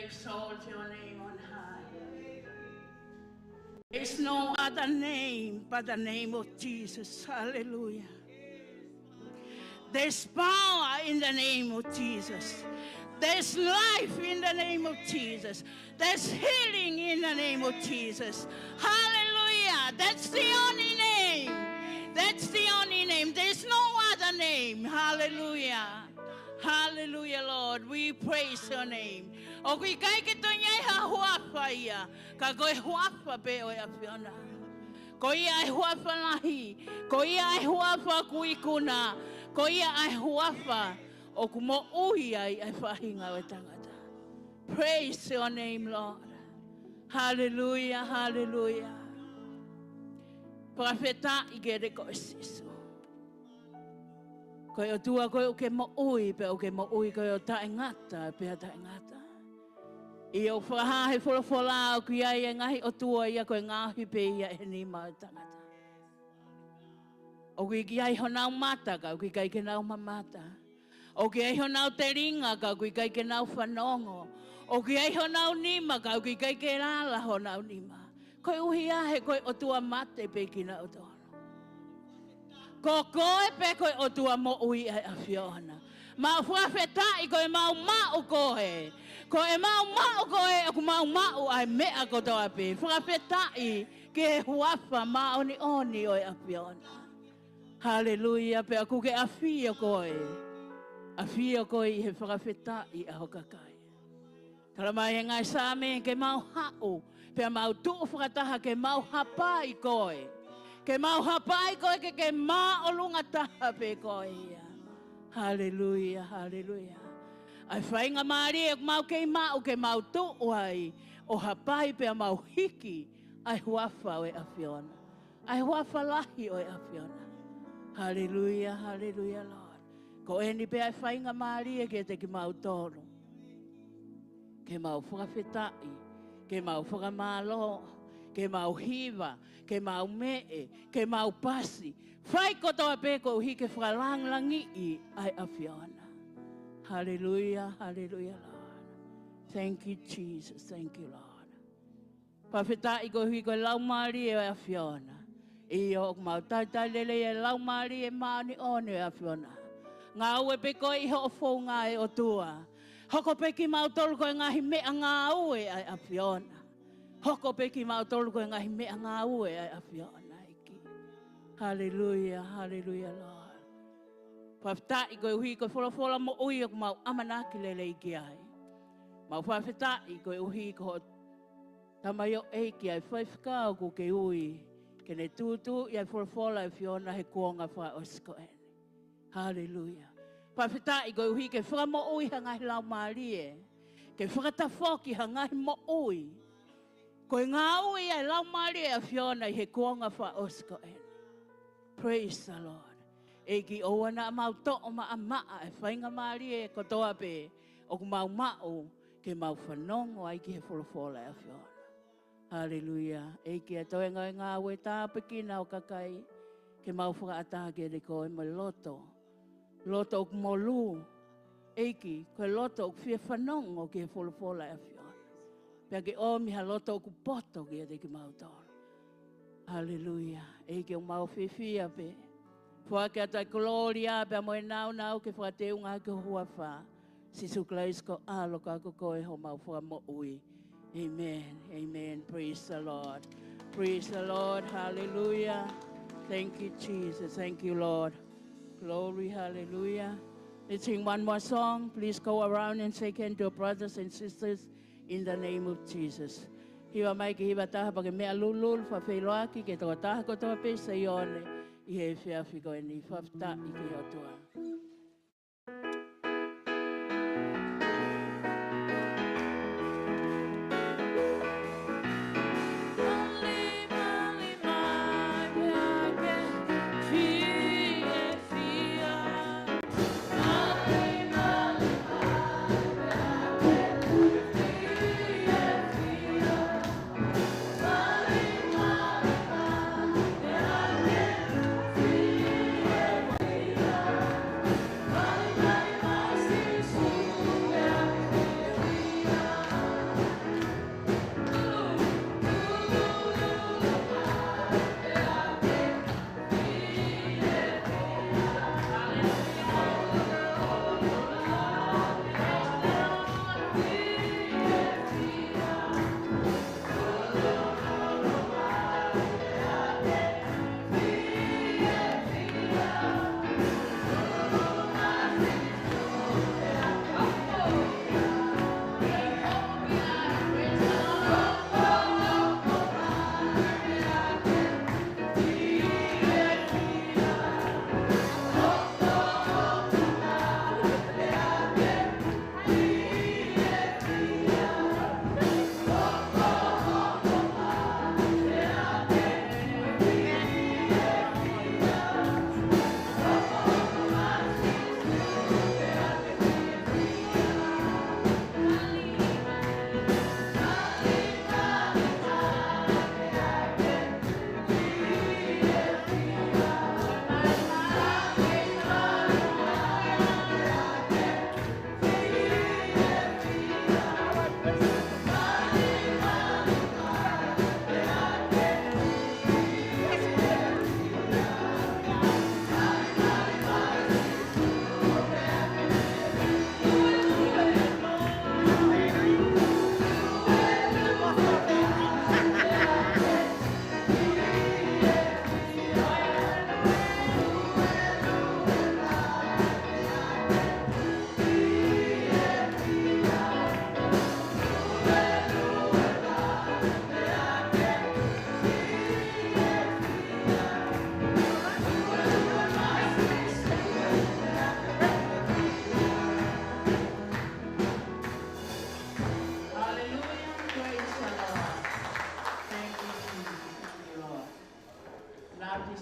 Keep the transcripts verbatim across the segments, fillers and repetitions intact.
Exalt your name on high. There's no other name but the name of Jesus. Hallelujah. There's power in the name of Jesus. There's life in the name of Jesus. There's healing in the name of Jesus. Hallelujah. That's the only name. That's the only name. There's no other name. Hallelujah. Hallelujah, Lord. We praise your name. ʻOku ʻikai ke toe ʻi ai ha huafa ia, ka ko e huafa pē ʻo e ʻAfiona. Ko ia ʻa e huafa lahi, ko ia ʻa e huafa ʻoku ikuna, ko ia ʻa e huafa ʻoku moʻui ai ʻa e faʻahinga ʻo e tangata. Praise your name, Lord. Hallelujah, hallelujah. Fakafetaʻi kiate koe Sīsū. Ko e ʻOtua koe ʻoku ke moʻui, pea ʻoku ke moʻui koe ʻo taʻengata pea taʻengata. ʻIo, ʻoku fakahā he folofola ʻoku ʻi ai e ngaahi ʻotua ia ko e ngaohi pē ia ʻe he nima ʻo e tangata. ʻOku ʻi ai honau mata ka ʻoku ʻikai ke nau mamata. ʻOku ʻi ai honau telinga ka ʻoku ʻikai ke nau fanongo. ʻOku ʻi ai honau nima ka ʻoku ʻikai ke lala honau nima. Koeʻuhi he ko e ʻOtua mate pē kinautolu. Ko koe pē ko e ʻOtua moʻui ʻa e ʻAfiona. Mau fakafetaʻi ko e mau maʻu koe. Ko e mau maʻu koe, ʻoku mau maʻu ʻa e meʻa kotoa pē. Fakafetaʻi ki he huafa māʻoniʻoni ʻo e ʻAfiona. Haleluia, pea ʻoku ke ʻafio koe. ʻAfio koe ʻi he fakafetaʻi ʻa ho kakai. Tala mai he ngaahi Saame ke mau haʻu, pea mau tuʻu fakataha ke mau hapai koe. Ke mau hapai koe ke ke māʻolunga taha pē koe ia. Haleluia, haleluia. ʻA e faingamālie ʻoku mau kei maʻu ke mau tuʻu ai, ʻo hapai pea mau hiki ʻa e huafa ʻo e ʻAfiona. ʻA e huafa lahi ʻo e ʻAfiona. Haleluia, haleluia, Lord. Ko eni pē ʻa e faingamālie kiate kimautolu. Ke mau fakafetaʻi, ke mau fakamālō, ke mau hiva, ke mau meʻe, ke mau pasi. Fai kotoa pē koeʻuhi ke fakalāngilangiʻi ʻa e ʻAfiona. Haleluia, haleluia, Lord. Thank you, Jesus. Thank you, Lord. Fakafetaʻi koeʻuhi ko e Laumālie ʻo e ʻAfiona. ʻIo, ʻoku mau talitali lelei e Laumālie Māʻoniʻoni ʻo e ʻAfiona. Ngāue pē koe ʻi hoʻo founga ʻe ʻOtua. Hoko pē kimautolu ko e ngaahi meʻangāue ʻa e ʻAfiona. Hoko pē kimautolu ko e ngaahi meʻangāue ʻa e ʻAfiona, ʻEiki. Haleluia, haleluia, Lord. Fakafetaʻi koeʻuhi ko e folofola moʻui ʻoku mau ʻamanaki lelei ki ai. Mau fakafetaʻi koeʻuhi ko hoʻo tamaioʻeiki ʻa e faifekau ʻoku ke ui ke ne tūtuuʻi ʻa e folofola ʻa e ʻAfiona he kuonga fakaʻosi ko eni. Haleluia. Fakafetaʻi koeʻuhi ke fakamoʻui ha ngaahi laumālie, ke fakatafoki ha ngaahi moʻui. Ko e ngāue ia ʻa e Laumālie ʻa e ʻAfiona ʻi he kuonga fakaʻosi ko eni. Praise the Lord. ʻEiki, ʻoua naʻa mau toʻo maʻamaʻa e faingamālie kotoa pē ʻoku mau maʻu ke mau fanongo ai ki he folofola ʻa e ʻAfiona. Haleluia. ʻEiki, ʻa e toenga ʻo e ngāue, tāpuekina ho kakai, ke mau fakaʻatā kiate koe mo e loto, loto ʻoku molū. ʻEiki, ko e loto ʻoku fie fanongo ki he folofola ʻa e ʻAfiona. Pea ke ʻomi ha loto ʻoku poto kiate kimautolu. Haleluia. ʻEiki, ʻoku mau fiefia pē. Foaki atu ʻa e kolōlia pea mo e nāunau ke fakateunga hake ho huafa. Sīsū Kalaisi ko ho ʻAlo ka ko koe homau Fakamoʻui. Amen. Amen. Praise the Lord. Praise the Lord. Hallelujah. Thank you, Jesus. Thank you, Lord. Glory. Hallelujah. Let's sing one more song. Please go around and shake hands to your brothers and sisters in the name of Jesus. Hiva mai ke hiva taha pea ke meʻa lulululu, fakafeʻiloaki ki he tokotaha kotoa pē ʻi Saione ʻi he efiafi ko eni. Fakafetaʻi ki he ʻOtua.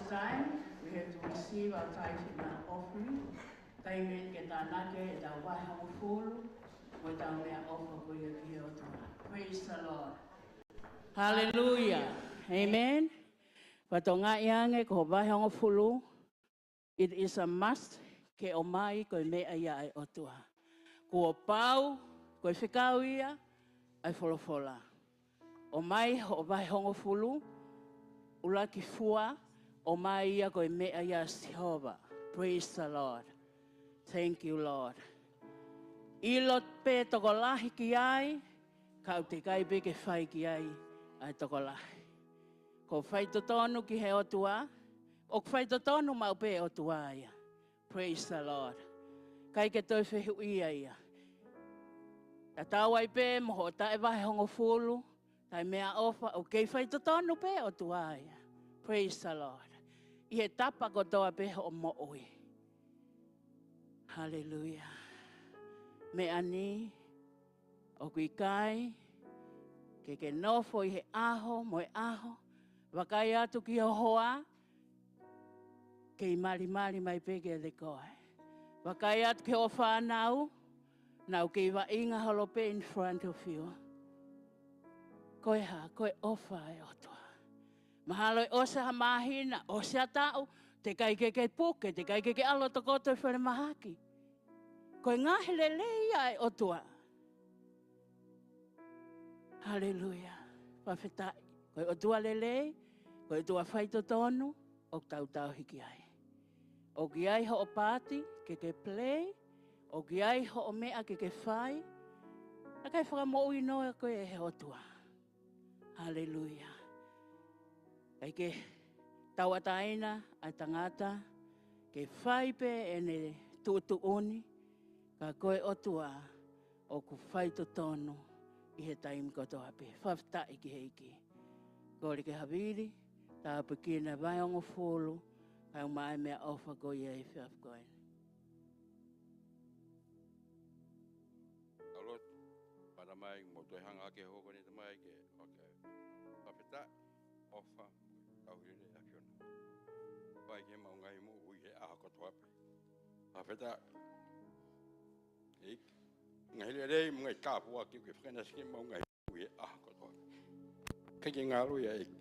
time, we have to receive our tithe and our offering. Taimi eni ke tānaki ʻetau vahe hongofulu, mo ʻetau meʻaʻofa ko ia ki he ʻOtua. Praise the Lord. Hallelujah. Amen. Fatongia ange ko e vahe hongofulu, it is a must ke ʻomai ko e meʻa ia ʻa e ʻOtua. Kuo pau, ko e fekau ia ʻa e folofola. ʻOmai hoʻo vahe hongofulu, ʻuluaki fua, ʻomai ia ko e meʻa ia ʻa Sihova. Praise the Lord. Thank you, Lord. ʻIlo pē tokolahi ki ai, ka ʻoku teʻeki ai pē ke fai ki ai ʻa e tokolahi. Ko e faitotonu ki he ʻOtua, ʻoku faitotonu maʻu pē ʻOtua ia. Praise the Lord. ʻIkai ke toe fehuʻia ia. Tatau ai pē mo hoʻo taʻe vahe hongofulu, taʻe meʻaʻofa, ʻoku kei faitotonu pē ʻOtua ia. Praise the Lord. ʻI he tapa kotoa pē hoʻo moʻui. Hallelujah. Meʻa ni, ʻoku ʻikai ke ke nofo ʻi he ʻaho mo e ʻaho, vakai atu ki ho hoa, kei malimali mai pē kiate koe. Vakai atu ki hoʻo fānau, nau kei vaʻinga holo pē in front of you. Ko e hā, ko e ʻofa ʻa e ʻOtua. Mahalo ʻe ʻosi ha māhina, ʻosi ha taʻu, teʻeki ai ke ke puke, teʻeki ai ke ke ʻalu ʻo tokoto ʻi falemahaki. Ko e ngaahi lelei ia ʻa e ʻOtua. Haleluia. Fakafetaʻi. Ko e ʻOtua lelei, ko e ʻOtua faitotonu, ʻoku tau tauhi ki ai. ʻOku ʻi ai hoʻo paati ke ke play, ʻoku ʻi ai hoʻo meʻa ke ke fai, naʻe ʻikai fakamoʻui noa koe ʻe he ʻOtua. Haleluia. ʻIkai ke tauʻatāina ʻa e tangata ke fai pē ʻene tuʻutuʻuni, ka ko e ʻOtua ʻoku faitotonu ʻi he taimi kotoa pē. Fakafetaʻi ki he ʻEiki. Kole ke havili, tāpuekina e vahe hongofulu, kae ʻumaʻā e meʻaʻofa ko ia ʻi he efiafi ko eni. Tau lotu, Tamai, mou toe hanga hake he houa ko eni Tamai ke, ʻoku fakafetaʻi, ʻofa, tauhi lelei ʻa e ʻAfiona. Fai ke mau ngaahi moʻui he ʻaho kotoa pē. Fakafetaʻi. ʻEiki, ngaahi lelei mo e ngaahi tāpuaki ke fakaʻinasi ke mau ngaahi moʻui he ʻaho kotoa pē. Ke ke ngalo ia ʻEiki.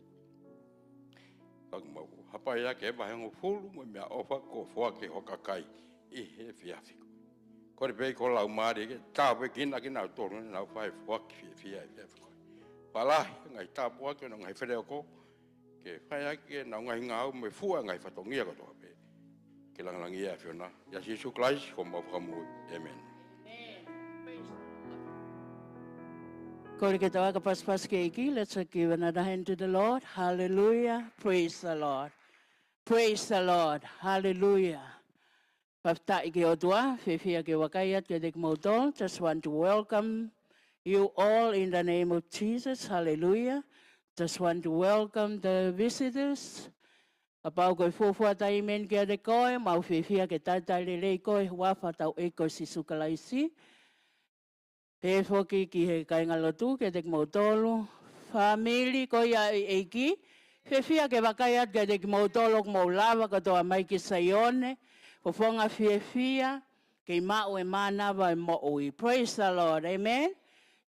Pea mau hapai ake he vahe hongofulu mo e meʻaʻofa kuo foaki ʻe ho kakai ʻi he efiafi ko eni. Kole pē ki ho Laumālie ke tāpuekina kinautolu naʻa nau fai e foaki fiefia he efiafi ko eni. Fakalahi e ngaahi tāpuaki ʻo e ngaahi feleoko, ke fai ʻaki ʻenau ngaahi ngāue mo e fua e ngaahi fatongia kotoa pē. Ke langilangiʻia ʻa e ʻAfiona. ʻIa Sīsū Kalaisi ko homau Fakamoʻui. ʻĒmeni. Kole ke tau aka pasipasi ki he ʻEiki. Let's give another hand to the Lord. Hallelujah. Praise the Lord. Praise the Lord. Hallelujah. Fakafetaʻi ki he ʻOtua, fiefia ke vakai atu kiate kimoutolu. Just want to welcome you all in the name of Jesus. Hallelujah. Just want to welcome the visitors. Kapau ko e fuofua taimi eni kiate koe, mau fiefia ke talitali lelei koe he huafa hotau ʻEiki ko Sīsū Kalaisi. Pehē foki ki he kāingalotu, kiate kimoutolu, fāmili ko ia ʻo e ʻEiki, fiefia ke vakai atu kiate kimoutolu ʻoku mou lava kotoa mai ki Saione, fofonga fiefia, kei maʻu e mānava e moʻui. Praise the Lord. Amen.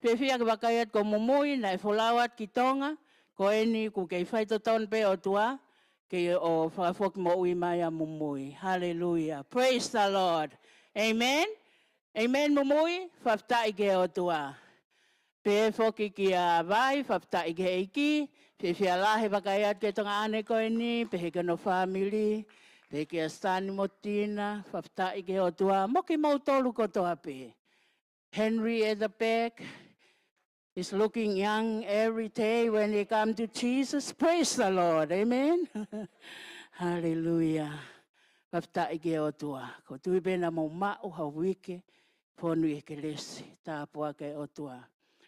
Fiefia ke vakai atu ko Mumui, naʻe folau atu ki Tonga, ko eni kuo kei faitotonu pē ʻOtua, kei ʻo fakafoki moʻui mai ʻa Mumui. Hallelujah. Praise the Lord. Amen. Amen, Mumui, fakafetaʻi ki he ʻOtua. Pehē foki kia Vai, fakafetaʻi ki he ʻEiki, fiefia lahi vakai atu ki he tuongaʻane ko eni, pehē ki hono fāmili, pehē kia Stan mo Tina, fakafetaʻi ki he ʻOtua, mo kimoutolu kotoa pē. Henry at the back, is looking young every day when he come to Jesus. Praise the Lord. Amen. Hallelujah. Fakafetaʻi ki he ʻOtua. ʻOku ou tui pē naʻa mou maʻu ha uike fonu ʻi he kelesi. Tāpuaki ʻa e ʻOtua.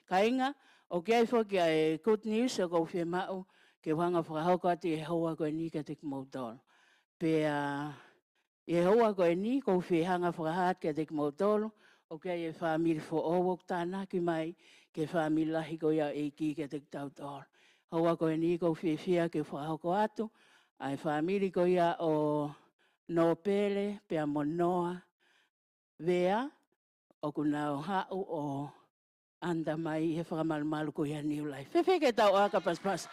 Kāinga, ʻoku ʻi ai foki ʻa e good news ʻoku ou fiemaʻu ke u hanga fakahoko atu ʻi he houa ko eni kiate kimoutolu. Pea ʻi he houa ko eni, ʻoku ou fie hanga fakahā atu kiate kimoutolu, ʻoku ʻi ai e fāmili foʻou ʻoku tānaki mai ki he fāmili lahi ko ia ʻo e ʻEiki kiate kitautolu. Houa ko eni, ʻoku ou fiefia ke fakahoko atu ʻa e fāmili ko ia ʻo Nōpele pea mo Noa Vea, ʻoku nau haʻu ʻo ʻanda mai he fakamalumalu ko ia New Life. Fēfē ke tau ʻoaka pasipasi?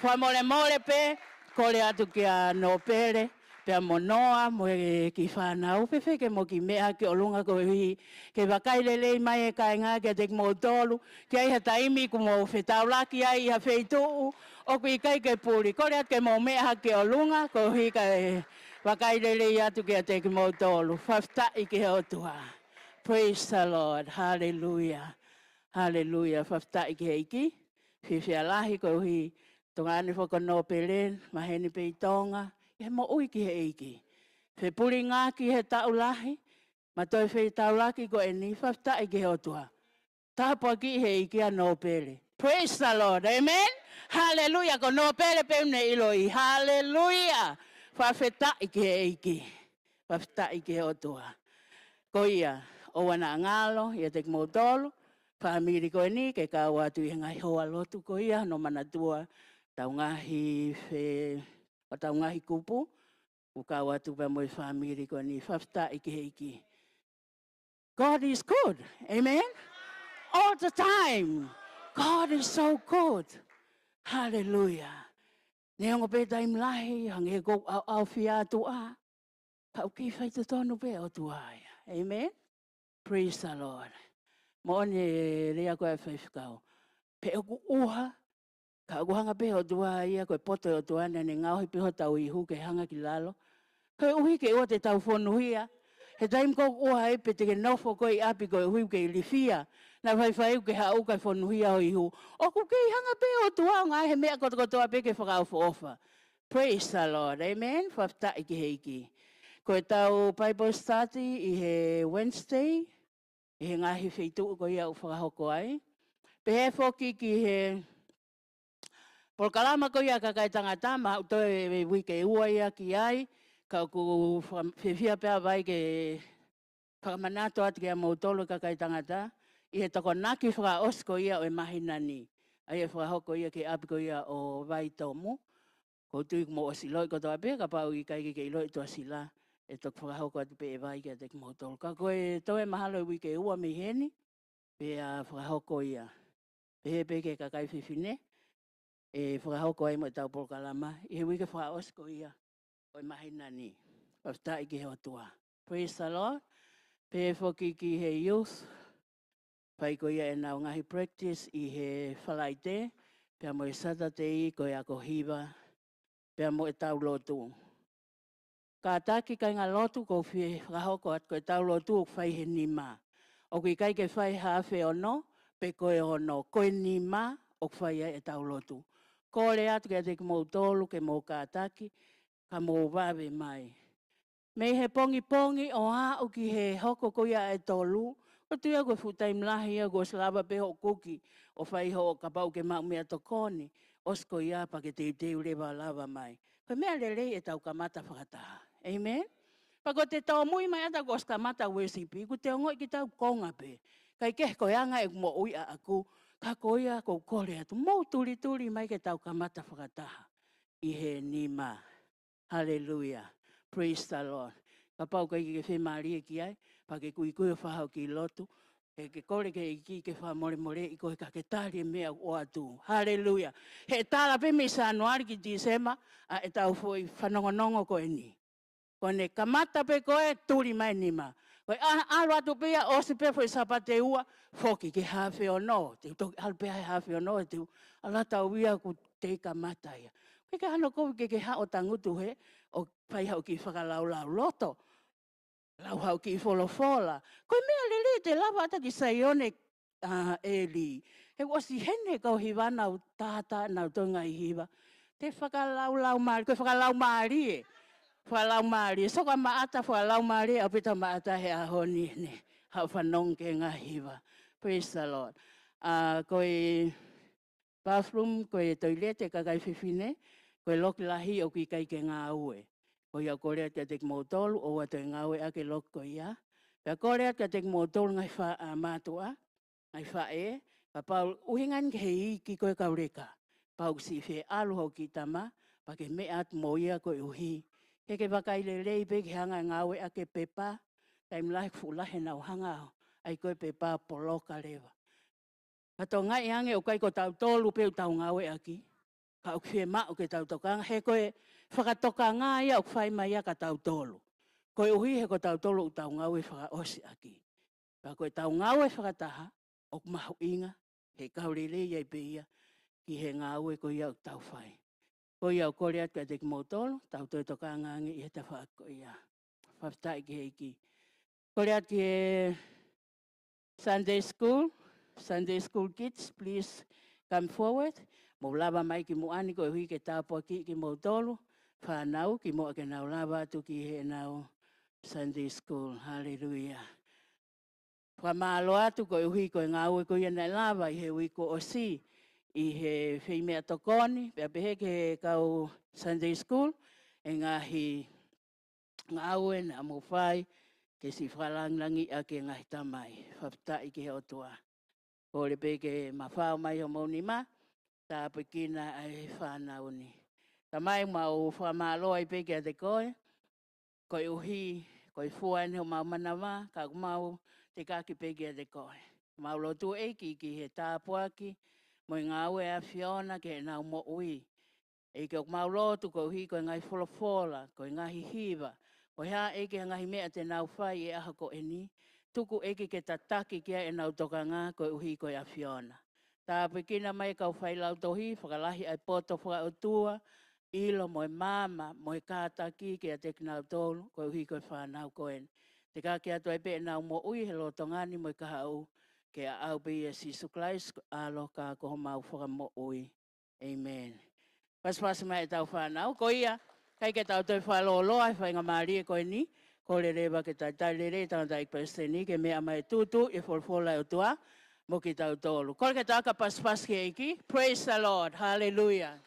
Fakamolemole pē, kole atu kia Nōpele pea mo Noa mo e kiʻi fānau, fēfē ke mou kiʻi meʻa hake ʻolunga koeʻuhi ke vakai lelei mai e kāinga kiate kimoutolu, ke ʻi ai ha taimi ʻoku mou fetaulaki ai ʻi ha feituʻu ʻoku ʻikai ke puli. Kole atu ke mou meʻa hake ʻolunga koeʻuhi kae vakai lelei atu kiate kimoutolu. Fakafetaʻi ki he ʻOtua. Praise the Lord. Hallelujah. Hallelujah. Fakafetaʻi ki he ʻEiki. Fiefia lahi koeʻuhi tuongaʻane foki ko Nōpele, maheni pē ʻi Tonga, ʻi he moʻui ki he ʻEiki. Fepulingaki he taʻu lahi, mo e toe fetaulaki ko eni, fakafetaʻi ki he ʻOtua. Tāpuakiʻi he ʻEiki ʻa Nōpele. Praise the Lord. Amen. Hallelujah. Ko Nōpele pē ʻoku ne ʻiloʻi. Hallelujah. Fakafetaʻi ki he ʻEiki. Fakafetaʻi ki he ʻOtua. Ko ia, ʻoua naʻa ngalo ʻiate kimoutolu, fāmili ko eni, ke kau atu ʻi he ngaahi hoa lotu ko ia, hono manatua ʻetau ngaahi fe-, ʻetau ngaahi kupu, ʻoku kau atu pea mo e fāmili ko eni. Fakafetaʻi ki he ʻEiki. God is good. Amen. All the time. God is so good. Hallelujah. Neongo pē taimi lahi, hangē ko e ʻaoʻaofia atu ā, ka ʻoku kei faitotonu pē ʻOtua ia. Amen. Praise the Lord. Moʻoni e lea ko ē ʻa e faifekau. Pe ʻoku ʻuha, ka ʻoku hanga pē ʻOtua ia, ko e poto ʻOtua naʻa ne ngaohi pē hotau ihu ke hanga ki lalo. Koeʻuhi ke ʻoua te tau fonuhia. He taimi ko ē ʻoku ʻuha ai pē te ke nofo koe ʻi ʻapi koeʻuhi ke ilifia. Naʻa faifai ke haʻu kae fonuhia ho ihu. ʻOku kei hanga pē ʻOtua ʻo ngaohi e meʻa kotokotoa pē ke fakaʻofoʻofa. Praise the Lord. Amen. Fakafetaʻi ki he ʻEiki. Ko ʻetau Bible study ʻi he Wednesday, ʻi he ngaahi feituʻu ko ia ʻoku fakahoko ai. Pehē foki ki he polokalama ko ia kakai tangata, mahalo toe uike ʻe ua ia ki ai, ka ʻoku faka-, fiefia pē ʻa Vai ke fakamanatu atu kiate kimoutolu kakai tangata, ʻi he Tokonaki fakaʻosi ko ia ʻo e māhina ni. ʻA ia ʻe fakahoko ia ki he ʻapi ko ia ʻo Vaitomu. ʻOku ou tui kuo mou ʻosi ʻiloʻi kotoa pē, kapau ʻoku ʻikai ke ke ʻiloʻi Tuʻasila, ʻe toki fakahoko atu pē ʻe Vai kiate kimoutolu. Ka ko e toe mahalo e uike ʻe ua mei heni, pea fakahoko ia. Pehē pē ki he kakai fefine, ʻe fakahoko ai mo ʻetau polokalama ʻi he uike fakaʻosi ko ia ʻo e māhina ni. Fakafetaʻi ki he ʻOtua. Praise the Lord. Pehē foki ki he youth, fai ko ia ʻenau ngaahi practice ʻi he Falaite, pea mo e Saturday ko e ako hiva, pea mo ʻetau lotu. Kātaki kāinga lotu, ʻoku ou fie fakahoko atu ko ʻetau lotu ʻoku fai he nima. ʻOku ʻikai ke fai he afe ono, pe ko e ono, ko e nima ʻoku fai ai ʻetau lotu. Kole atu kiate kimoutolu ke mou kātaki, ka mou vave mai. Mei he pongipongi ʻo aʻu ki he hoko ko ia ʻe tolu, ʻoku ou tui au ko e fuʻu taimi lahi ia kuo ʻosi lava pē hoʻo kuki, ʻo fai hoʻo, kapau ʻoku ke maʻu meʻatokoni, ʻosi ko ia pea ke teuteu leva ʻo lava mai. Ko e meʻa lelei ʻetau kamata fakataha. Amen? Pea ko ʻete tōmui mai ʻa ʻetau kuo ʻosi kamata worship, ʻoku te ongoʻi kitautolu konga pē. Kae kehe ko e anga ʻeku moʻui ʻaʻaku, ka ko ia ʻoku ou kole atu, mou tulituli mai ke tau kamata fakataha ʻi he nima. Hallelujah. Praise the Lord. Kapau ʻoku ʻikai ke ke fiemālie ki ai, pea ke kuikui ʻo fai haʻo kiʻi lotu, ke ke kole ki he ʻEiki ke fakamolemoleʻi koe kae ke tali e meʻa ʻoku ʻoatu. Hallelujah. He tala pē mei Sānuali ki Tīsema, ʻa ʻetau foʻi fanongonongo ko eni. Ko ʻene kamata pē ko e tuli mai nima. Ko e ʻa-, ʻalu atu pē ia, ʻosi pē foʻi Sāpate ʻe ua, foki ki he afe ono. Te u toki ʻalu pē ʻa e afe ono, te u ʻalu atu au ia ʻoku teʻeki kamata ia. ʻIkai ke hano kovi ke ke haʻu ʻo tangutu hē, ʻo fai haʻo kiʻi fakalaulauloto. Lau haʻo kiʻi folofola. Ko e meʻa lelei te lava atu ki Saione, ʻa, ʻEli. He ʻoku ʻosi heni e kau hiva nau tātā nau toenga ʻi hiva. Te fakalaulaumālie, ko e fakalaumālie. Fakalaumālie. Soko ʻa Maʻata fakalaumālie, ʻaupito Maʻata he ʻaho ni ne. Haʻu fanongo ki he ngaahi hiva. Praise the Lord. ʻA, ko e bathroom, ko e toilete kakai fefine, ko e loki lahi ʻoku ʻikai ke ngāue. Ko ia ʻoku ou kole atu kiate kimoutolu, ʻoua toe ngāue ʻaki e loki ko ia. Pea kole atu kiate kimoutolu ngaahi fa-, ʻa, mātuʻa, ngaahi faʻē, kapau ʻuhinga eni ki he iiki ko e kau leka. Kapau ʻoku siʻi fie ʻalu hoʻo kiʻi tama, Pea ke meʻa atu mo ia koeʻuhi ke ke vakai lelei pē ki he anga e ngāueʻaki e pepa. Taimi lahi ʻoku fuʻu lahi ʻenau hanga ai ko e pepa poloka leva. Ka tokangaʻi ange ʻoku ʻikai ko tautolu pē ʻoku tau ngāueʻaki, ka ʻoku fiemaʻu ke tau tokanga, he ko e fakatokanga ia ʻoku fai mai ia kia tautolu. Koeʻuhi he ko tautolu ʻoku tau ngāue fakaʻosi ʻaki. Ka ko ʻetau ngāue fakataha, ʻoku mahuʻinga, he kau lelei ai pē ia ki he ngāue ko ia ʻoku tau fai. Ko ia ʻoku kole atu kiate kimoutolu, tau toe tokanga ange ʻi he tafaʻaki ko ia. Fakafetaʻi ki he ʻEiki. Kole atu ki he Sunday school, Sunday school kids, please come forward. Mou lava mai ki muʻa ni koeʻuhi ke tāpuakiʻi kimoutolu fānau kimuʻa ke nau lava atu ki heʻenau Sunday school. Haleluia. Fakamālō atu koeʻuhi ko e ngāue ko ia naʻe lava ʻi he uike kuo ʻosi ʻi he feimeʻatokoni, pea pehē ki he kau Sunday school, e ngaahi ngāue naʻa mou fai ke siʻi fakalangilangiʻi ʻaki e ngaahi tamai. Fakafetaʻi ki he ʻOtua. Kole pē ke mafao mai homou nima, tāpuekina ʻa e fānau ni. Tamai, mau fakamālō ai pē kiate koe, koeʻuhi ko e fua eni homau manava, ka ʻoku mau tekaki pē kiate koe. Mau lotu ʻEiki ki he tāpuaki mo e ngāue ʻa e ʻAfiona ki heʻenau moʻui. ʻEiki, ʻoku mau lotu koeʻuhi ko e ngaahi folofola, ko e ngaahi hiva, ko e hā ʻEiki ha ngaahi meʻa te nau fai he ʻaho ko eni, tuku ʻEiki ke tataki ki ai ʻenau tokanga koeʻuhi ko e ʻAfiona. Tāpuekina mai e kau failautohi, fakalahi ʻa e poto fakaʻotua, ʻilo mo e maama, mo e kātaki kiate kinautolu, koeʻuhi ko e fānau ko eni. Tekaki atu ai pē ʻenau moʻui he lolotonga ni mo e kahaʻu, ke aʻau pē ʻia Sīsū Kalaisi, ʻAlo ka ko homau Fakamoʻui. ʻĒmeni. Pasipasi mai ʻetau fānau, ko ia, ʻikai ke tau toe fakalōloa he faingamālie ko eni, kole leva ke talitali lelei e tangataʻeiki palesiteni ke meʻa mai ʻo tuʻutuʻu e folofola ʻa e ʻOtua mo kitautolu. Kole ke tau aka pasipasi ki he ʻEiki. Praise the Lord. Hallelujah.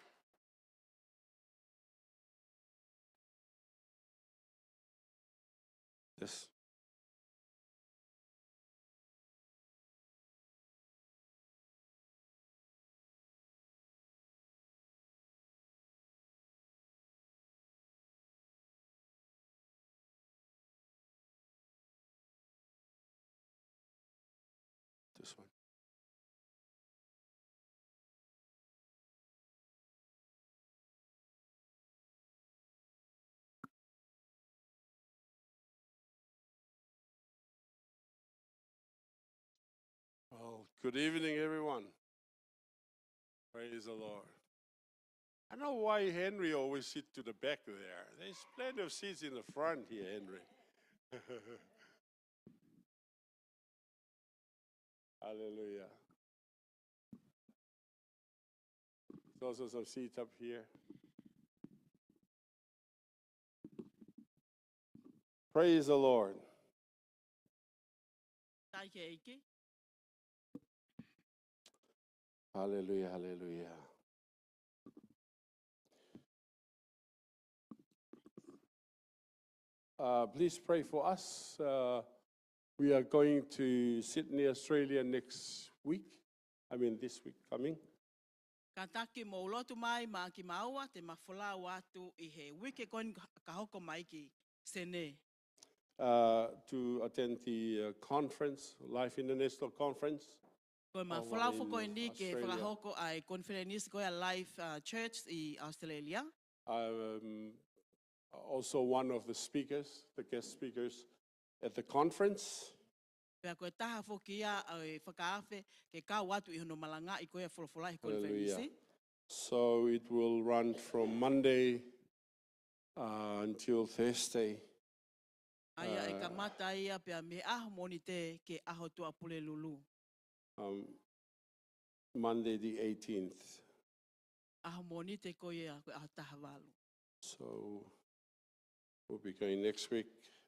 Yes. This one. Well, good evening, everyone. Praise the Lord. I know why Henry always sit to the back there. There's plenty of seats in the front here, Henry. Hallelujah. There's also some seats up here. Praise the Lord. Fakafetaʻi ki he ʻEiki. Hallelujah, hallelujah. Uh, please pray for us. Uh, we are going to Sydney, Australia next week. I mean, this week coming. Kātaki mou lotu mai maʻa kimaua, te ma folau atu ʻi he uike ko eni ka hoko mai ki Senē. Uh, to attend the, uh, conference, Life International Conference. Ko e ma folau foki eni ke fakahoko ʻa e konifelenisi ko ia Life, uh, Church ʻi Australia. I'm also one of the speakers, the guest speakers at the conference. Pea ko e taha foki ia ʻo e fakaafe ke kau atu ʻi hono malangaʻi ko ia e folofola he konifelenisi. Hallelujah. So it will run from Monday, uh, until Thursday. ʻA ia ʻe kamata ia pea mei he ʻaho Mōnite ki he ʻaho Tuʻapulelulu. Um, Monday the eighteenth. ʻAho Mōnite ko ia ko e ʻaho taha valu. So we'll be going next week,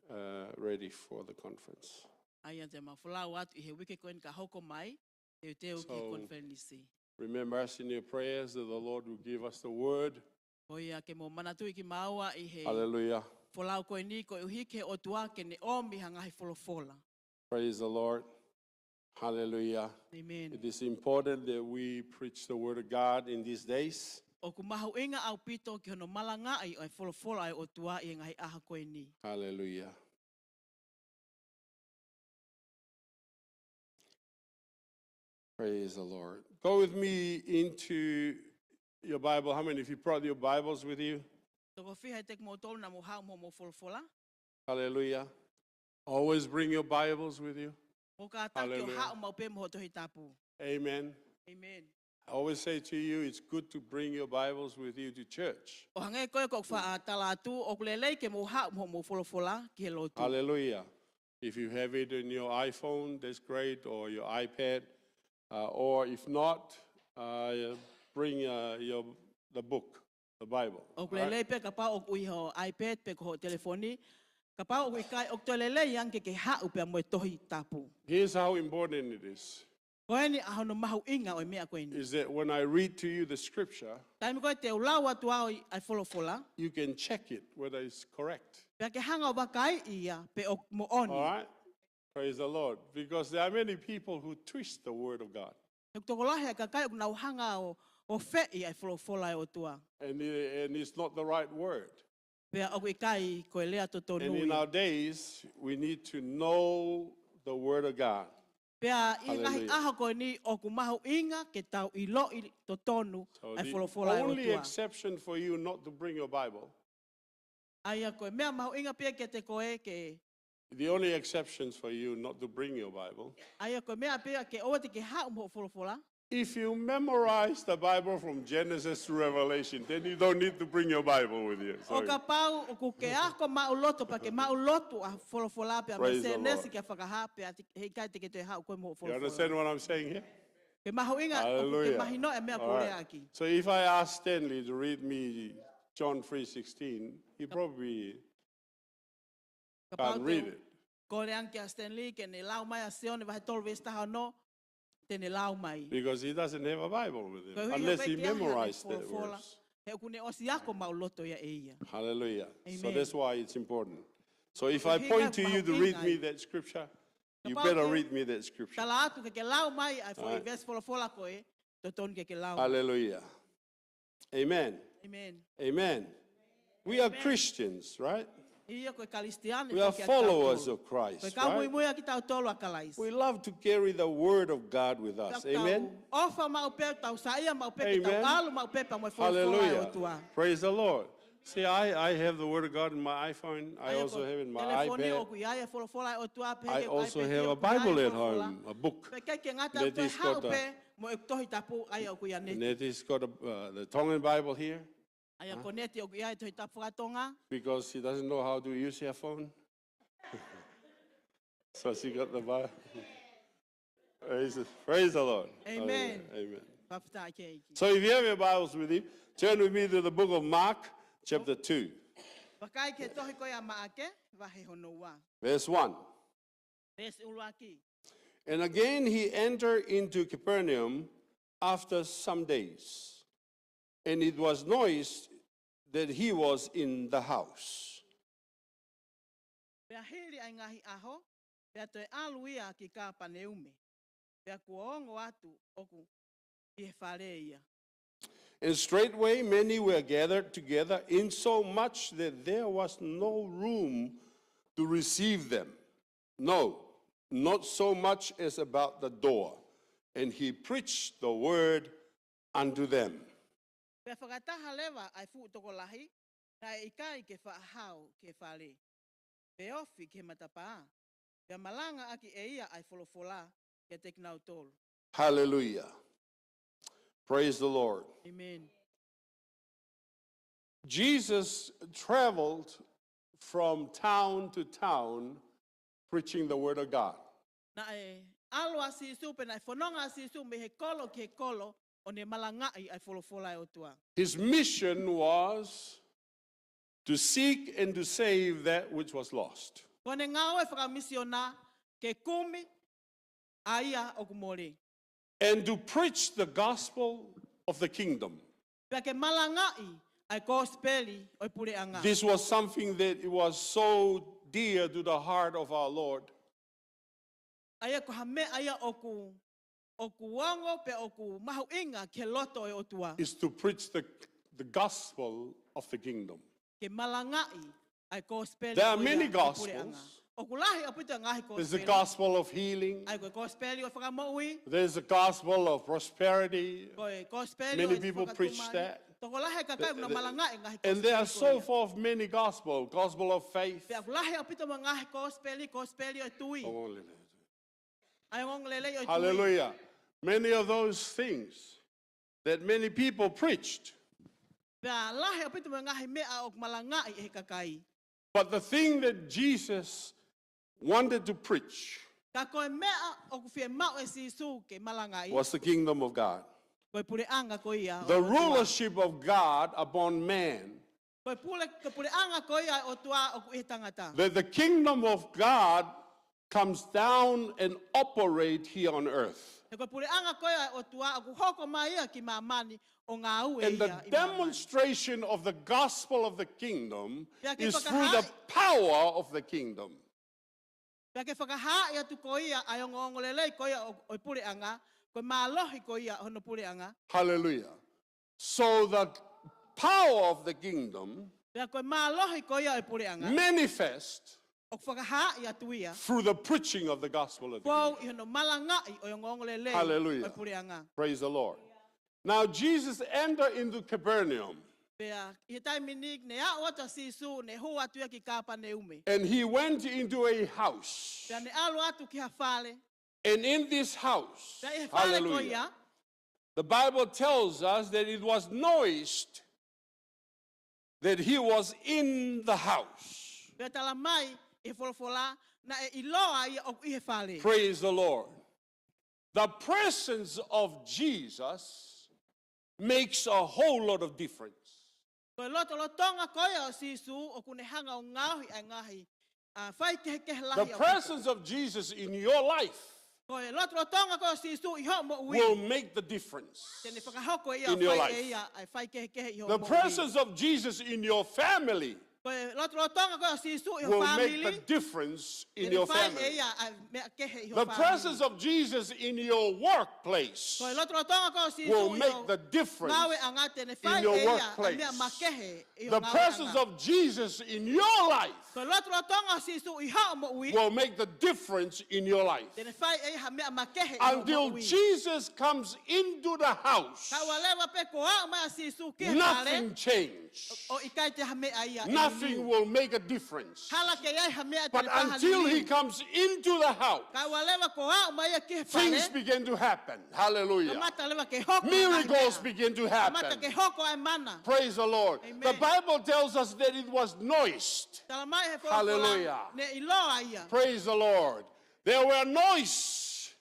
uh, ready for the conference. ʻA ia te ma folau atu ʻi he uike ko eni ka hoko mai, teuteu ki he konifelenisi. So remember us in your prayers that the Lord will give us the word. Ko ia ke mou manatuʻi kimaua ʻi he, hallelujah, folau ko eni koeʻuhi ke ʻOtua ke ne ʻomi ha ngaahi folofola. Praise the Lord. Hallelujah. Amen. It is important that we preach the word of God in these days. ʻOku mahuʻinga ʻaupito ki hono malangaʻi ʻo e folofola ʻa e ʻOtua ʻi he ngaahi ʻaho ko eni. Hallelujah. Praise the Lord. Go with me into your Bible. How many of you brought your Bibles with you? Toko fiha ʻiate kimoutolu naʻa mou haʻu mo hoʻomou folofola? Hallelujah. Always bring your Bibles with you. Mou kātaki ʻo haʻu maʻu pē mo hoʻo Tohi Tapu. Amen. Amen. I always say to you, it's good to bring your Bibles with you to church. ʻO hangē ko e ʻoku ou faʻa tala atu, ʻoku lelei ke mou haʻu mo hoʻomou folofola ki he lotu. Hallelujah. If you have it in your iPhone, that's great, or your iPad. Uh, or if not, uh, bring uh, your, the book, the Bible. ʻOku lelei pē kapau ʻoku ʻi ho iPad pe ko ho telefoni. Kapau ʻoku ʻikai, ʻoku toe lelei ange ke ke haʻu pea mo e Tohi Tapu. Here's how important it is. Ko eni ʻa hono mahuʻinga ʻo e meʻa ko eni. Is that when I read to you the scripture, Taimi ko ē te u lau atu au ʻa e folofola, you can check it whether it's correct. Pea ke hanga ʻo vakaiʻi ia pe ʻoku moʻoni. All right? Praise the Lord. Because there are many people who twist the word of God. He ʻoku tokolahi ʻa e kakai ʻoku nau hanga ʻo, ʻo feʻi ʻa e folofola ʻa e ʻOtua. And, it- and it's not the right word. Pea ʻoku ʻikai ko e lea totonu And in ia. Our days, we need to know the word of God. Pea ʻi he ngaahi Hallelujah. ʻaho ko eni ʻoku mahuʻinga ke tau ʻiloʻi totonu So ʻa e the folofola ʻa e only ʻOtua. Exception for you not to bring your Bible, ʻA ia ko e meʻa mahuʻinga pē ia kiate koe ke, the only exceptions for you not to bring your Bible, ʻa ia ko e meʻa pē ia ke ʻoua te ke haʻu mo hoʻo folofola. if you memorize the Bible from Genesis to Revelation, then you don't need to bring your Bible with you. ʻO Sorry. kapau ʻoku ke ako maʻuloto pea ke maʻuloto ʻa e folofola pea mei Praise the Sēnesi Lord. Kia Fakahā pea ti- he ʻikai te ke toe haʻu koe mo hoʻo You understand folofola. What I'm saying here? Ke mahuʻinga ʻoku ke Hallelujah. Mahinoʻi ʻa e meʻa All ʻoku ou lea right. ʻaki. So if I ask Stanley to read me John three sixteen, he probably Kapau can't read te it. Kole ange kia Stanley ke ne lau mai ʻa Sione vahe tolu veesi taha ono, te ne lau mai. Because he doesn't have a Bible with him, Koeʻuhi unless ʻoku he ʻikai ke ʻi ai ha memorized that folofola, verse. He ʻoku ne ʻosi ako maʻuloto ia ʻe ia. Hallelujah. So Amen. That's why it's important. So if I Koeʻuhi point to ʻoku you to mahuʻinga read ai. Me that scripture, you Kapau better te- read me that scripture. Tala atu ke ke lau mai ʻa e foʻi All right. Veesi folofola ko ē, totonu ke ke lau. Hallelujah. Amen. Amen. Amen. We are Christians, right? Ia ko e Kalisitiane. We are followers of Christ, Ko e kau right? Muimui ʻa kitautolu ʻa Kalaisi. We love to carry the word of God with us. Amen. ʻOfa maʻu pē, tau saiʻia maʻu pē, ke tau Amen. ʻalu maʻu pē pea mo e folofola ʻa e Hallelujah. ʻOtua. Praise the Lord. See, I, I have the word of God in my iPhone. I ʻA ia also ko have it in my telefoni iPad. ʻoku ʻi ai e folofola ʻa e ʻOtua pē. I also have a Bible at home, a book. Pea ʻikai ke ngata That ko e is called haʻu a- pē mo e Tohi Tapu ʻa ia ʻoku ʻi ai ʻanenai. And that is got a, uh, the Tongan Bible here. ʻA ia ko ʻanenai ʻoku ʻi ai e Tohi Tapu faka-Tonga. Because she doesn't know how to use her phone. So she got the Bible. Praise, praise the Lord. Amen. Hallelujah. Amen. Fakafetaʻi ki he ʻEiki. So if you have your Bibles with you, turn with me to the book of Mark, chapter two, Vakai ki he tohi ko ia ʻa Maʻake, vahe hono ua. Verse one. Veesi ʻuluaki. And again he entered into Capernaum after some days, and it was noised that he was in the house. Pea hili ʻa e ngaahi ʻaho, pea toe ʻalu ia ki Kāpaneume. Pea kuo ongo atu ʻoku ʻi he fale ia. And straightway many were gathered together, insomuch that there was no room to receive them, no, not so much as about the door. And he preached the word unto them. Pea fakataha leva ʻa e fuʻu tokolahi, naʻe ʻikai ke faʻa hao ki he fale. Pea ofi ki he matapā. Pea malanga ʻaki ʻe ia ʻa e folofola kiate kinautolu. Hallelujah. Praise the Lord. Amen. Jesus traveled from town to town preaching the word of God. Naʻe ʻalu ʻa Sīsū, pe naʻe fononga ʻa Sīsū mei he kolo ki he kolo, ʻo ne malangaʻi ʻa e folofola ʻa e ʻOtua. His mission was to seek and to save that which was lost. Ko ʻene ngāue fakamisiona ke kumi ʻa ia ʻoku mole. And to preach the gospel of the kingdom. Pea ke malangaʻi ʻa e kosipeli ʻo e puleʻanga. This was something that it was so dear to the heart of our Lord. ʻA ia ko ha meʻa ia ʻoku ʻoku ongo pe ʻoku mahuʻinga ki he loto ʻo e ʻOtua. is to preach the, the gospel of the kingdom. Ke malangaʻi ʻa e kosipeli There are ko ia many ʻo e puleʻanga. Gospels. ʻOku lahi ʻaupito e ngaahi kosipeli. There's a gospel of healing. ʻA ia ko e kosipeli ʻo e fakamoʻui. There's a gospel of prosperity. Ko e kosipeli ʻo e fakatumai. Many people preach that. Tokolahi e kakai ʻoku nau malangaʻi e ngaahi kosipeli ko ia. And there are so forth many gospels. Gospel of faith. Pea ʻoku lahi ʻaupito mo e ngaahi kosipeli, kosipeli ʻo e tui. Ongoongolelei. ʻA e ongoongolelei ʻo e tui. Hallelujah. Many of those things that many people preached. Pea lahi ʻaupito mo e ngaahi meʻa ʻoku malangaʻi ʻe he kakai. But the thing that Jesus wanted to preach Ka ko e meʻa ʻoku fiemaʻu ʻe Sīsū ke malangaʻi was the kingdom of God. Ko e puleʻanga ko ia ʻo e ʻOtua. The rulership of God upon man. Ko e pule, ko e puleʻanga ko ia ʻo e ʻOtua ʻoku ʻi he tangata. That the kingdom of God comes down and operate here on earth. He ko e puleʻanga ko ia ʻo e ʻOtua ʻoku hoko mai ia ki māmani ʻo ngāue ia ʻi māmani. And the demonstration of the gospel of the kingdom is through the power of the kingdom. Pea ke fakahaaʻi atu ko ia ʻa e ongoongolelei ko ia ʻo, ʻo e puleʻanga, ko e mālohi ko ia ʻo hono puleʻanga. Hallelujah. So the power of the kingdom Pea ko e mālohi ko ia ʻo e puleʻanga. Manifest ʻOku fakahaaʻi atu ia. Through the preaching of the gospel of the kingdom. Fou ʻi hono malangaʻi ʻo e ongoongolelei ʻo e puleʻanga. Hallelujah. Praise the Lord. Now Jesus entered into Capernaum. Pea ʻi he taimi ni ne aʻu atu ʻa Sīsū ne hū atu ia ki Kāpaneume. And he went into a house. Pea ne ʻalu atu ki ha fale. And in this house, Pea ʻi he fale ko ia. Hallelujah, the Bible tells us that it was noised that he was in the house. Pea tala mai ʻe he folofola naʻe ʻiloa ia ʻoku ʻi he fale. Praise the Lord. The presence of Jesus makes a whole lot of difference. Ko e lotolotonga ko ia ʻo Sīsū ʻoku ne hanga ʻo ngaohi ʻa e ngaahi, ʻa e faikehekehe lahi ʻaupito. The presence of Jesus in your life Ko e lotolotonga ko ia ʻo Sīsū ʻi hoʻo moʻui. Will make the difference in your life. Te ne fakahoko ia ʻa e fai ʻe ia ʻa e faikehekehe ʻi hoʻo moʻui. The presence of Jesus in your family Ko e lotolotonga ko ia ʻo Sīsū ʻi hoʻo fāmili. Will make the difference in your family. Te ne fai ʻe ia ʻa e meʻa kehe ʻi hoʻo fāmili. The presence of Jesus in your workplace Ko e lotolotonga ko ia ʻo Sīsū ʻi hoʻo ngāueʻanga te ne fai ʻe ia ʻa e meʻa makehe ʻi hoʻo ngāueʻanga. Will make the difference in your workplace. The presence of Jesus in your life Ko e lotolotonga ʻo Sīsū ʻi hoʻo moʻui. Will make the difference in your life. Te ne fai ʻe ia ha meʻa makehe ʻi hoʻo moʻui. Until Jesus comes into the house, Kae ʻoua leva pē kuo aʻu mai ʻa Sīsū ki he fale. Nothing changed. ʻO, ʻo ʻikai toe ha meʻa ia ʻe liliu. Nothing will make a difference. Hala ke ʻi ai ha meʻa te ne fai ha liliu. But until he comes into the house, Kae ʻoua leva kuo aʻu mai ia ki he fale. Things begin to happen. Hallelujah. Kamata leva ke hoko ʻa e ngaahi meʻa. Miracles begin to happen. Kamata ke hoko ʻa e mana. Praise the Lord. Amen. The Bible tells us that it was noised. Tala mai ʻe he folofola, Hallelujah, ne ʻiloa ia. Praise the Lord. There were noise.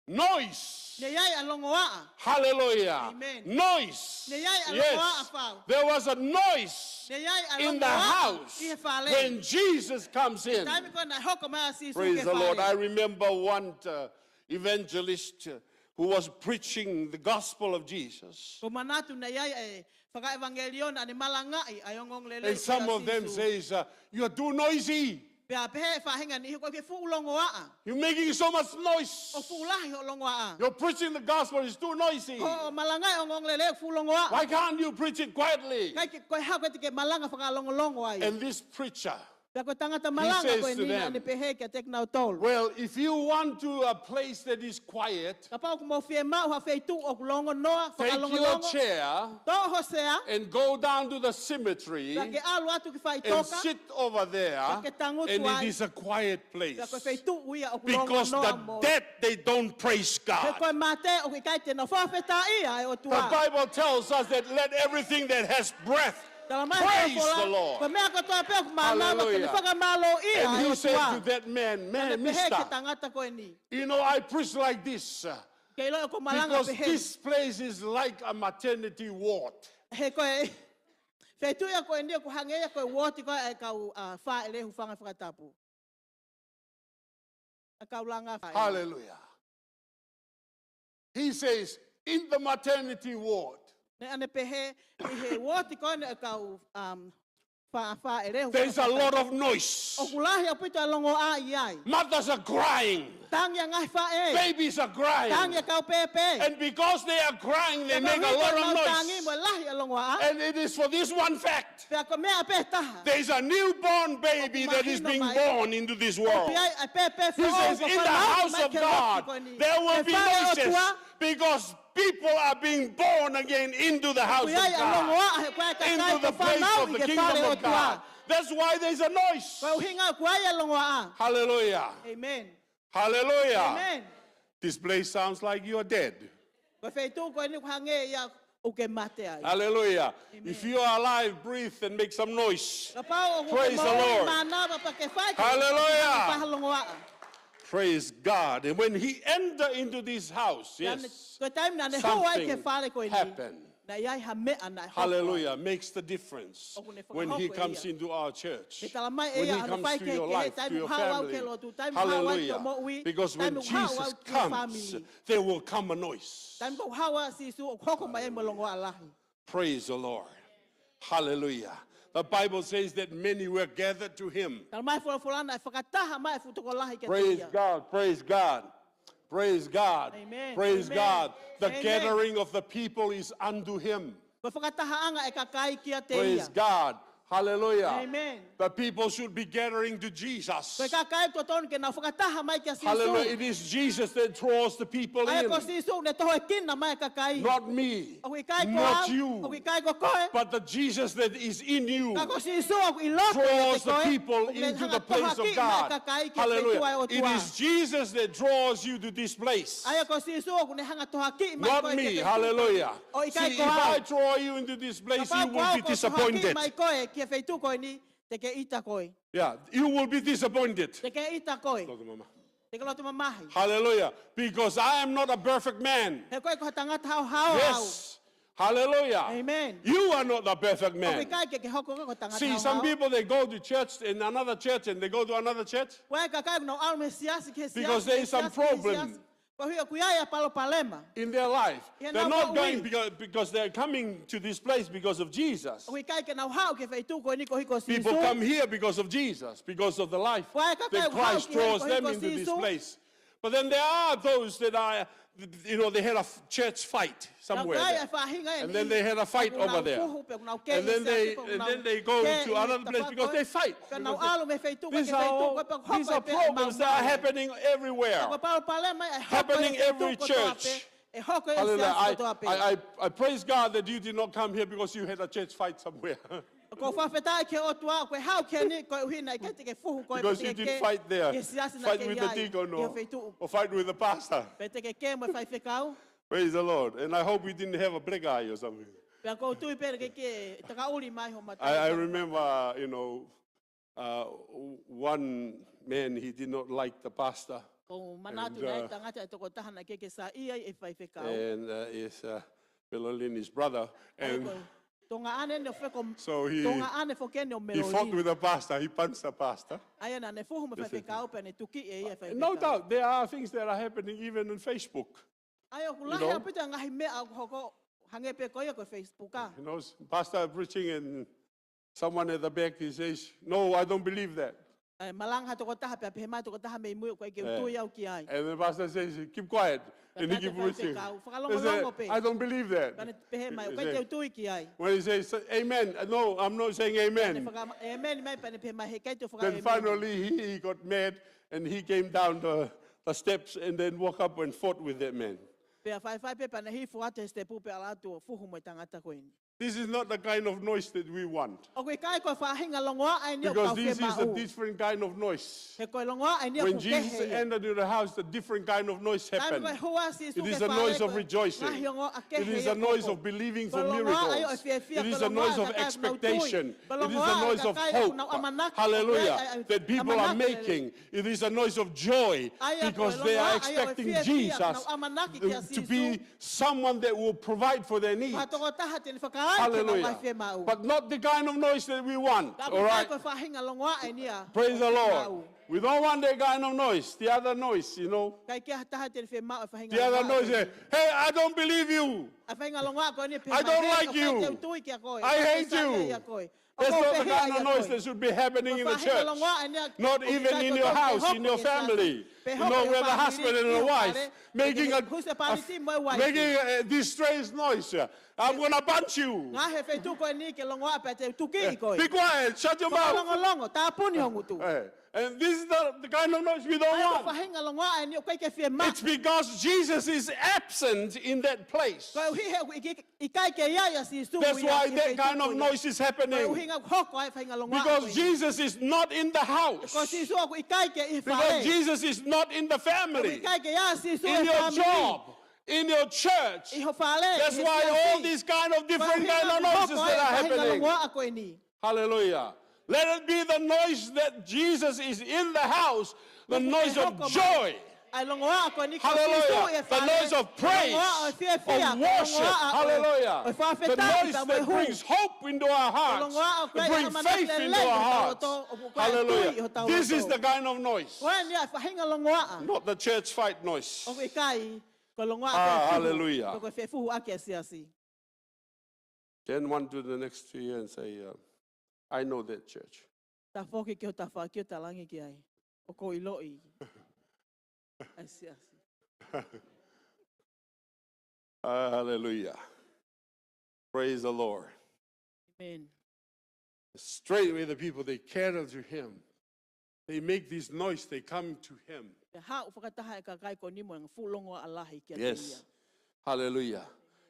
Noise. Ne ʻi ai ʻa e longoaʻa. Hallelujah. Amen. Noise. Ne ʻi ai ʻa e longoaʻa fau. Yes. There was a noise in the house when Jesus comes in. Ne ʻi ai ʻa e longoaʻa ʻi he fale. Taimi ko ē naʻe hoko mai ʻa Sīsū ki he fale. Praise the Lord. I remember one, uh, evangelist, uh, who was preaching the gospel of Jesus. ʻOku ou manatu naʻe ʻi ai e fakaʻevangeliō naʻa ne malangaʻi ʻa e ongoongolelei ʻo Sīsū. And some of them says, uh, "You are too noisy. Pea pehē ʻe he faʻahinga ʻe niʻihi, ʻoku ke fuʻu longoaʻa. You're making so much noise. ʻOku fuʻu lahi hoʻo longoaʻa. You're preaching the gospel, it's too noisy. Hoʻo malangaʻi e ongoongolelei ʻoku fuʻu longoaʻa. Why can't you preach it quietly?" ʻIkai ke, ko e hā ʻoku ʻikai te ke malanga fakalongolongo ai? And this preacher Pea ko e tangata malanga ko eni naʻa ne pehē kiate kinautolu. He says to them, "Well, if you want to a place that is quiet, Kapau ʻoku mou fiemaʻu ha feituʻu ʻoku longonoa, fakalongolongo, take your chair toʻo ho sea, and go down to the cemetery pea ke ʻalu atu ki faʻitoka, and sit over there, pea ke tangutu ai, and it is a quiet place. Pea ko e feituʻu ia ʻoku longonoa mo." Because the dead, they don't praise God. He ko e mate ʻoku ʻikai te nau fakafetaʻi ʻa e ʻOtua. The Bible tells us that let everything that has breath Tala mai ʻe he folofola, praise the Lord. Ko e meʻa kotoa pē ʻoku mānava ke ne fakamālōʻia ʻa e ʻOtua. Hallelujah. And he said to that man, "Man, mister, Naʻa ne pehē ki he tangata ko eni, you know, I preach like this, uh, Ke ʻilo ʻoku ou malanga pehē. Because this place is like a maternity ward." He ko e feituʻu ia ko eni ʻoku hangē ia ko e uooti ko ē ʻa e kau, ʻa, fāʻeleʻi hūfanga fakatapu. ʻA e kau langa fai. Hallelujah. He says, "In the maternity ward, Naʻa ne pehē, ʻi he uooti ko eni ʻa e kau, um, fa, faʻē lehu. There's a lot of noise. ʻOku lahi ʻaupito e longoaʻa ʻi ai. Mothers are crying. Tangi ʻa e ngaahi faʻē. Babies are crying. Tangi ʻa e kau pēpē. And because they are crying, they make a lot of noise. Pea koeʻuhi ko ʻenau tangi mo e lahi e longoaʻa. And it is for this one fact. Pea ko e meʻa pē taha. There is a newborn baby that is being born into this world. ʻOku mahino mai. ʻOku ʻi ai e pēpē foʻou kuo fanauʻi mai ki he lotu ko eni. He says, "In the house of God, there will be noises because people are being born again into the house of God, into the place of the kingdom of God." That's why there's a noise. Ko e ʻuhinga ʻoku ʻi ai e longoaʻa. Hallelujah. Amen. Hallelujah. Amen. This place sounds like you're dead. Ko e feituʻu ko eni ʻoku hangē ia ʻoku ke mate ai. Hallelujah. Amen. If you are alive, breathe and make some noise. Kapau ʻoku ke moʻui, mānava pea ke fai ke fakalongoaʻa. Praise the Lord. Hallelujah. Praise God. And when he entered into this house, yes, something happened. Ko e taimi naʻa ne hū ai ki he fale ko eni, naʻe ʻi ai ha meʻa naʻe hoko ai. Hallelujah. Makes the difference when he comes into our church, when he comes to your life, to your family. ʻOku ne fakahokohoko ia. Hallelujah. Because when Jesus comes, there will come a noise. Taimi ʻoku haʻu ai ʻa Sīsū ʻoku hoko mai ai mo e longoaʻa lahi. Praise the Lord. Hallelujah. The Bible says that many were gathered to him. Talamai ʻe he folofola naʻe fakataha mai e fuʻu tokolahi kiate ia. Praise God. Praise God. Praise God. Amen. Praise God. Amen. The gathering of the people is unto him. Ko e fakatahaʻanga ʻa e kakai kiate ia. Praise God. Hallelujah. Amen. The people should be gathering to Jesus. Ko e kakai ʻoku totonu ke nau fakataha mai kia Sīsū. Hallelujah. It is Jesus that draws the people in. ʻA ia ko Sīsū ʻoku ne tohoʻekina mai e kakai. Not me. ʻOku ʻikai ko au. Not you. ʻOku ʻikai ko koe. But the Jesus that is in you draws the people into the place of God. Ka ko Sīsū ʻoku ʻiloa kiate koe, ʻoku ne hanga ʻo tohoakiʻi mai e kakai ki he feituʻu ʻa e ʻOtua. Hallelujah. It is Jesus that draws you to this place. ʻA ia ko Sīsū ʻoku ne hanga ʻo tohoakiʻi mai koe ki he feituʻu ko eni. Not me. Hallelujah. ʻOku ʻikai ko au. See, if I draw you into this place, you will be disappointed. Kapau ko au ʻoku ou tohoakiʻi mai koe ki he feituʻu ko eni, te ke ʻita koe. Yeah, you will be disappointed. Te ke ʻita koe. Loto mamahi. Te ke loto mamahi. Hallelujah. Because I am not a perfect man. He ko au ʻikai ko ha tangata haohaoa au. Yes. Hallelujah. Amen. You are not a perfect man. ʻOku ʻikai ke ke hoko ko e tangata haohaoa. See, some people, they go to church in another church and they go to another church. Ko e kakai ʻoku nau ʻalu mei he siasi ki he siasi, mei he siasi ki he siasi. Because there is some problem. Koeʻuhi ʻoku ʻi ai e palopalema ʻi heʻenau moʻui. In their life. They're not going because, because they're coming to this place because of Jesus. ʻOku ʻikai ke nau haʻu ki he feituʻu ko eni koeʻuhi ko Sīsū. People come here because of Jesus, because of the life that Christ draws them into this place. Ko e kakai ʻoku haʻu ki heni koeʻuhi ko Sīsū. But then there are those that are, you know, they had a f-, church fight somewhere there. Ka ʻoku ʻi ai e faʻahinga ʻe niʻihi ʻoku nau fuhu pe ʻoku nau kē he siasi pe ʻoku nau kē he tafaʻaki. And then they, and then they, and then they go to another place because they fight. Pea nau ʻalu mei he feituʻu ko ē ki he feituʻu ko ē pea ko e hoko pē ʻa e maumau. These are, these are problems that are happening everywhere. Ka ko e palopalema ia ʻe hoko ʻi he feituʻu kotoa pē. Happening every church. ʻE hoko ʻi he siasi kotoa pē. Hallelujah. I, I, I praise God that you did not come here because you had a church fight somewhere. ʻOku ou fakafetaʻi ki he ʻOtua ʻoku ke haʻu ki heni koeʻuhi naʻe ʻikai te ke fuhu koe pe te ke kē ki he siasi naʻe kē ai ʻi ho feituʻu. Because you didn't fight there. Fight with the deacon or, or fight with the pastor. Pe te ke kē mo e faifekau. Praise the Lord. And I hope you didn't have a black eye or something. Pea ʻoku ou tui pē naʻe ʻikai ke takaʻuli mai ho mata. I, I remember, you know, uh, w-, one man, he did not like the pastor. ʻOku ou manatu naʻe ʻi ai e tangata ʻe toko taha naʻe ʻikai ke saiʻia ʻi he faifekau. And, uh, is, uh, Pelolini's brother. And ko e tuongaʻane ʻo Feko, so he, tuongaʻane foki eni ʻo Melolini. He fought with the pastor, he punched the pastor. ʻA ia naʻa ne fuhu mo e faifekau pea ne tuki ʻe ia e faifekau. No doubt, there are things that are happening even on Facebook. ʻA ia ʻoku lahi ʻaupito e ngaahi meʻa ʻoku hoko hangē pē ko ia ko e Facebook, ā. You know, pastor preaching and someone at the back, he says, "No, I don't believe that." ʻE malanga ha tokotaha pea pehē mai e tokotaha mei mui, ʻoku ʻikai ke u tui au ki ai. And the pastor says, "Keep quiet." And he keep preaching. Fakalongolongo pē. He said, "I don't believe that." Pea ne pehē mai, ʻoku ʻikai te u tui ki ai. When he says, "Amen," "No, I'm not saying amen." Pea ne faka-, ʻēmeni mai, pea ne pehē mai, "He ʻikai te u faka-ʻēmeni." Then finally he, he got mad and he came down the, the steps and then walked up and fought with that man. Pea faifai pē pea ne hifo atu he sitepu pea ʻalu atu ʻo fuhu mo e tangata ko eni. This is not the kind of noise that we want. ʻOku ʻikai ko e faʻahinga longoaʻa eni ʻoku tau fiemaʻu. Because this is a different kind of noise. He ko e longoaʻa eni ʻoku kehe ia. When Jesus entered into the house, a different kind of noise happened. Taimi ko ē ʻe hū ai ʻa Sīsū ki he fale, ko e ngaahi ongoʻa kehe ia ʻoku hoko. It is a noise of believing for miracles. Ko e longoaʻa ia ʻo e fiefia, ko e longoaʻa ia ʻo e kakai ʻoku nau tui. It is a noise of expectation. Ko e longoaʻa ia ʻo e kakai ʻoku nau ʻamanaki. It is a noise of hope. Hallelujah. That people are making. It is a noise of joy because they are expecting Jesus to be someone that will provide for their needs. Hallelujah. But not the kind of noise that we want. All right? Praise the Lord. We don't want that kind of noise, the other noise, you know. ʻIkai ke ʻi ai ha taha te ne fiemaʻu e faʻahinga longoaʻa ko eni. The other noise, eh, "Hey, I don't believe you. ʻA e faʻahinga longoaʻa ko eni pehē mai, "Hey, ʻoku ʻikai te u tui kia koe. I don't like you." ʻOku ou fehiʻa kia koe. That's not the kind of noise that should be happening in the church. Not even in your house, in your family. You know, where the husband and the wife making a, making a distress noise. "I'm gonna punch you." Ngaahi feituʻu ko eni ke longoaʻa pea te u tukiʻi koe. "Be quiet, shut your mouth." Fakalongolongo, tāpuni ho ngutu. Eh, and this is the, the kind of noise we don't want. Faʻahinga longoaʻa eni ʻoku ʻikai ke fiemaʻu. It's because Jesus is absent in that place. Koeʻuhi he ʻoku ʻikai ke ʻi ai ʻa Sīsū ʻi he feituʻu ko ia. That's why that kind of noise is happening. Koeʻuhi ʻoku hoko ai e faʻahinga longoaʻa ko eni. Because Jesus is not in the house. Ko Sīsū ʻoku ʻikai ke ʻi he fale. Because Jesus is not in the family. ʻOku ʻikai ke ʻi ai ʻa Sīsū ʻi he fāmili. In your job, in your church. ʻI ho fale, ʻi he siasi. That's why all these kind of different kind of noises that are happening. Koeʻuhi ʻoku hoko ai e faʻahinga longoaʻa ko eni. Hallelujah. Let it be the noise that Jesus is in the house, the noise of joy. Hallelujah. The noise of praise, of worship. Hallelujah. The noise that brings hope into our hearts. It brings faith into our hearts. Hallelujah. This is the kind of noise. Not the church fight noise. Ah, hallelujah. Turn one to the next to you and say, uh, "I know that church." Tafoki ki ho tafaʻaki ʻo talaange ki ai, "ʻOku ou ʻiloʻi ʻa e siasi." Ah, hallelujah. Praise the Lord. Amen. Straightway the people, they gather to him. They make this noise, they come to him. Pea haʻu fakataha e kakai ko eni mo e ngaahi fuʻu longoaʻa lahi kiate ia. Yes. Hallelujah.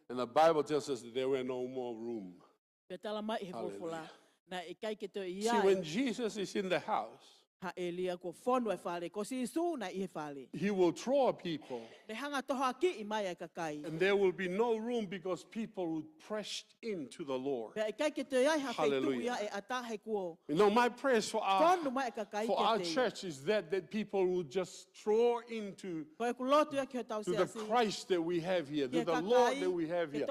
And the Bible tells us that there were no more room. Pea tala mai ʻe he folofola, naʻe ʻikai ke toe ʻi ai ha ʻēlia kuo fonu e fale. Hallelujah. See, when Jesus is in the house, ko Sīsū naʻe ʻi he fale, he will draw people. Ne hanga ʻo tohoakiʻi mai ʻa e kakai. And there will be no room because people will press into the Lord. Pea ʻikai ke toe ʻi ai ha feituʻu ia ʻe ʻatā he kuo fonu mai e kakai kiate ia. Hallelujah. You know, my prayers for our, for our church is that, that people will just draw into, to the Christ that we have here, to the Lord that we have here,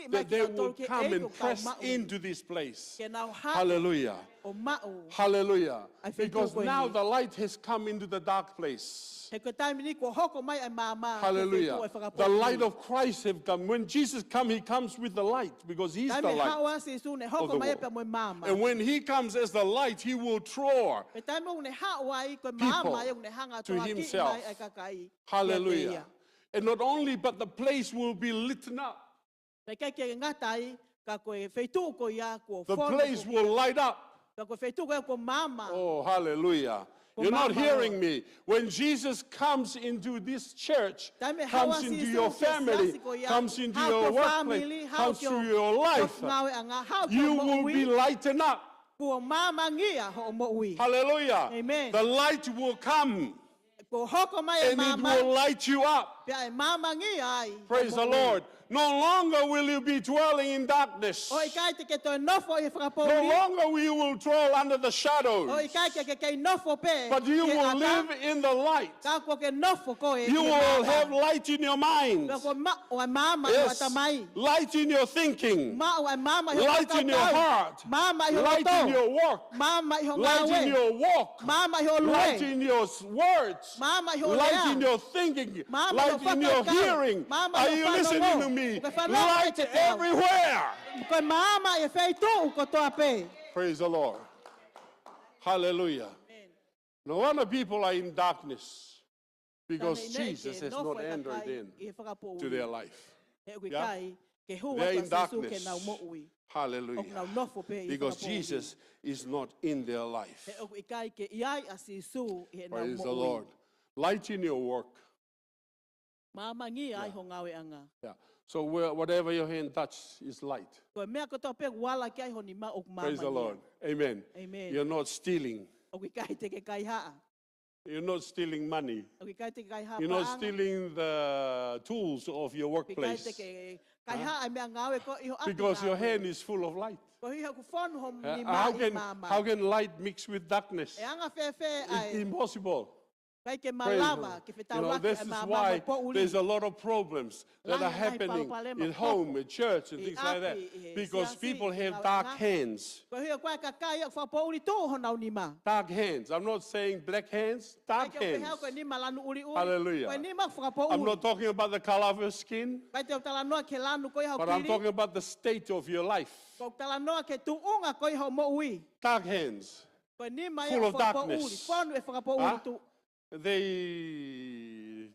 that they will come and press into this place. Ko e koloa atu ia ki hotau siasi, kia kakai, ke tohoakiʻi mai ki hotau loto ke ʻi ai hotau maʻu. Hallelujah. Ko e koloa atu ia ki hotau loto ke ʻi ai hotau maʻu. Hallelujah. ʻA e feituʻu ko eni. Because now the light has come into the dark place. He ko e taimi ni kuo hoko mai ʻa e maama ki he feituʻu ʻo e fakapoʻuli. Hallelujah. The light of Christ have come. When Jesus come, he comes with the light because he's the light of the world. Taimi ʻe haʻu ai ʻa Sīsū, ne hoko mai ia pea mo e maama. And when he comes as the light, he will draw people to himself. Pea taimi ʻoku ne haʻu ai ko e maama ia, ʻoku ne hanga ʻo tohoakiʻi mai ʻa e kakai kiate ia. Hallelujah. And not only, but the place will be litten up. Pea ʻikai ke ngata ai, ka ko e feituʻu ko ia kuo fonu. The place will light up. Ka ko e feituʻu ko ia kuo maama. Oh, hallelujah. Kuo maama. You're not hearing me. When Jesus comes into this church, comes into your family, comes into your workplace, comes to your life, you will be lightened up. Taimi ʻe haʻu ʻa Sīsū ki ho siasi ko ia, haʻu ki ho fāmili, haʻu ki ho moʻui, haʻu ki ho maʻu ʻanga, haʻu ki ho moʻui. Hallelujah. Kuo hoko mai e maama. The light will come. And it will light you up. Pea ʻe maamaʻi ai ho moʻui. Praise the Lord. No longer will you be dwelling in darkness. ʻOku ʻikai te ke toe nofo ʻi he fakapoʻuli. No longer will you dwell under the shadows. ʻOku ʻikai te ke kei nofo pē ʻi he ʻatā. But you will live in the light. Ka kuo ke nofo koe ʻi he maama. You will have light in your mind. Pea kuo maʻu ʻa e maama ʻi ho ʻatamai. Yes. Light in your thinking. Maʻu ʻa e maama ʻi ho fakakaukau. Light in your heart. Maama ʻi ho loto. Light in your work. Maama ʻi ho ngāue. Light in your walk. Maama ʻi ho lue. Light in your s-, words. Maama ʻi ho lea. Light in your thinking. Maama ʻi ho fakakaukau. Light in your hearing. Maama ʻi ho fanongo. Are you listening to me? ʻOku ke fanongo kiate au? Light everywhere. Ko e maama ʻi he feituʻu kotoa pē. Praise the Lord. Hallelujah. Amen. No wonder people are in darkness. Because Jesus has not entered in to their life. Taimi ʻe niʻihi ke nofo e kakai ʻi he fakapoʻuli. Yeah. He ʻoku ʻikai ke hū atu ʻa Sīsū ki heʻenau moʻui. They're in darkness. Hallelujah. ʻOku nau nofo pē ʻi he fakapoʻuli. Because Jesus is not in their life. He ʻoku ʻikai ke ʻi ai ʻa Sīsū ʻi heʻenau moʻui. Praise the Lord. Light in your work. Maamaʻi ai ho ngāueʻanga. Yeah. Yeah. So where, whatever your hand touch is light. Ko e meʻa kotoa pē ʻoku ala ki ai ho nima ʻoku maama ia. Praise the Lord. Amen. Amen. You're not stealing. ʻOku ʻikai te ke kaihaʻa. You're not stealing money. ʻOku ʻikai te ke kaihaʻa paʻanga. You're not stealing the tools of your workplace. ʻOku ʻikai te ke kaihaʻa e meʻangāue ko ē ʻi ho ʻapi ngāue. Huh? Because your hand is full of light. Koeʻuhi he ʻoku fonu ho nima ʻi he maama. Huh? How can, how can light mix with darkness? ʻE anga fēfē ʻa e... It's impossible. ʻIkai ke malava ke fetaulaki ʻa e maama mo e poʻuli. Praise the Lord. You know, this is why there's a lot of problems that are happening in home, in church, and things like that, because people have dark hands. Lahi ai e palopalema ʻoku ʻi ai e maama mo e poʻuli. Ko e hā e kuonga e kakai ʻoku fakapoʻuli tuʻu honau nima? Dark hands. Dark hands. ʻIkai ke u pehē au ko e nima lanu ʻuliʻuli. Hallelujah. Ko e nima ʻoku fakapoʻuli. I'm not talking about the color of your skin, ʻikai te u talanoa ki he lanu ko ia ho kili. But I'm talking about the state of your life. ʻOku ou talanoa ki he tuʻunga ko ia ho moʻui. Dark hands. Ko e nima ia ʻoku fakapoʻuli. Full of darkness. Fonu ʻe fakapoʻuli tuʻu. Huh? They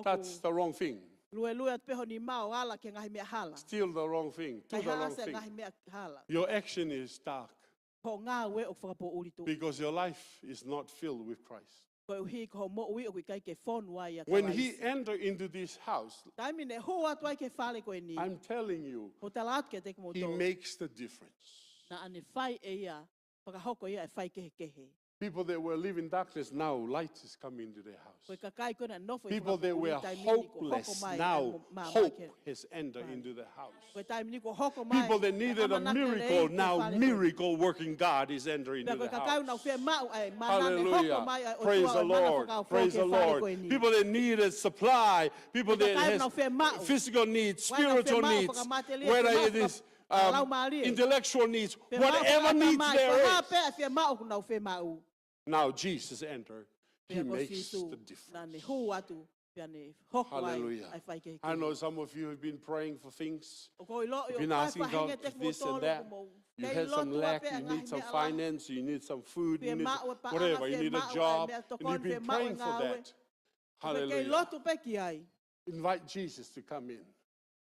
touch the wrong thing. ʻOku luelue atu pē ho nima ʻo ala ki he ngaahi meʻa hala. Steal the wrong thing. Do the wrong thing. Kaihaʻasi e ngaahi meʻa hala. Your action is dark. Ko e ngāue ʻoku fakapoʻuli tuʻu. Because your life is not filled with Christ. Koeʻuhi ko ho moʻui ʻoku ʻikai ke fonu ai ʻia Kalaisi. When he enter into this house, taimi ne hū atu ai ki he fale ko eni, I'm telling you, ʻoku ou tala atu kiate kimoutolu, he makes the difference. Naʻa ne fai ʻe ia, fakahoko ia e faikehekehe. People that were living darkness, now light is coming into their house. Ko e kakai ko ē naʻe nofo ʻi he fakapoʻuli taimi ni, kuo hoko mai e maama ki he fale. People that were hopeless, now hope has entered into the house. Ko e taimi ni kuo hoko mai e ʻamanaki lelei ki he fale ko eni. People that needed a miracle, now miracle working God is entering into the house. Pea ko e kakai ʻoku nau fiemaʻu e mana, ne hoko mai e ʻOtua ʻo e mana fakaofo ki he fale ko eni. Hallelujah. Praise the Lord. Praise the Lord. People that needed supply, people that has physical needs, spiritual needs, whether it is, um, intellectual needs, whatever needs there is. Ko e kakai ʻoku nau fiemaʻu e fakamateliʻi, fiemaʻu fakamatelie, fiemaʻu fakamāmālie, fiemaʻu fakalaumālie. Now Jesus enter. He makes the difference. Pea ko Sīsū, naʻa ne hū atu, pea ne hoko ai ʻa e faikehekehe. Hallelujah. I know some of you have been praying for things. ʻOku ou ʻiloʻi ʻoku ʻi ai e faʻahinga ʻiate kimoutolu ʻoku mou kei lotu pē ʻa e ngaahi meʻa lahi. You've been asking God for this and that. You had some lack, you need some food, you need whatever, you need a job, and you've been praying for that. Fiemaʻu e pepa, fiemaʻu e ngāue. Fiemaʻu e meʻatokoni, fiemaʻu e ngāue. Hallelujah. Pea kei lotu pē ki ai. Invite Jesus to come in.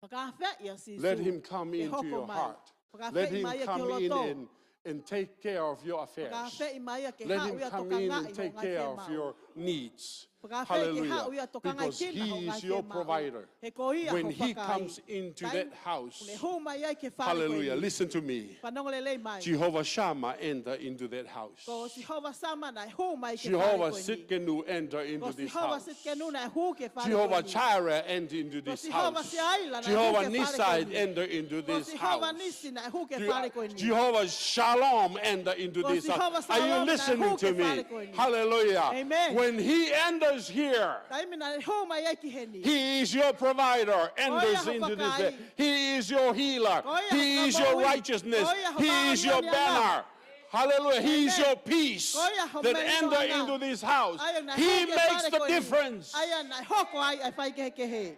Fakaafeʻi ʻa Sīsū ke hoko mai. Let him come into your heart. Fakaafeʻi mai ia ki ho loto. Let him come in and, and take care of your affairs. Fakaafeʻi mai ia ke haʻu ia ʻo tokangaʻi ho ngaahi fiemaʻu. Let him come in and take care of your needs. Fakaafeʻi ke haʻu ia ʻo tokangaʻi kinautolu ho ngaahi fiemaʻu. Hallelujah. Because he is your provider. He ko ia ho fakaʻaiʻai. When he comes into that house, taimi ʻoku ne hū mai ai ki he fale ko eni. Hallelujah. Listen to me. Fanongo lelei mai. Jehovah Shammah enter into that house. Ko Sihova Sama naʻe hū mai ki he fale ko eni. Jehovah Tsidkenu enter into this house. Ko Sihova Tsidkenu naʻe hū ki he fale ko eni. Jehovah Jireh enter into this house. Ko Sihova Siaila naʻe hū ki he fale ko eni. Jehovah Nissi enter into this house. Ko Sihova Nisi naʻe hū ki he fale ko eni. Je-, Jehovah Shalom enter into this house. Ko Sihova Salome naʻe hū ki he fale ko eni. Are you listening to me? Hallelujah. Amen. When he enters here, taimi naʻa ne hū mai ai ki heni, he is your provider, enters into this. Ko ia ho fakaʻaiʻai. He is your healer. Ko ia ho fakamoʻui. He is your righteousness. Ko ia ho māʻoniʻoni ʻana. He is your banner. Hallelujah. Amen. He is your peace that enter into this house. Ko ia ho meʻi ʻoʻona. ʻA ia naʻe hū ki he fale ko eni. He makes the difference. ʻA ia naʻe hoko ai ʻa e faikehekehe.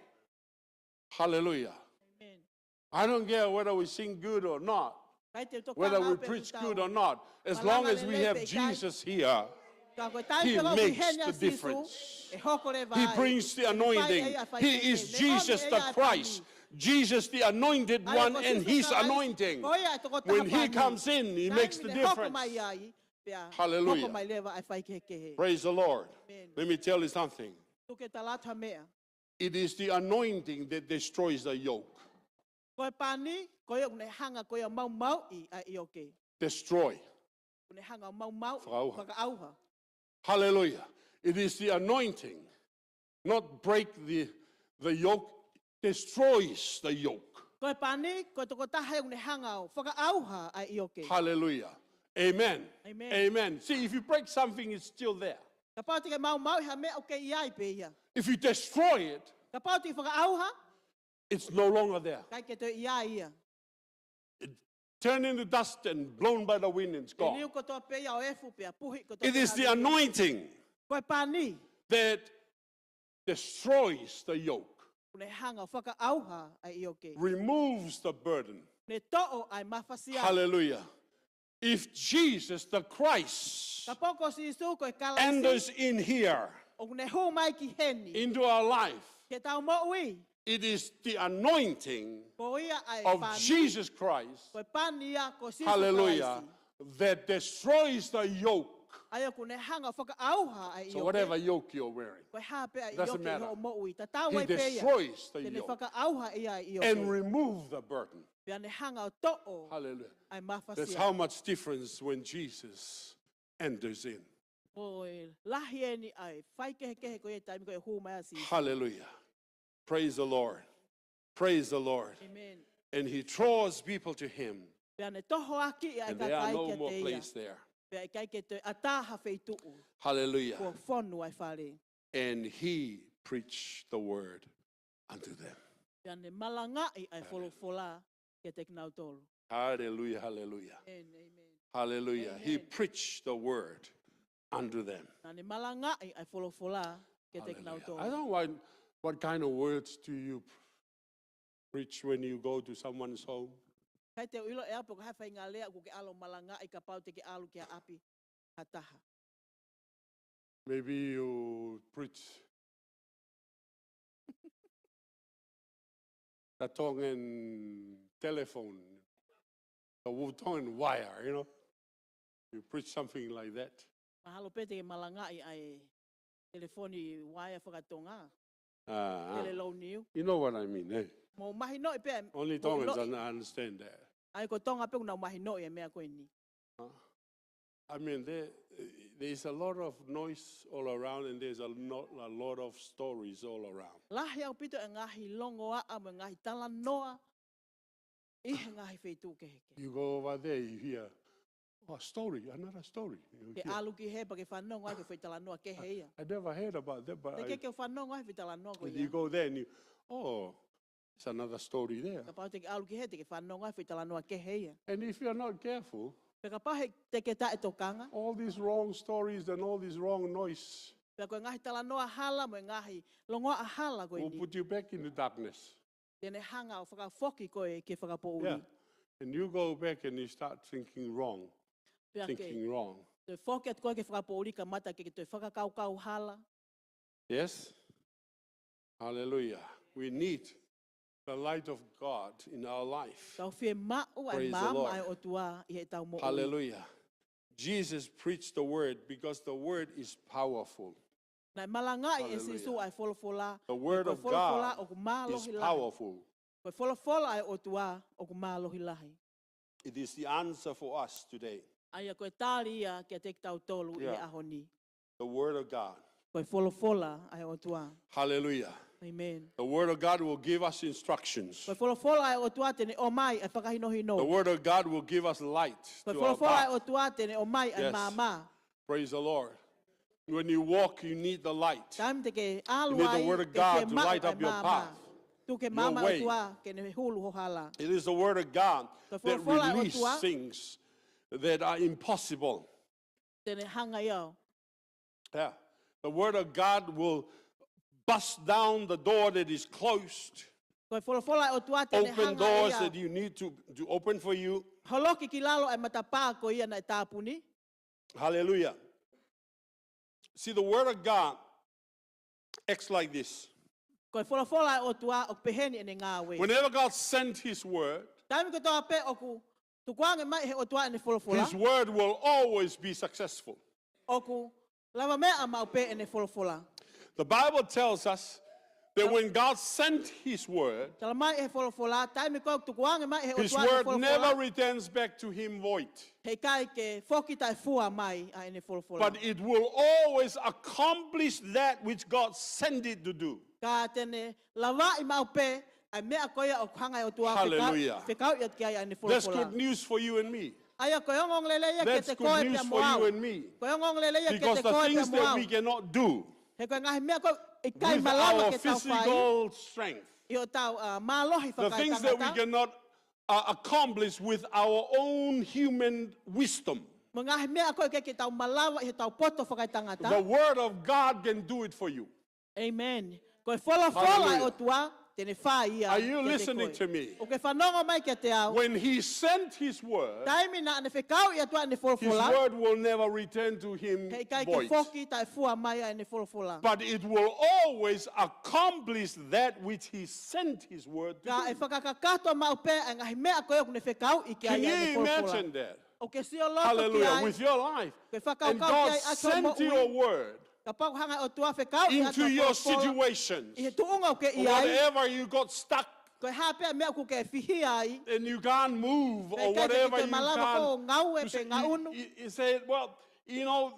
Hallelujah. Amen. I don't care whether we sing good or not, ʻikai te u tokanga au pe ʻoku tau malanga lelei pe ʻikai. Whether we preach good or not, as long as we have Jesus here, he makes the difference. Ka ko e taimi pē ʻoku ʻoku ʻi heni ʻa Sīsū, ʻe hoko leva ai. He brings the anointing. He is Jesus the Christ. Jesus, the anointed one, and his anointing. Ko ia e tokotaha pani. When he comes in, he makes the difference. Taimi ne hoko mai ai, pea hoko mai leva ʻa e faikehekehe. Hallelujah. Praise the Lord. Amen. Let me tell you something. Tuku ke u tala atu ha meʻa. It is the anointing that destroys the yoke. Ko e pani, ko ia ʻoku ne hanga ko ia ʻo maumauʻi ʻa e ʻioke. Destroy. ʻOku ne hanga ʻo maumauʻi. Fakaʻauha. Fakaʻauha. Hallelujah. It is the anointing, not break the, the yoke, destroys the yoke. Ko e pani, ko e tokotaha ʻoku ne hanga ʻo fakaʻauha ʻa e ʻioke. Hallelujah. Amen. Amen. Amen. See, if you break something, it's still there. Kapau te ke maumauʻi ha meʻa ʻoku kei ʻi ai pē ia. If you destroy it, kapau te ke fakaʻauha, it's no longer there. ʻIkai ke toe ʻi ai ia. It turned into dust and blown by the wind and it's gone. ʻE liu kotoa pē ia ʻo efu pea puhi kotoa pē ʻe he hā. It is the anointing. Ko e pani. That destroys the yoke. ʻOku ne hanga ʻo fakaʻauha ʻa e ʻioke. Removes the burden. Ne toʻo ʻa e mafasia. Hallelujah. If Jesus the Christ, kapau ko Sīsū ko e Kalaisi, enters in here, ʻoku ne hū mai ki heni, into our life, ki heʻetau moʻui, it is the anointing, ko ia ʻa e pani, of Jesus Christ, ko e pani ia ko Sīsū Kalaisi, hallelujah, that destroys the yoke. ʻA ia ʻoku ne hanga ʻo fakaʻauha ʻa e ʻioke. So whatever yoke you're wearing, doesn't matter. Ko e hā pē ʻa e ʻioke ʻi hoʻo moʻui, tatau ai pē ia. He destroys the yoke. Te ne fakaʻauha ʻe ia ʻa e ʻioke. And remove the burden. Pea ne hanga ʻo toʻo, hallelujah, ʻa e mafasia. That's how much difference when Jesus enters in. Ko e lahi eni ʻa e faikehekehe ko ia taimi ko ē ʻoku hū mai ai ʻa Sīsū. Hallelujah. Praise the Lord. Praise the Lord. Amen. And he draws people to him. Pea ne tohoakiʻi ʻa e kakai kiate ia. And there are no more place there. Pea ʻikai ke toe ʻatā ha feituʻu. Hallelujah. Kuo fonu ʻa e fale. And he preached the word unto them. Pea ne malangaʻi ʻa e folofola kiate kinautolu. Hallelujah, hallelujah. Amen, amen. Hallelujah. He preached the word unto them. Naʻa ne malangaʻi ʻa e folofola kiate kinautolu. Hallelujah. I don't want, what kind of words do you preach when you go to someone's home? ʻIkai te u ʻilo ʻe au pe ko e hā e faʻahinga lea ʻoku ke ʻalu ʻo malangaʻi kapau te ke ʻalu ki ha ʻapi ha taha. Maybe you preach the Tongan telephone, the Tongan wire, you know. You preach something like that. Mahalo pē te ke malangaʻi ʻa e telefoni uaea fakatonga. Ah, ah. Telelou niu. You know what I mean, eh? Mou mahinoʻi pē. Only Tongans un-, understand that. ʻA ia ko Tonga pē ʻoku nau mahinoʻi e meʻa ko eni. Uh, I mean, there, there's a lot of noise all around and there's a, not, a lot of stories all around. Lahi ʻaupito e ngaahi longoaʻa mo e ngaahi talanoa ʻi he ngaahi feituʻu kehekehe. You go over there, you hear, "Oh, a story, another story." You hear. Ke ʻalu ki hē pea ke fanongo ai ki he foʻi talanoa kehe ia. I never heard about that, but I, teʻeki ke u fanongo ai he foʻi talanoa ko ia. And you go there and you, "Oh, it's another story there." Kapau te ke ʻalu ki hē, te ke fanongo ai he foʻi talanoa kehe ia. And if you're not careful, pea kapau he te ke taʻetokanga, all these wrong stories and all this wrong noise, pea ko e ngaahi talanoa hala mo e ngaahi longoaʻa hala ko eni, will put you back into darkness. Te ne hanga ʻo fakafoki koe ki he fakapoʻuli. Yeah. And you go back and you start thinking wrong. Pea ke, thinking wrong. Toe foki atu koe ki he fakapoʻuli, kamata ke, ke toe fakakaukau hala. Yes? Hallelujah. We need the light of God in our life. Tau fiemaʻu ʻa e maama ʻa e ʻOtua ʻi heʻetau moʻui. Praise the Lord. Hallelujah. Jesus preached the word because the word is powerful. Naʻe malangaʻi ʻe Sīsū ʻa e folofola. Hallelujah. The word of God is powerful. Ko e folofola ʻoku mālohi lahi. Ko e folofola ʻa e ʻOtua ʻoku mālohi lahi. It is the answer for us today. ʻA ia ko e tali ia kiate kitautolu ʻi he ʻaho ni. Yeah. The word of God. Ko e folofola ʻa e ʻOtua. Hallelujah. Amen. The word of God will give us instructions. Ko e folofola ʻa e ʻOtua te ne ʻomai ʻa e fakahinohino. The word of God will give us light to our path. Ko e folofola ʻa e ʻOtua te ne ʻomai ʻa e maama. Yes. Praise the Lord. When you walk, you need the light. Taimi te ke ʻalu ai, te ke maʻu ʻa e maama. You need the word of God to light up your path, your way. Tuku ke maama ʻa e ʻOtua ke ne hulu ho hala. It is the word of God that release things that are impossible. Ko e folofola ʻa e ʻOtua te ne hanga ia ʻo. Yeah. The word of God will bust down the door that is closed. Ko e folofola ʻa e ʻOtua te ne hanga ia ʻo. Open doors that you need to, to open for you. Holoki ki lalo ʻa e matapā ko ia naʻe tāpuni. Hallelujah. See, the word of God acts like this. Ko e folofola ʻa e ʻOtua ʻoku pehē ni ʻene ngāue. Whenever God sent his word, taimi kotoa pē ʻoku tukuange mai he ʻOtua ʻene folofola, his word will always be successful. ʻOku lavameʻa maʻu pē ʻene folofola. The Bible tells us that when God sent his word, tala mai he folofola, taimi ko ē ʻoku tukuange mai he ʻOtua ʻene folofola, his word never returns back to him void. Heʻikai ke foki taʻefua mai ʻa ʻene folofola. But it will always accomplish that which God sent it to do. Ka te ne lavaʻi maʻu pē ʻa e meʻa ko ia ʻoku hanga ʻe he ʻOtua fekau-, hallelujah, fekauʻi atu ki ai ʻa ʻene folofola. That's good news for you and me. ʻA ia ko e ongoongolelei ia kiate koe pea mo au. That's good news for you and me. Ko e ongoongolelei ia kiate koe pea mo au. Because the things that we cannot do, he ko e ngaahi meʻa ko ē ʻikai malava ke tau fai, with our physical strength, ʻi hotau, uh, mālohi fakaetangata, the things that we cannot, uh, accomplish with our own human wisdom, mo e ngaahi meʻa ko ē ʻikai ke tau malava ʻi hotau poto fakaetangata, the word of God can do it for you. Amen. Ko e folofola ʻa e ʻOtua, hallelujah, te ne fai ia kiate koe. Are you listening to me? ʻOku ke fanongo mai kiate au? When he sent his word, taimi naʻa ne fekauʻi atu ai ʻene folofola, his word will never return to him void. Heʻikai ke foki taʻefua mai ʻa ʻene folofola. But it will always accomplish that which he sent his word to do. Ka ʻe fakakakato maʻu pē ʻa e ngaahi meʻa ko ē ʻoku ne fekauʻi ki ai ʻa ʻene folofola. Can you imagine that? ʻOku ke sio loto ki ai? Hallelujah. With your life. Ke fakakaukau ki ai ʻaki hoʻo moʻui. And God sent your word. Kapau ʻoku hanga ʻe he ʻOtua fekauʻi atu hoʻo folofola, into your situations, ʻi he tuʻunga ʻoku ke ʻi ai, whatever you got stuck, ko e hā pē ʻa e meʻa ʻoku ke fihia ai, and you can't move, or whatever you can't, pea ʻikai ke ke malava ʻo ngāue pe ngaʻunu. You say, you, you say, "Well, you know,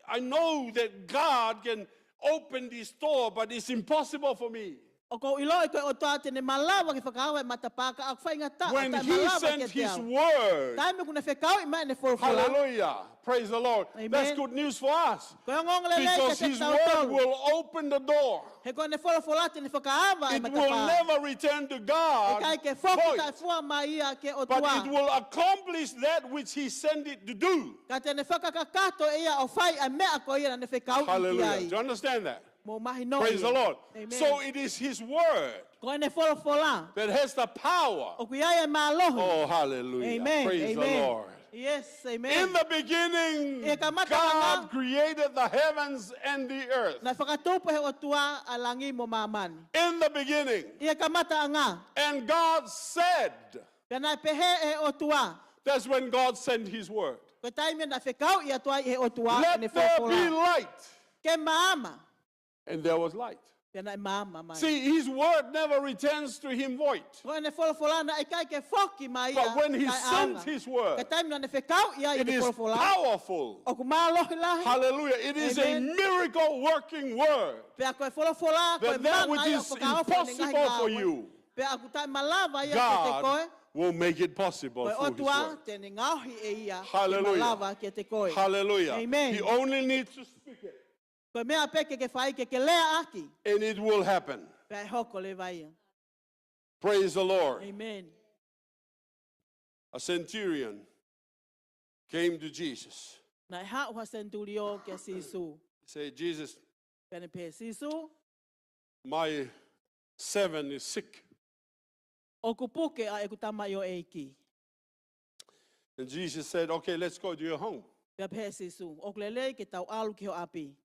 I know that God can open this door, but it's impossible for me." ʻOku ou ʻiloʻi ko e ʻOtua te ne malava ke fakaava e matapā, ka ʻoku faingataʻa, ʻoku taʻemalava ke te au. When he sent his word. Taimi ʻoku ne fekauʻi mai ʻene folofola. Hallelujah. Praise the Lord. Amen. That's good news for us. Ko e ongoongo lelei kiate kitautolu. Because his word will open the door. He ko ʻene folofola te ne fakaava e matapā. It will never return to God void. ʻE ʻikai ke foki taʻefua mai ia ki he ʻOtua. But it will accomplish that which he sent it to do. Ka te ne fakakakato ʻe ia ʻo fai ʻa e meʻa ko ia naʻa ne fekauʻi ki ai. Hallelujah. Do you understand that? Mou mahinoʻi ia. Praise the Lord. Amen. So it is his word that has the power. Ko ʻene folofola ʻoku ʻi ai e mālohi. Oh, hallelujah. Amen. Praise the Lord. Amen. Yes, amen. In the beginning, ʻi he kamataʻanga, God created the heavens and the earth. Naʻe fakatupu ʻe he ʻOtua ʻa e langi mo māmani. In the beginning. ʻI he kamataʻanga. And God said, Pea naʻe pehē ʻe he ʻOtua. That's when God sent his word. Ko e taimi naʻe fekauʻi atu ai ʻe he ʻOtua ʻene folofola. Let there be light. Ke maama. And there was light. Pea naʻe maama mai. See, his word never returns to him void. Ko ʻene folofola naʻe ʻikai ke foki mai ia taʻeʻaonga. But when he sent his word, Ka taimi naʻa ne fekauʻi ai ʻene folofola, it is powerful. ʻOku mālohi lahi. Hallelujah. It is a miracle working word. Amen. Pea ko e folofola, ko e manga ia ʻoku fakaofo ʻene ngaahi ngāue. That that which is impossible for you, Pea ʻoku taʻemalava ia kiate koe. God will make it possible through his word. Ko e ʻOtua te ne ngaohi ʻe ia ke malava kiate koe. Hallelujah. Hallelujah. Amen. He only needs to speak it. Ko e meʻa pē ke ke fai ke ke leaʻaki. And it will happen. Pea ʻe hoko leva ia. Praise the Lord. Amen. A centurion came to Jesus. Naʻe haʻu ha senitulio kia Sīsū. He said, "Jesus, Pea ne pehē, Sīsū, my servant is sick." ʻOku puke ʻa ʻeku tamaioʻeiki. And Jesus said, "Okay, let's go to your home." Pea pehē ʻe Sīsū, ʻoku lelei ke tau ʻalu ki ho ʻapi.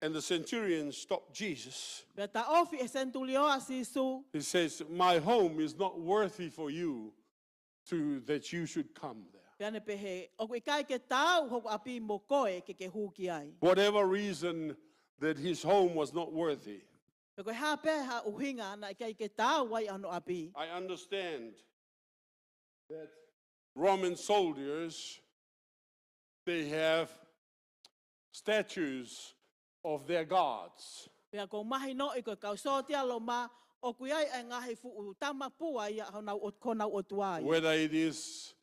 And the centurion stopped Jesus. Pea taʻofi ʻe he senitulio ʻa Sīsū. He says, "My home is not worthy for you to, that you should come there." Pea ne pehē, ʻoku ʻikai ke taau hoku ʻapi mo koe ke ke hū ki ai. Whatever reason that his home was not worthy, Pea ko e hā pē ha ʻuhinga naʻe ʻikai ke taau ai hono ʻapi. I understand that Roman soldiers, they have statues of their gods. Pea ʻoku ou mahinoʻi ko e kau sōtia Loma, ʻoku ʻi ai e ngaahi fuʻu tama pua ia honau ʻot-, honau ʻotua ia. Whether it is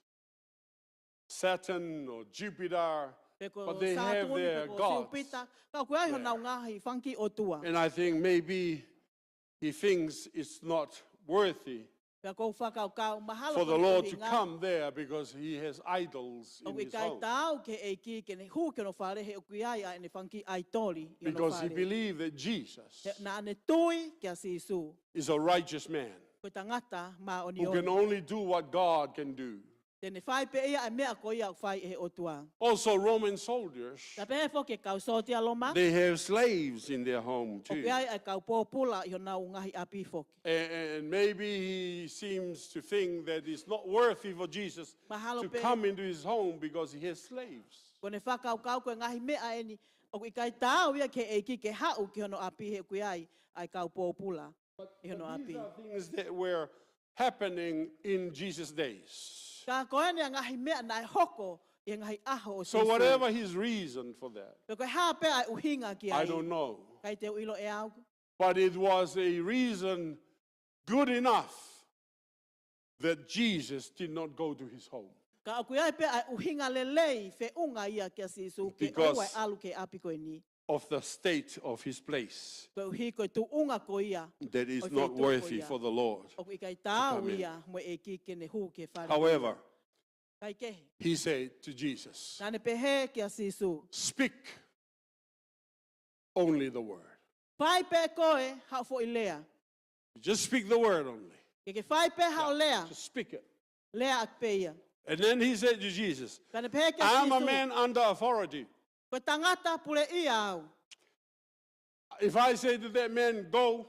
Saturn or Jupiter, but they have their gods. Pe ko Sātuni, pe ko Siupita, ka ʻoku ʻi ai honau ngaahi fanga kiʻi ʻotua. And I think maybe he thinks it's not worthy Pea ʻoku ou fakakaukau, mahalo for the Lord to come there because he has idols in his home. ʻOku ʻikai taau ki he ʻEiki ke ne hū ki hono fale he ʻoku ʻi ai ʻene fanga kiʻi ʻaitoli ʻi hono fale. Because he believed that Jesus He naʻa ne tui kia Sīsū. is a righteous man Ko e tangata māʻoniʻoni. who can only do what God can do. Te ne fai pē ia e meʻa ko ia ʻoku fai ʻe he ʻOtua. Also, Roman soldiers, Pea pehē foki e kau sōtia Loma. they have slaves in their home too. ʻOku ʻi ai e kau pōpula ʻi honau ngaahi ʻapi foki. And, and maybe he seems to think that it's not worthy for Jesus Mahalo to pē come into his home because he has slaves. ʻOku ne fakakaukau ko e ngaahi meʻa eni, ʻoku ʻikai taau ia ki he ʻEiki ke haʻu ki hono ʻapi he ʻoku ʻi ai ʻa e kau pōpula ʻi hono ʻapi. But, but these are things that were happening in Jesus' days. Ka ko eni ʻa e ngaahi meʻa naʻe hoko ʻi he ngaahi ʻaho ʻo Sīsū. So whatever his reason for that, Pe ko e hā pē ʻa e ʻuhinga ki ai. I don't know. ʻIkai te u ʻilo ʻe au. But it was a reason good enough that Jesus did not go to his home. Ka ʻoku ʻi ai pē ʻa e ʻuhinga lelei feʻunga ia kia Sīsū ke ʻoua ʻe ʻalu ki he ʻapi ko eni. Because of the state of his place. Koeʻuhi ko e tuʻunga ko ia ʻo e feituʻu ko ia. That is not worthy for the Lord to come in. ʻOku ʻikai taau ia mo e ʻEiki ke ne hū ki he fale. However, Kaikehe. he said to Jesus, Naʻa ne pehē kia Sīsū. "Speak only the word." Fai pē koe haʻo foʻi lea. Just speak the word only. Ke ke fai pē haʻo lea. Yeah, just speak it. Leaʻaki pē ia. And then he said to Jesus, Pea ne pehē kia Sīsū. "I am a man under authority. Ko e tangata puleʻia au. If I say to that man, 'Go,'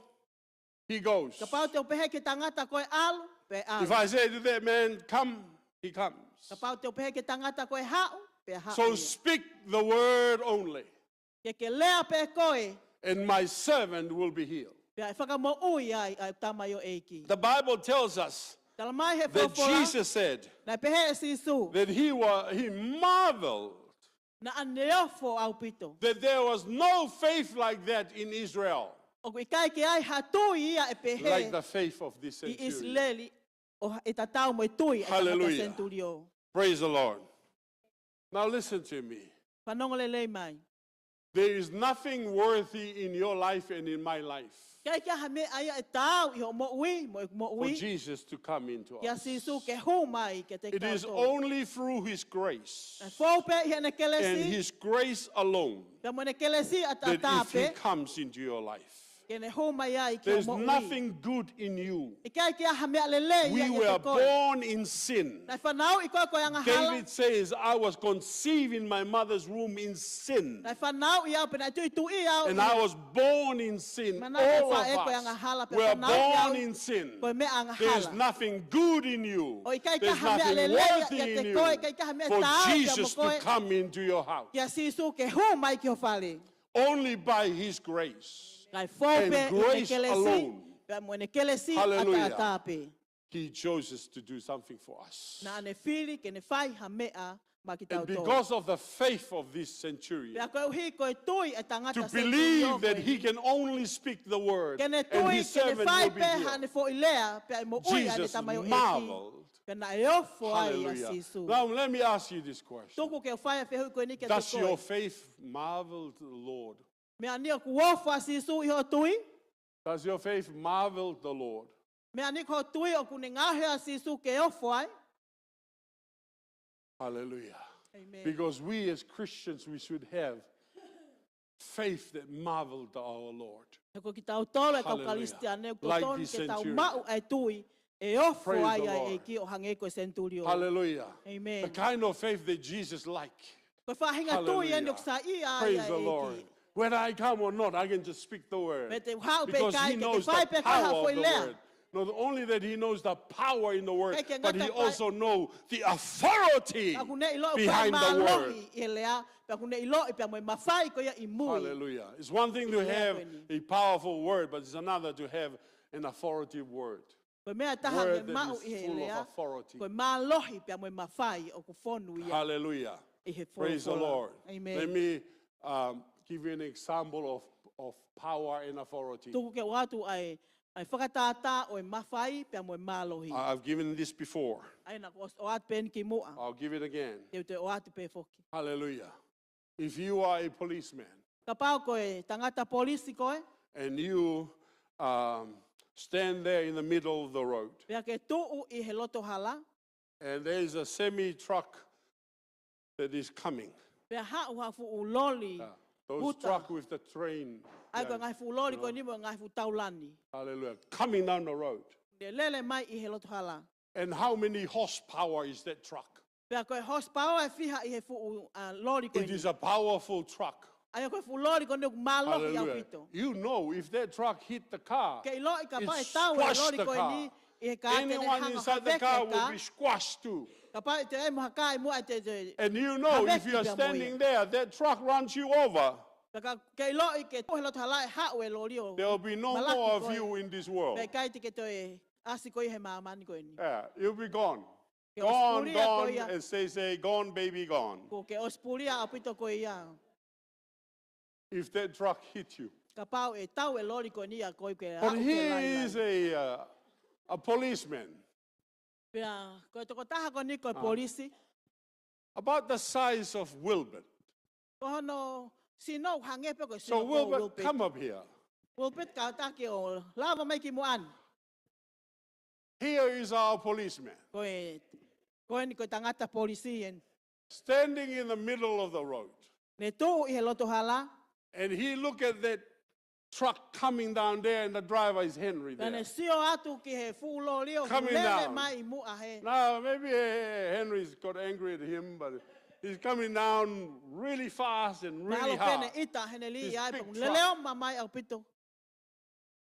he goes. Kapau te u pehē ki he tangata ko ē ʻalu, pea ʻalu. If I say to that man, 'Come,' he comes. Kapau te u pehē ki he tangata ko ē haʻu, pea haʻu ia. So speak the word only. Ke ke lea pē koe. And my servant will be healed." Pea ʻe fakamoʻui ai ʻa e tamaioʻeiki. The Bible tells us Tala mai he folofola. That Jesus said Naʻe pehē ʻe Sīsū. That he wa-, he marveled Naʻa ne ofo ʻaupito. That there was no faith like that in Israel. ʻOku ʻikai ke ai ha tui ia ʻe pehē like the faith of this ʻi centurion. ʻIsileli ʻo e tatau mo e tui ʻa e tangata Hallelujah. Senituliō. Praise the Lord. Now listen to me. Fanongo lelei mai. There is nothing worthy in your life and in my life ʻIkai ke ʻi ai ha meʻa ia ʻe taau ʻi hoʻo moʻui, mo ʻeku for moʻui. Jesus to come into Kia us. Sīsū ke hū mai kiate It is kitautolu. Only through his grace Naʻe fou pē ʻi heʻene kelesi, and his grace alone pea mo ʻene kelesi ʻataʻatā pē, that if he comes into your life, ke ne hū mai ai ki hoʻo moʻui. There's nothing good in you. ʻIkai ke ʻi ai ha meʻa lelei ia ʻiate koe. We were born in sin. Naʻe fanauʻi koe ko e angahala. David says, "I was conceived in my mother's womb in sin." Naʻe fanauʻi au pea naʻe tuʻituʻia au ʻi he manava ʻo e faʻē ko e angahala pea fanauʻi au ko e meʻa angahala. All of us were born in sin. There is nothing good in you. ʻOku ʻikai ke ʻi ai ha meʻa lelei ia ʻiate koe, ʻikai ke ʻi ai ha meʻa taau ia mo koe. There's nothing worthy in you for Jesus to come into your house. Kia Sīsū ke hū mai ki ho fale. Only by his grace Kae fou pē ʻi heʻene kelesi, pea mo ʻene kelesi ʻataʻatā pē. Hallelujah. He chooses to do something for us. Naʻa ne fili ke ne fai ha meʻa maʻa kitautolu. And because of the faith of this centurion, Pea koeʻuhi ko e tui ʻa e tangata senituliō ko eni, to believe that he can only speak the word and his servant will be healed, ke ne tui ke ne fai pē haʻane foʻi lea pea ʻe moʻui ʻa ʻene tamaioʻeiki. Jesus marveled. Pea naʻe ofo ai ʻa Sīsū. Hallelujah. Now let me ask you this question. Tuku ke u fai ʻa e fehuʻi ko eni kiate koe. Does your faith marvel the Lord? Meʻa ni ʻoku ofo ʻa Sīsū ʻi hoʻo tui? Does your faith marvel the Lord? Meʻa ni ko hoʻo tui ʻoku ne ngaohi ʻa Sīsū ke ofo ai? Hallelujah. Amen. Because we as Christians, we should have faith that marveled our Lord. He ko kitautolu e kau Kalisitiane, ʻoku totonu ke tau maʻu ʻa e tui ʻe ofo ai ʻa e ʻEiki ʻo hangē ko e senituliō. Hallelujah. Amen. The kind of faith that Jesus like. Ko e faʻahinga tui eni ʻoku saiʻia ai ʻa e ʻEiki. Praise the Lord. Whether I come or not, I can just speak the word. Pe te u haʻu pe ʻikai, te ke fai pē koe ha foʻi lea. Because he knows the power of the word. Not only that he knows the power in the word, but he also knows the authority behind the word. Ka ʻoku ne ʻilo ʻoku ʻi ai e mālohi ʻi he lea, pea ʻoku ne ʻiloʻi pea mo e mafai ko ia ʻi mui. Hallelujah. It's one thing to have a powerful word, but it's another to have an authoritative word. Ko e meʻa ʻe taha ke maʻu ʻi he lea, ko e mālohi pea mo e mafai ʻoku fonu ia ʻi he folofola. Word that is full of authority. Hallelujah. Praise the Lord. Amen. Let me, um, give you an example of, of power and authority. Tuku ke u ʻoatu ʻa e, ʻa e fakatātā ʻo e mafai pea mo e mālohi. I, I've given this before. ʻA ia naʻá ku ʻoatu pē eni kimuʻa. I'll give it again. Te u toe ʻoatu pē foki. Hallelujah. If you are a policeman, Kapau ko e tangata polisi koe, and you, um, stand there in the middle of the road, pea ke tuʻu ʻi he loto hala, and there is a semi truck that is coming. Pea haʻu ha fuʻu loli uta. Yeah, those truck with the train, ʻA ia ko e ngaahi fuʻu loli ko eni mo e ngaahi fuʻu taulani. Hallelujah. Coming down the road. Ne lele mai ʻi he loto hala. And how many horsepower is that truck? Pea ko e horsepower ʻe fiha ʻi he fuʻu, ʻa, loli ko eni. It is a powerful truck. ʻA ia ko e fuʻu loli ko eni ʻoku mālohi ʻaupito. Hallelujah. You know, if that truck hit the car, it squash the car. Ke ʻiloʻi kapau ʻe tau e loli ko eni ʻi he kā te ne hanga ʻo haveke e kā. Anyone inside the car will be squashed too. Kapau ʻe toe ʻi ai mo ha kā ʻi muʻa te te haveke pea mo ia. And you know, if you are standing there, that truck runs you over. Pea ka ke ʻiloʻi ke tuʻu he loto hala ʻe haʻu e loli ʻo malaki koe. There will be no more of you in this world. Pea ʻikai te ke toe ʻasi koe ʻi he māmani ko eni. Yeah, you'll be gone. Ke ʻosi pulia koe ia. Gone, gone, as they say, gone, baby, gone. Kuo ke ʻosi pulia ʻaupito koe ia. If that truck hit you. Kapau ʻe tau e loli ko eni ʻia koe ke aʻu ki he lailai. But he is a, uh, a policeman. Pea ko e tokotaha ko eni ko e polisi. About the size of Wilbert. Ko hono sino ʻoku hangē pē ko e sino ko Wilbert. So Wilbert, come up here. Wilbert, kātaki ʻo lava mai kimuʻa ni. Here is our policeman. Ko e, ko eni ko e tangata polisi eni. Standing in the middle of the road. Ne tuʻu ʻi he loto hala. And he look at that truck coming down there and the driver is Henry there. Pea ne sio atu ki he fuʻu loli ʻoku lele mai ʻi muʻa he. Coming down. Now, maybe, eh, Henry's got angry at him, but he's coming down really fast and really hard. Mahalo pē ne ʻita ʻa Henry ia, pea ʻoku lele ʻo mai ʻaupito. This big truck.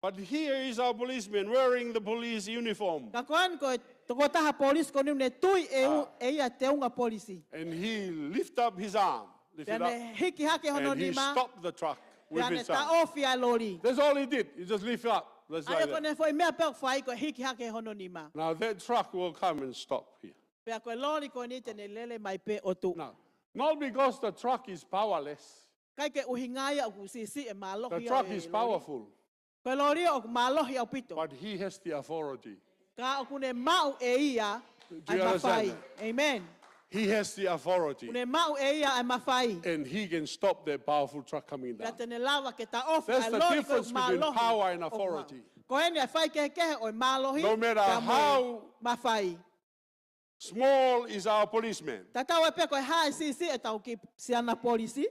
But here is our policeman wearing the police uniform. Ka ko eni ko e tokotaha polisi ko eni ne tui ʻe u-, ʻe ia teunga polisi. And he lift up his arm, lift it up, pea ne hiki hake hono nima. And he stopped the truck with his arm. Pea ne taʻofi ʻa e loli. That's all he did. He just lift it up. Just like that. ʻA ia ko ʻene foʻi meʻa pē ʻoku fai ko e hiki hake hono nima. Now that truck will come and stop here. Pea ko e loli ko eni te ne lele mai pē ʻo tuʻu. Now, not because the truck is powerless. ʻIkai ke ʻuhinga ia ʻoku siʻisiʻi e mālohi ʻo e loli. The truck is powerful. Ko e lolio ʻoku mālohi ʻaupito. But he has the authority. Ka ʻoku ne maʻu ʻe ia ʻa e mafai. Do you understand that? Amen. He has the authority. ʻOku ne maʻu ʻe ia ʻa e mafai. And he can stop that powerful truck coming down. Pea te ne lava ke taʻofi ʻa e loli ko ē ʻoku mālohi. That's the difference between power and authority. Ko eni ʻa e faikehekehe ʻo e mālohi pea mo e mafai. No matter how small is our policeman. Tatau ai pē ko e hā e siʻisiʻi ʻetau kiʻi siana polisi.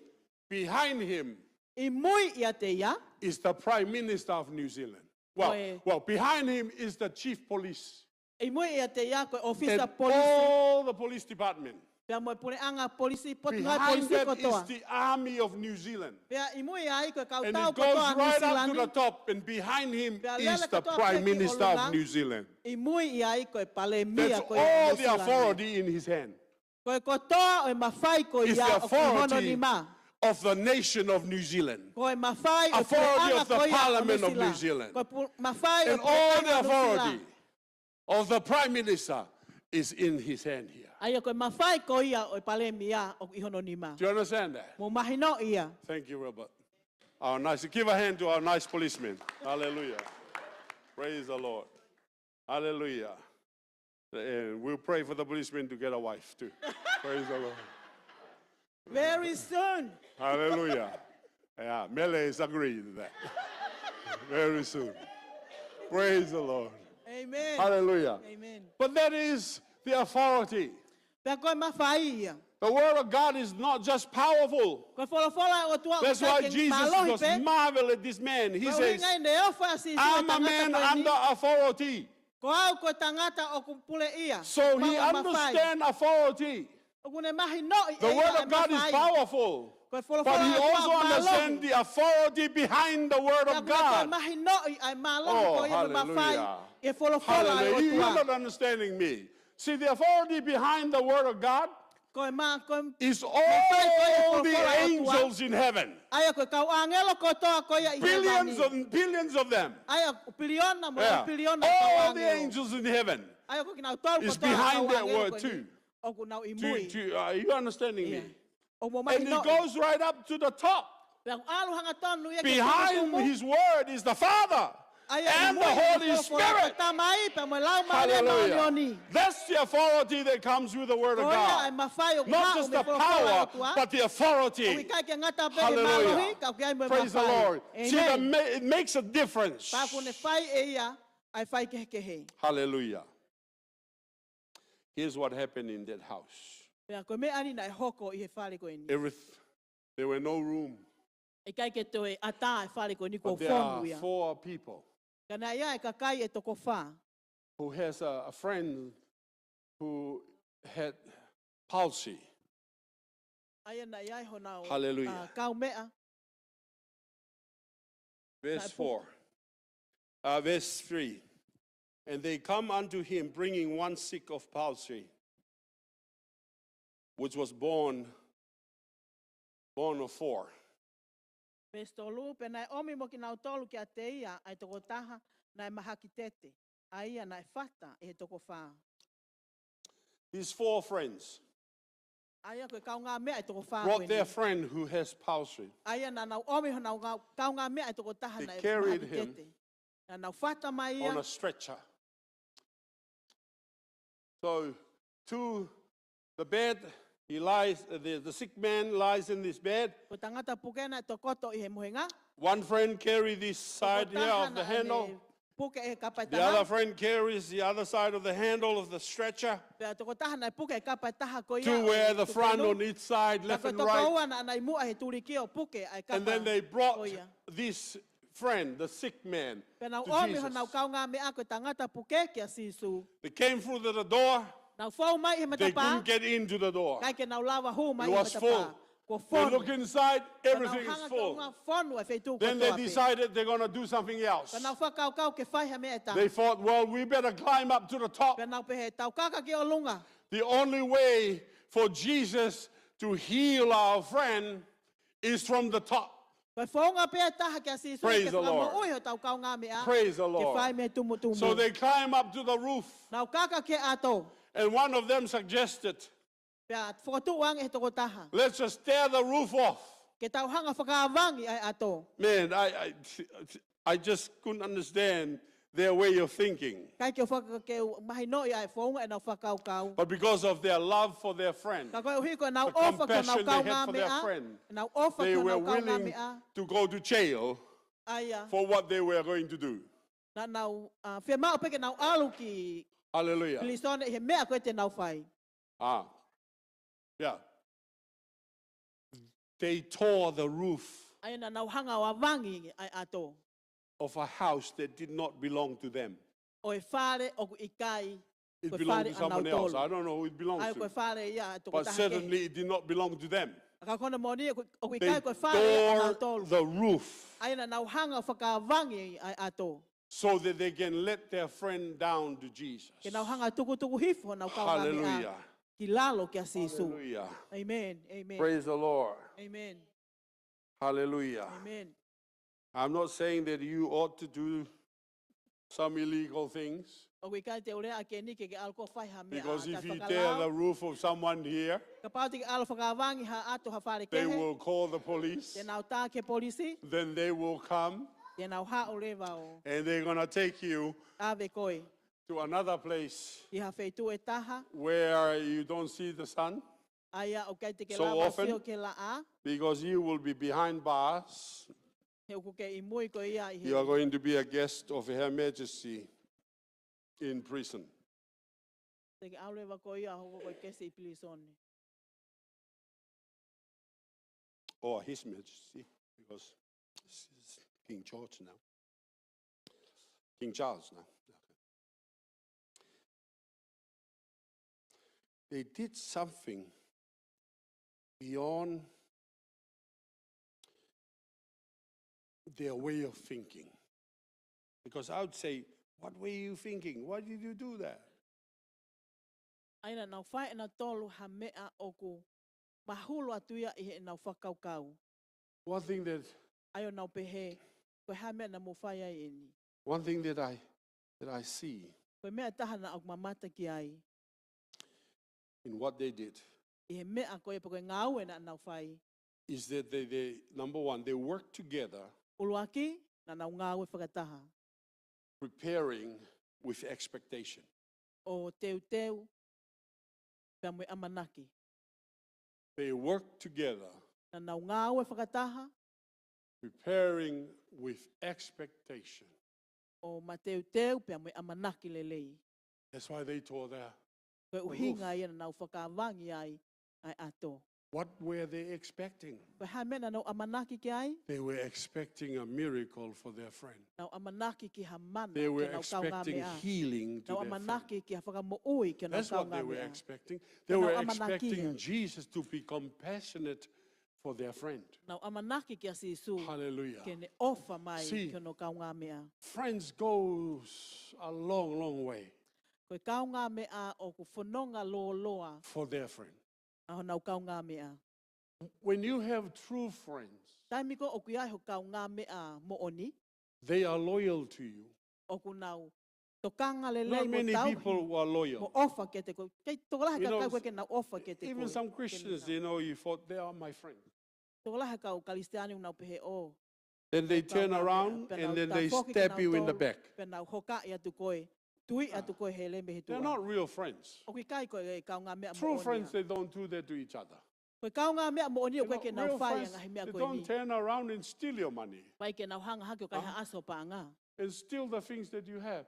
Behind him ʻI mui ʻiate ia. Is the Prime Minister of New Zealand. Well, well, behind him is the chief police. ʻI mui ʻiate ia ko e ʻōfisa polisi. And all the police department. Pea mo e puleʻanga polisi, potungāue polisi kotoa. Behind that is the army of New Zealand. Pea ʻi mui ai ko e kau tau kotoa Nuʻu Sila ni. And it goes right up to the top, and behind him is the Prime Minister of New Zealand. Pea lele kotoa pē ki ʻolunga. ʻI mui ai ko e palēmia ko ia Nuʻu Sila ni. That's all the authority in his hand. Ko e kotoa ʻo e mafai ko ia ʻoku ʻi hono nima. It's the authority of the nation of New Zealand. Ko e mafai ʻo e puleʻanga ko ia ʻo Nuʻu Sila ni. Authority of the Parliament of New Zealand. Ko e pu-, mafai ʻo e puleʻanga Nuʻu Sila. And all the authority of the Prime Minister is in his hand here. ʻA ia ko e mafai ko ia ʻo e palēmia ʻoku ʻi hono nima. Do you understand that? Mou mahinoʻi ia. Thank you, Robert. Our nice, give a hand to our nice policemen. Hallelujah. Praise the Lord. Hallelujah. And we'll pray for the policemen to get a wife too. Praise the Lord. Very soon. Hallelujah. Yeah, Mele is agreeing with that. Very soon. Praise the Lord. Amen. Hallelujah. Amen. But that is the authority. Pea ko e mafai ia. The word of God is not just powerful. Ko e folofola ʻa e ʻOtua ʻoku ʻikai ke mālohi pē. That's why Jesus was marveled at this man. He says, "I'm a man under authority." Ko e ʻuhinga ʻene ofo ʻa Sīsū ko e tangata ko eni. Ko au ko e tangata ʻoku puleʻia. So he understand authority. Pea ko e mafai. ʻOku ne mahinoʻi ʻe ia ʻa e mafai. The word of God is powerful, but he also understand the authority behind the word of God. Ko e folofola ʻa e ʻOtua ʻoku mālohi. Pea ʻoku ne toe mahinoʻi ʻa e mālohi ko ia ʻo e mafai ʻi he folofola ʻa e ʻOtua. Oh, hallelujah. Hallelujah. You're not understanding me. See, the authority behind the word of God is all the angels in heaven. Ko e ma-, ko e mafai ko ia ʻo e folofola ʻa e ʻOtua. ʻA ia ko e kau ʻāngelo kotoa ko ia ʻi hēvani. Billions of, billions of them. ʻA ia ko e piliona mo e piliona e kau ʻāngelo. Yeah. All the angels in heaven is because of the word of God. ʻA ia ko kinautolu kotoa e kau ʻāngelo ko eni ʻoku nau ʻi mui. Do, do, are you understanding me? ʻIo. ʻOku mou mahinoʻi. And it goes right up to the top. Pea ʻalu hangatonu ia ki he tumutumu. Behind his word is the Father and the Holy Spirit. ʻA ia ʻi mui ʻi he folofola ʻa e Tamai pea mo e Laumālie Māʻoniʻoni. Hallelujah. That's the authority that comes with the word of God. Ko ia ʻa e mafai ʻoku haʻu mei he folofola ʻa e ʻOtua. Not just the power, but the authority. ʻOku ʻikai ke ngata pē he mālohi, ka ʻoku ʻi ai mo e mafai. Hallelujah. Praise the Lord. Amen. See, the ma-, it makes a difference. Pea ʻoku ne fai ʻe ia ʻa e faikehekehe. Hallelujah. Here's what happened in that house. Pea ko e meʻa eni naʻe hoko ʻi he fale ko eni. Everyth-, there were no room. ʻIkai ke toe ʻatā e fale ko eni, kuo fonu ia. But there are four people. Ka naʻe ʻi ai e kakai ʻe toko fā. Who has a, a friend who had palsy. ʻA ia naʻe ʻi ai honau, Hallelujah. ʻa, kaumeʻa. Verse four. Uh, verse three. And they come unto him, bringing one sick of palsy, which was borne, borne of four. Veesi tolu, pea naʻe ʻomi mo kinautolu kiate ia ʻa e tokotaha naʻe mahaki tete, ʻa ia naʻe fata ʻe he toko fā. His four friends. ʻA ia ko e kaungāmeʻa ʻa e toko fā ko eni. Brought their friend who has palsy. ʻA ia naʻa nau ʻomi honau ngā-, kaungāmeʻa ʻa e tokotaha naʻe mahaki tete. They carried him Naʻa nau fata mai ia. On a stretcher. So, to the bed, he lies, uh, the, the sick man lies in this bed. Ko e tangata puke naʻe tokoto ʻi he mohenga. One friend carry this side here of the handle. Tokotaha naʻa ne puke he kapa ʻe taha. The other friend carries the other side of the handle of the stretcher. Pea tokotaha naʻe puke he kapa ʻe taha ko ia ʻo e tupenu. Two were at the front on each side, left and right. Pea ko e tokoua naʻa nau ʻi muʻa he tuliki ʻo puke ʻa e kapa ko ia. And then they brought this friend, the sick man, to Jesus. Pea nau ʻomi honau kaungāmeʻa ko e tangata puke kia Sīsū. They came through the, the door. Nau fou mai he matapā. They couldn't get into the door. ʻIkai ke nau lava hū mai he matapā. It was full. Kuo fonu. They look inside, everything is full. Pea nau hanga ki ʻolunga, fonu e feituʻu kotoa pē. Then they decided they're gonna do something else. Pea nau fakakaukau ke fai ha meʻa ʻe taha. They thought, "Well, we better climb up to the top." Pea nau pehē, "Tau kaka ki ʻolunga." The only way for Jesus to heal our friend is from the top. Ko e founga pē ʻe taha kia Sīsū ke fakamoʻui hotau kaungāmeʻa. Praise the Lord. Praise the Lord. Ke fai mei he tumutumu. So they climb up to the roof. Nau kaka ki he ʻato. And one of them suggested, Pea fokotuʻu ange ʻe he tokotaha, "Let's just tear the roof off." Ke tau hanga fakavangi ʻa e ʻato. Man, I, I, I just couldn't understand their way of thinking. ʻIkai ke u faka-, ke u mahinoʻi ʻa e founga ʻenau fakakaukau. But because of their love for their friend, Ka koeʻuhi ko ʻenau the ʻofa ki honau compassion they had for their kaungāmeʻa, friend, ʻenau ʻofa ki honau kaungāmeʻa, they were willing to go to jail ʻa ia, for what they were going to do. Naʻa nau, uh, fiemaʻu pē ke nau ʻalu ki Hallelujah. pilīsone ʻi he meʻa ko ē te nau fai. Ah. Yeah. They tore the roof ʻA ia naʻa nau hanga ʻo avangi ʻa e ʻato of a house that did not belong to them. ʻO e fale ʻoku ʻikai It ko e belonged fale to someone ʻanautolu. else. I don't know who it belongs ʻA ia ko e to. fale ia ʻa e tokotaha But kehe. certainly it did not belong to them. Ka ko hono moʻoni ʻoku, ʻoku They ʻikai ko e fale ia tore ʻanautolu. the roof ʻA ia naʻa nau hanga ʻo fakavangi ʻa e ʻato. so that they can let their friend down to Jesus. Ke nau hanga tukutuku hifo honau kaungāmeʻa Hallelujah. ki lalo kia Sīsū. Hallelujah. Amen. Amen. Praise the Lord. Amen. Hallelujah. Amen. I'm not saying that you ought to do some illegal things. ʻOku ʻikai te u lea ʻaki eni ke ke ʻalu koe ʻo fai ha meʻa Because ʻa e if you tear the fakalao. roof of someone here, Kapau te ke ʻalu ʻo fakavangi ha ʻato ha fale they kehe, will call the police. te nau tā ki he polisi, Then they will come Te nau haʻu leva ʻo and they're going to take you ʻave koe to another place ki ha feituʻu ʻe taha, where you don't see the sun ʻa ia ʻoku ʻikai te ke so lava often, sio ki he laʻā, because you will be behind bars. he ʻoku ke ʻi mui koe ia ʻi he You are going to be a guest of Her Majesty in prison. Te ke ʻalu leva koe ia ʻo hoko ko e kesi ʻi pilīsone. Or His Majesty, because it's King George now. King Charles now. They did something beyond their way of thinking. Because I would say, "What were you thinking? Why did you do that?" ʻA ia naʻa nau fai ʻe nautolu ha meʻa ʻoku mahulu atu ia ʻi heʻenau fakakaukau. One thing that ʻA ia ʻo nau pehē, ko e hā e meʻa naʻa mou fai ai eni? One thing that I, that I see Ko e meʻa ʻe taha naʻa ku mamata ki ai in what they did ʻi he meʻa ko ia pe ko e ngāue naʻa nau fai. is that they, they, number one, they work together ʻUluaki, naʻa nau ngāue fakataha. preparing with expectation. ʻO teuteu pea mo e ʻamanaki. They work together Naʻa nau ngāue fakataha preparing with expectation. ʻo mateuteu pea mo e ʻamanaki lelei. That's why they tore their Ko e ʻuhinga ia naʻa nau fakavangi ai ʻa e ʻato. What were they expecting? Ko e hā e meʻa naʻa nau ʻamanaki ki ai? They were expecting a miracle for their friend. Nau ʻamanaki ki ha mana They ki were honau expecting kaungāmeʻa. healing to Nau their friend. ʻamanaki ki ha fakamoʻui ki honau That's what they were kaungāmeʻa. expecting. They Nau were ʻamanaki expecting ia. Jesus to be compassionate for their friend. Nau ʻamanaki kia Sīsū Hallelujah. ke ne ʻofa mai See, ki honau kaungāmeʻa. friends goes a long, long way Ko e kaungāmeʻa ʻoku fononga lōloa for their friend. ʻa honau kaungāmeʻa. When you have true friends, Taimi ko ē ʻoku ʻi ai ho kaungāmeʻa moʻoni, they are loyal to you. ʻoku nau tokanga lelei Not mo many tauhi people who are loyal. mo ʻofa kiate koe. ʻIkai tokolahi You know, kakai ʻoku ʻikai ke nau ʻofa kiate even koe. some Christians, you know, you thought they are my friend. Tokolahi kau Kalisitiane ʻoku nau pehē ʻo Then they turn around and then they stab you in the back. Pea nau hokaʻi atu koe, tui atu koe he leme he tuʻa. They're not real friends. ʻOku ʻikai ko e kaungāmeʻa moʻoni ia. True friends, they don't do that to each other. Ko e kaungāmeʻa moʻoni ʻoku ʻikai ke nau fai e ngaahi meʻa ko eni. They're not real friends. They don't turn around and steal your money. ʻIkai ke nau hanga hake ʻo kai ha ʻaso paʻanga. And steal the things that you have.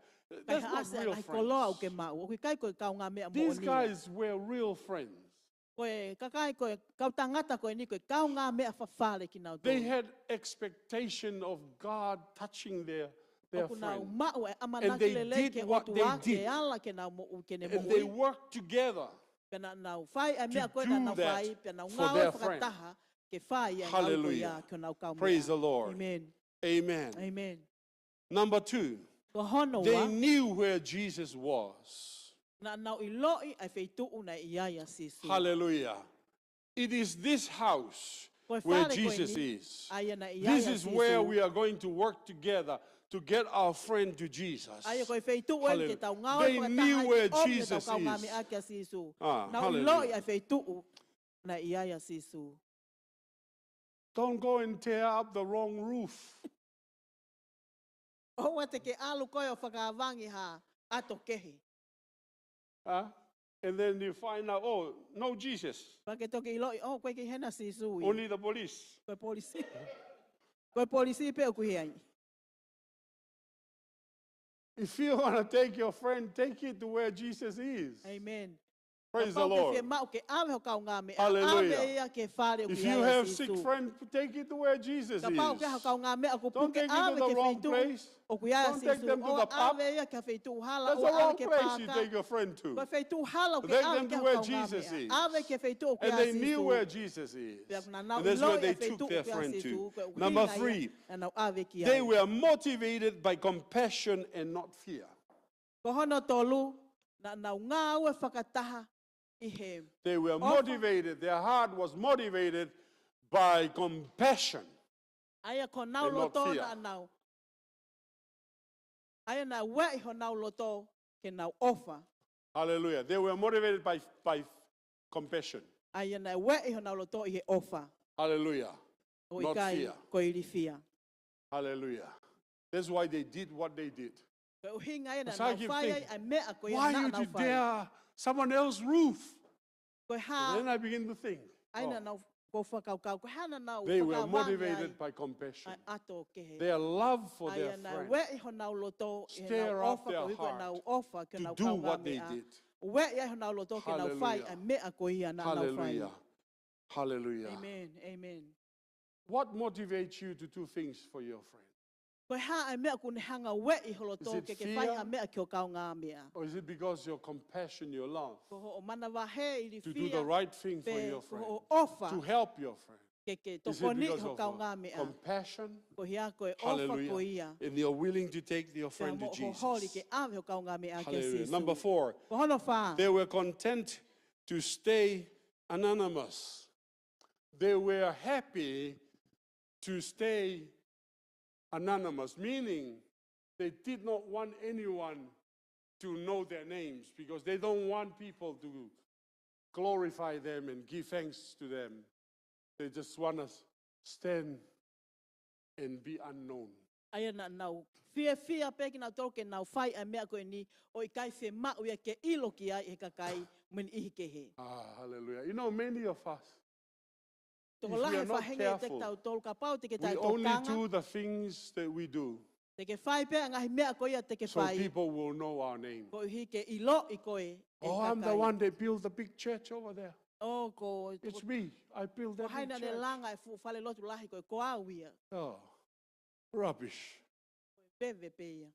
Kai ha ʻaso e ngaahi koloa ʻoku ke maʻu. ʻOku ʻikai ko e kaungāmeʻa moʻoni ia. These guys were real friends. Ko e kakai, ko e kau tangata ko eni, ko e kaungāmeʻa fafale kinautolu. They had expectation of God touching their, their friend. ʻOku nau maʻu e ʻamanaki lelei ki he ʻOtua ke ala ke nau moʻui, ke ne moʻui. And they did what they did. And they worked together Pea naʻa nau fai e meʻa ko ē naʻa nau fai, pea nau ngāue fakataha ke fai e ngāue ko ia ki honau kaungāmeʻa. Hallelujah. Praise the Lord. Amen. Amen. Amen. Number two, Ko hono ua, they knew where Jesus was. Naʻa nau ʻiloʻi ʻa e feituʻu naʻe ʻi ai ʻa Sīsū. Hallelujah. It is this house where Jesus is. Ko e fale ko eni, ʻa ia naʻe ʻi ai ʻa Sīsū. This is where we are going to work together to get our friend to Jesus. ʻA ia ko e feituʻu eni ke tau ngāue fakataha ai ke ʻomi honau kaungāmeʻa kia Sīsū. Hallelujah. They knew where Jesus is. Ah, hallelujah. Nau ʻiloʻi ʻa e feituʻu naʻe ʻi ai ʻa Sīsū. Don't go and tear up the wrong roof. ʻOua te ke ʻalu koe ʻo fakavangi ha ʻato kehe. Huh? And then you find out, oh, no Jesus. Pea ke toki ʻiloʻi, oh, ʻoku ʻikai ke ʻi hena Sīsū ia. Only the police. Ko e polisi. Ko e polisi pē ʻoku ʻi ai. If you want to take your friend, take it to where Jesus is. Amen. Praise the Kapau ʻoku ke Lord. Fiemaʻu ke ʻave ho kaungāmeʻa, Hallelujah. ʻave ia ki he fale ʻoku If ʻi ai you ʻa have Sīsū. Sick friend, take it to where Jesus Kapau ʻoku ʻi ai ho is. kaungāmeʻa ʻoku Don't puke, take it ʻave to the ki he wrong feituʻu place. ʻoku ʻi ai ʻa Don't take Sīsū. them to ʻOua the pub. ʻave ia ki he feituʻu hala, That's ʻoua the ʻave wrong ki he place you pāka. Take your friend to. Ko e feituʻu hala ʻoku ke Take ʻave them ki to ai where ho Jesus kaungāmeʻa. Is. ʻAve ki he feituʻu ʻoku ʻi And ai ʻa they knew Sīsū. Where Jesus is. Pea naʻa nau And that's ʻilo where ʻi they he feituʻu took their ʻoku ʻi ai ʻa friend Sīsū, to. ko e ʻuhinga Number ia three, naʻa nau ʻave ki ai. They were motivated by compassion and not fear. Ko hono tolu, naʻa nau ngāue fakataha ʻi he They were ʻofa. Motivated, their heart was motivated by compassion. ʻA ia ko honau And not loto fear. Naʻa nau. ʻA ia naʻe ueʻi honau loto ke nau ʻofa. Hallelujah. They were motivated by, by compassion. ʻA ia naʻe ueʻi honau loto ʻi he ʻofa. Hallelujah. ʻO Not ʻikai fear. ko e ilifia. Hallelujah. That's why they did what they did. Ko e ʻuhinga ia naʻa Because I nau keep fai ai thinking, ʻa e meʻa ko ia Why naʻa you nau did fai. There? Someone else's roof. Ko e hā, And then I begin to think, ʻa ia oh, naʻa nau ko fakakaukau, ko e hā naʻa nau they were fakavangi motivated ai by ʻa compassion. e ʻato kehe. Their love for ʻA their ia naʻe friend ueʻi honau loto, ʻi stir honau up ʻofa, their ko e ʻuhi ko ʻenau heart ʻofa ki to honau do what they kaungāmeʻa. Did. Ueʻi ai honau loto ke nau fai Hallelujah. ʻa e meʻa ko ia naʻa nau fai. Hallelujah. Hallelujah. Amen. Amen. What motivates you to do things for your friend? Ko e hā ʻa e meʻa ʻoku ne hanga ʻo ueʻi ho loto Is it ke ke fai fear? Ha meʻa ki ho kaungāmeʻa? Or is it because your compassion, your love, Ko hoʻo manavahē, to do ilifia, the right thing for pe your ko friend, hoʻo ʻofa to help your friend? ke ke Is it tokoniʻi because ho of uh, kaungāmeʻa? Compassion? Ko ia ko e ʻofa ko Hallelujah. Ia. And you're willing to take your Pea friend to mo hoʻo holi Jesus. Ke ʻave ho kaungāmeʻa kia Hallelujah. Sīsū. Number four, Ko hono fā. They were content to stay anonymous. They were happy to stay anonymous, meaning they did not want anyone to know their names because they don't want people to glorify them and give thanks to them. They just want to stand and be unknown. ʻA ia naʻa nau fiefia pē kinautolu ke nau fai ʻa e meʻa ko eni ʻo ʻikai fiemaʻu ia ke ʻilo ki ai ʻe he kakai mo e niʻihi kehe. Ah, hallelujah. You know, many of us, if we Tokolahi are e not faʻahinga ia te ke careful, tau tolu kapau te ke we taʻe only tokanga. Do the things that we do Te ke fai pē ʻa e ngaahi meʻa ko ia te ke so fai. People will know our name. Ko e ʻuhi ke ʻiloʻi koe ʻe he Oh, I'm the kakai. One that built the big church over there. Oh, ko, It's me. I built ko that hai big naʻa ne church. Langa e fuʻu fale lotu lahi ko e ko au ia. Oh, rubbish. Veve pē ia.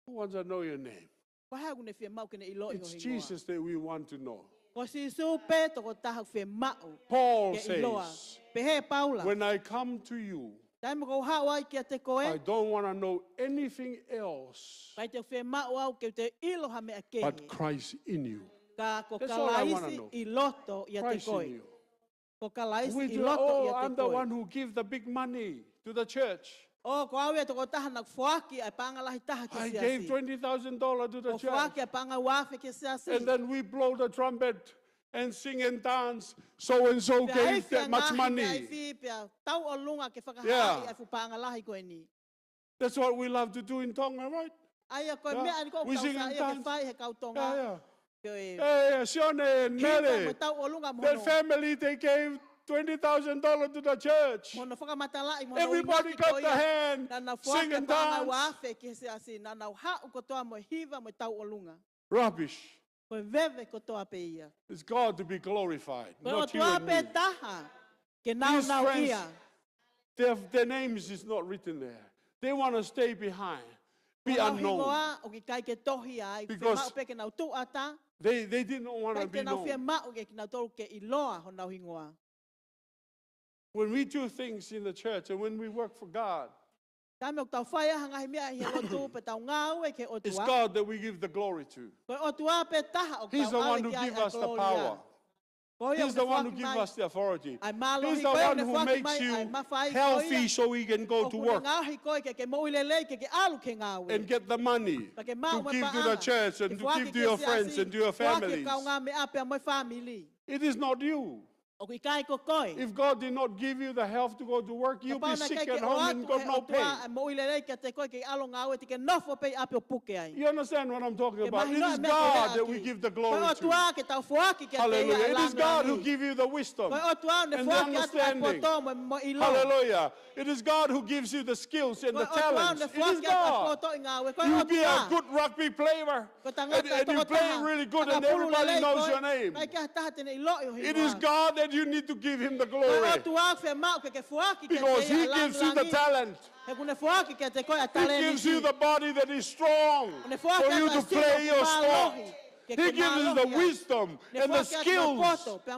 Who wants to know your name? Ko hai ʻoku ne fiemaʻu ke ne ʻiloʻi ho It's hingoa? Jesus that we want to know. Ko Sīsū pē tokotaha ʻoku fiemaʻu Paul ke ʻiloa. Says, Pehē ʻe Paula. When I come to you, Taimi ʻoku ou haʻu ai kiate koe. I don't want to know anything else ʻIkai te u fiemaʻu au ke u toe ʻilo ha meʻa kehe. But Christ in you. Ka ko That's all I wanna Kalaisi know. ʻi loto ʻiate Christ in koe. You. Ko Kalaisi We ʻi do, loto oh, ʻiate I'm the koe. One who give the big money to the church. Oh, ko au ia tokotaha naʻa ku foaki ʻa e paʻanga lahi taha ki he I siasi. Gave twenty thousand dollars to the Ko church. Foaki ʻa e paʻanga ua afe ki he siasi. And then we blow the trumpet and sing and dance. So and so Pea gave ʻai that much fia ngaohi money. Aifi, pea tauʻolunga ke fakahā Yeah. ʻa e fuʻu paʻanga lahi ko eni. That's what we love to do in Tonga, right? ʻA ia ko e Yeah. Meʻa ʻeni ko ʻoku We tau sing saiʻia and ke dance. Fai he kau Tonga. Yeah, yeah. Ko e Hey, Sione and hiva mo Mele, tauʻolunga mo that hono. Family, they gave twenty thousand dollars to the church. Mo hono fakamatalaʻi mo hono. Everybody Inaki clap ko their ia. Hand, Naʻa na sing foaki ʻa e and paʻanga dance. Ua afe ki he siasi. Naʻa na haʻu kotoa mo e hiva mo tauʻolunga. Rubbish. Ko e veve kotoa pē ia. It's God to be glorified, Ko e not you ʻOtua and pē me. Taha. Ke These naunau friends, ia. Their, their names is not written there. They want to stay behind, be Ko honau unknown. Hingoa ʻoku ʻikai ke tohi ai. Because Fiemaʻu pē ke nau tuʻu ʻatā. They, they didn't want to ʻIkai be ke nau known. Fiemaʻu ke kinautolu ke ʻiloa honau hingoa. When we do things in the church and when we work for God, Taimi ʻoku tau fai ai ha ngaahi meʻa ʻi he lotu pea tau ngāue ki he ʻOtua. It's God that we give the glory to. Ko e ʻOtua pē Taha ʻoku He's the tau one ʻave who ki ai gives ʻa e us the kolōlia. Power. Ko ia He's ʻoku the one who foaki gives mai us the authority. ʻA e mālohi. He's the Ko ia one ʻoku who foaki makes mai you ʻa e mafai. Ko healthy ia so we can go to ʻoku ne work ngaahi koe ke ke moʻui lelei ke ke ʻalu ki he ngāue. And get the money Pea ke maʻu to mo e give to paʻanga. The church and Ke to foaki give to ki he your friends siasi, and to your foaki ki family. Kaungāmeʻa pea mo e fāmili. It is not you. ʻOku ʻikai ko koe. If God did not give you the health to go to work, you'll be sick at home and got no pay. Kapau naʻe ʻikai ke ʻoatu ʻe he ʻOtua e moʻui lelei kiate koe ke ʻalu ʻo ngāue, te ke nofo pē ʻi ʻapi ʻo puke ai. You understand what I'm talking about? It is God that we give the glory to. Ke mahino e meʻa ko ē ʻoku tau, ko e ʻOtua ke tau foaki kiate ia e langilangi. Hallelujah. It is God who give you the wisdom and the understanding. Ko e ʻOtua ʻoku ne foaki atu ʻa e poto mo, mo e ʻilo. Hallelujah. It is God who gives you the skills and the talents. It is God. Ko e ʻOtua ʻoku ne foaki atu ʻa e poto ʻi he ngāue. Ko e ʻOtua. You be a good rugby player. Ko e tangata tokotaha, anga pulu lelei ko ē, naʻe ʻikai ke ha taha te ne ʻiloʻi ho hingoa. And, and you play really good and everybody knows your name. It is God that you need to give him the glory. Ko e ʻOtua ʻoku fiemaʻu ke ke foaki kiate ia e langilangi. Because he gives you the talent. He ʻoku ne foaki kiate koe ʻa e talēniti. He gives you the body that is strong for you to play your sport. He ʻoku ne foaki atu ʻa e sio ki he mālohi ke ke mālohi ai. He gives you the wisdom and the skills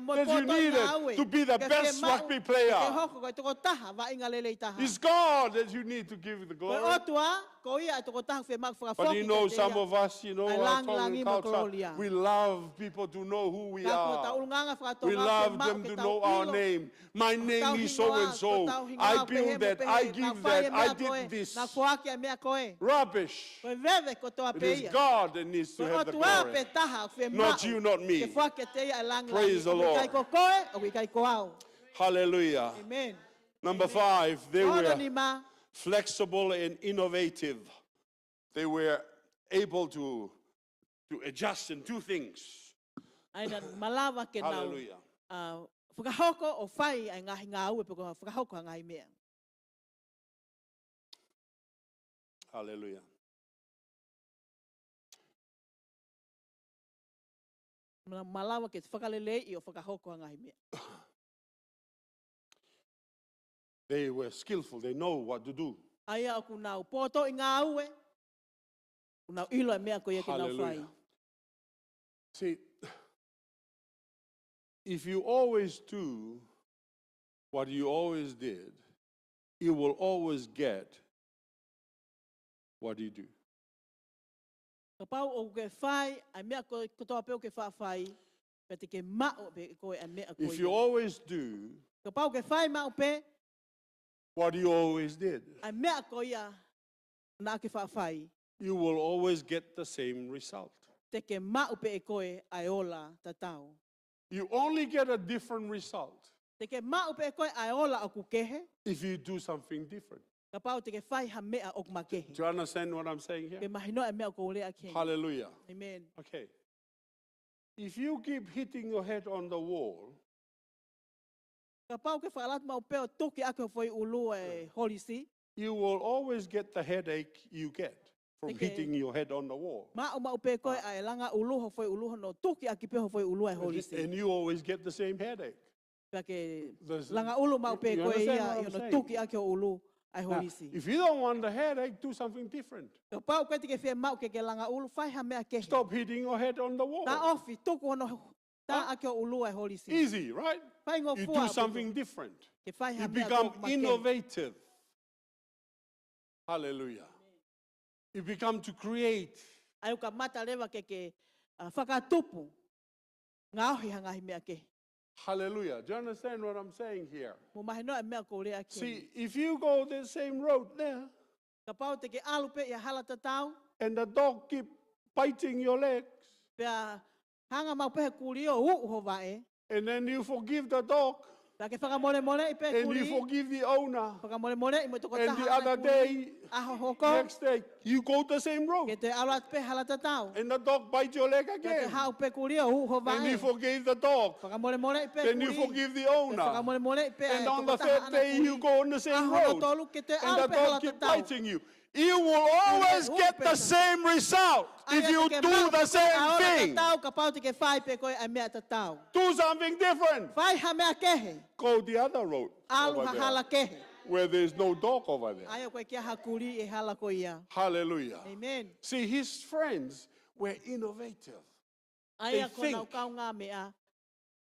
that you needed to be the best rugby player. Ne foaki atu ʻa e poto pea mo e poto ʻi he ngāue ke ke maʻu ia. It's God that you need to give the glory. It's God that you need to give the glory. Ko e ʻOtua, ko ia e tokotaha ʻoku fiemaʻu ke fakafoki kiate ia ʻa e langilangi mo e kolōlia. But you know, some of us, you know, our tongue and culture, we love people to know who we are. Ka ko hotau ʻulungaanga faka-Tonga ʻoku fiemaʻu ke tau ʻilo. We love them to know our name. My name is so and so. Ko hotau hingoa, ko hotau hingoa, pehē mo pehē, naʻa ku fai e meʻa ko ē, naʻa ku foaki e meʻa ko ē. I build that. I did this. Rubbish. Ko e veve kotoa pē ia. It is God that needs to have the glory. Ko e ʻOtua pē taha ʻoku fiemaʻu ke foaki kiate ia e langilangi. Not you, not me. Praise the Lord. ʻOku ʻikai ko koe, ʻoku ʻikai ko au. Hallelujah. Amen. Number five, they were flexible and innovative. Ko hono nima. They were able to, to adjust and do things. ʻA ia naʻa nau malava ke nau, Hallelujah. ʻa, fakahoko ʻo fai ʻa e ngaahi ngāue pe ko e fakahoko ʻa e ngaahi meʻa. Hallelujah. Naʻa nau malava ke fakaleleiʻi ʻo fakahoko ʻa e ngaahi meʻa. They were skillful, they know what to do. ʻA ia ʻoku nau poto ʻi he ngāue, ʻoku nau ʻilo e meʻa ko ia ke nau fai. Hallelujah. See, if you always do what you always did, you will always get what you do. Kapau ʻoku ke fai ʻa e meʻa ko, kotoa pē ʻoku ke faʻa fai, pea te ke maʻu pē ʻe koe ʻa e meʻa ko ia. If you always do Kapau ʻoku ke fai maʻu pē what you always did, ʻa e meʻa ko ia naʻa ke faʻa fai, you will always get the same result. Te ke maʻu pē ʻe koe ʻa e ola tatau. You only get a different result. Te ke maʻu pē ʻe koe ʻa e ola ʻoku kehe if you do something different. Kapau te ke fai ha meʻa ʻoku makehe. Do you understand what I'm saying here? Ke mahinoʻi e meʻa ʻoku ou lea ki ai. Hallelujah. Amen. Okay. If you keep hitting your head on the wall, Kapau ʻoku ke fakalata maʻu pē ʻo tuki ʻaki ho foʻi ʻulu ʻa e holisi, you will always get the headache you get from hitting your head on the wall. Te ke maʻu maʻu pē koe ʻa e langa ʻulu ho foʻi ʻulu hono tuki ʻaki pē ho foʻi ʻulu ʻa e holisi. And you always get the same headache. Pea ke langa ʻulu maʻu pē koe ia ʻi hono tuki ʻaki ho ʻulu ʻa e holisi. Now, if you don't want the headache, do something different. Kapau ʻoku ʻikai te ke fiemaʻu ke ke langa ʻulu, fai ha meʻa kehe. Stop hitting your head on the wall. Taʻofi, tuku hono tā ʻaki ho ʻulu ʻa e holisi. Easy, right? Faingofua pē. You do something different. Ke fai ha meʻa ʻoku makehe. You become innovative. Hallelujah. You become to create. ʻA ia ʻoku kamata leva ke ke, uh, fakatupu. Ngaohi ha ngaahi meʻa kehe. Hallelujah. Do you understand what I'm saying here? Mou mahinoʻi e meʻa ʻoku ou lea ki ai. See, if you go the same road there, Kapau te ke ʻalu pē ʻi ha hala tatau, and the dog keep biting your legs, pea hanga maʻu pē he kulī ʻo uʻu ho vaʻe, and then you forgive the dog, pea ke fakamolemoleʻi pē kulī, and you forgive the owner, fakamolemoleʻi mo e tokotaha ʻa e kulī, and the other day, ʻaho hoko, next day, you go the same road. Ke toe ʻalu atu pē hala tatau. And the dog bite your leg again. Pea toe haʻu pē kulī ʻo uʻu ho vaʻe. And you forgive the dog. Fakamolemoleʻi pē kulī. Then you forgive the owner. Pea fakamolemoleʻi pē ʻa e tokotaha ʻa e kulī. And on the third day, you go on the same road. ʻAho hongofulu ke toe ʻalu pē hala tatau. And the dog keep biting you. You will always get the same result if you do the same thing. ʻA ia te ke maʻu pē ʻa e ola tatau kapau te ke fai pē koe ʻa e meʻa tatau. Do something different. Fai ha meʻa kehe. Go the other road over there, ʻAlu ha hala kehe. where there is no dog over there. ʻA ia ʻoku ʻikai ke ʻi ai ha kulī he hala ko ia. Hallelujah. Amen. See, his friends were innovative. ʻA ia ko honau kaungāmeʻa. They think.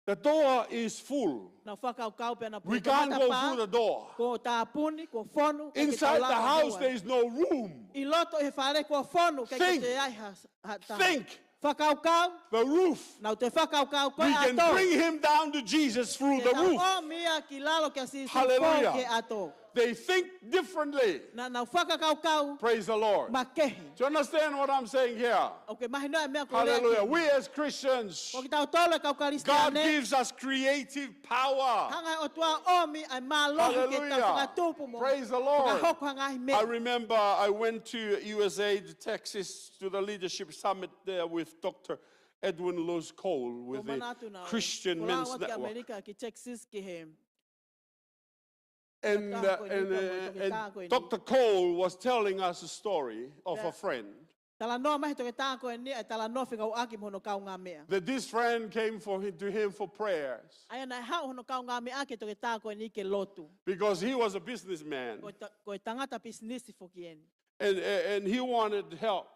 The door is full. Nau fakakaukau pea nau pehē ko e matapā. We can't go through the door. Kuo tāpuni, kuo fonu, ʻikai ke tau lava hū ai. Inside the house, there is no room. ʻI loto ʻi he fale kuo fonu, ʻikai ke toe ʻi ai ha, ha taha. Think. Think. Fakakaukau. The roof. Nau toe fakakaukau ko e ʻato. We can bring him down to Jesus through the roof. Te tau ʻomi ia ki lalo kia Sīsū foki he ʻato. Hallelujah. They think differently. Naʻa nau fakakaukau Praise the Lord. Makehe. Do you understand what I'm saying here? ʻOku ke mahinoʻi e meʻa ʻoku ou lea ki ai? Hallelujah. We as Christians, ʻOku kitautolu e kau God Kalisitiane, gives us creative power. Hanga ʻe he ʻOtua ʻo ʻomi ʻa e mālohi ke tau Hallelujah. Fakatupu mo Praise the Lord. Fakahoko ha ngaahi meʻa. I remember I went to U S A, to Texas, to the leadership summit there with Doctor Edwin Lewis Cole with the Christian Men's Network. Ko u manatu naʻa ku folau ki ʻAmelika, ki Texas, ki he And, uh, and, uh, and Doctor Cole was telling us a story of a friend. Talanoa mai he toketā ko eni, ʻa e talanoa fekauʻaki mo hono kaungāmeʻa. That this friend came for him, to him for prayers. ʻA ia naʻe haʻu hono kaungāmeʻa ki he toketā ko eni ke lotu. Because he was a businessman. Ko e ta-, ko e tangata pisinisi foki eni. And, and, and he wanted help.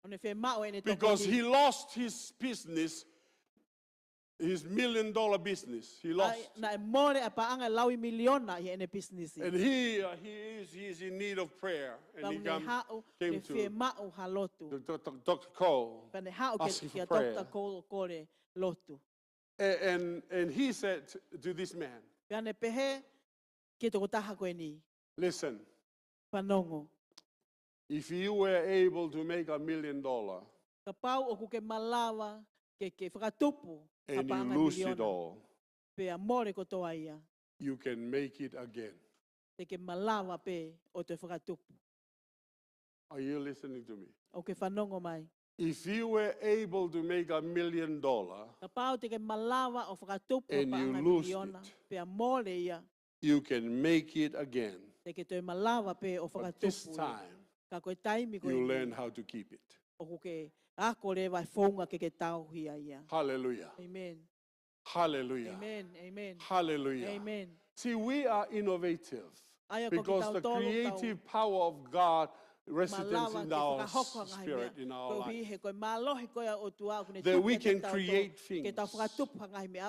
ʻO ne fiemaʻu ʻene tokoni. Because he lost his business, his million dollar business. He lost. ʻA ia naʻe mole ʻa e paʻanga ʻe laui miliona ʻi heʻene pisinisi. And he, uh, he is, he is in need of prayer. And he come, came to Doctor Cole, asking for prayer. Pea ne haʻu, ne fiemaʻu ha lotu. Pea ne haʻu kia Doctor Cole ʻo kole lotu. A-, and, and he said to this man, Pea ne pehē ki he tokotaha ko eni. Listen. Fanongo. If you were able to make a million dollar Kapau ʻoku ke malava ke, ke fakatupu ha paʻanga ʻe miliona, and you lose it all, pea mole kotoa ia, you can make it again. Te ke malava pē ʻo toe fakatupu. Are you listening to me? ʻOku ke fanongo mai? If you were able to make a million dollar Kapau te ke malava ʻo fakatupu ha paʻanga ʻe miliona, and you lose it, pea mole ia, you can make it again. Te ke toe malava pē ʻo fakatupu ia. But this time, ka ko e taimi ko eni, you learn how to keep it. ʻOku ke ako leva e founga ke ke tauhi ai ia. Hallelujah. Amen. Hallelujah. Amen, amen. Hallelujah. Amen. See, we are innovative because the creative power of God residents in our spirit, in our life. ʻA ia ko kitautolu ʻoku tau malava ke fakahoko ha ngaahi meʻa. Koeʻuhi he ko e mālohi ko ia ʻo e ʻOtua ʻoku ne tupu ʻiate kitautolu ke tau fakatupu ha ngaahi meʻa.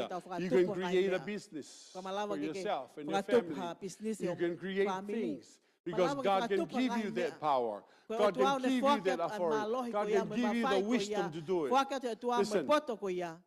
That we can create things. Hallelujah. You can create a business for yourself and your family. Ka malava ke ke fakatupu ha pisinisi ʻo e fāmili. You can create things because God can give you that power. Malava ke fakatupu ha ngaahi meʻa. Ko e ʻOtua ʻoku ne foaki atu ʻa e mālohi ko ia mo e mafai ko ia. God can give you that power. God can give you the wisdom to do it. Foaki atu ʻe he ʻOtua mo e poto ko ia.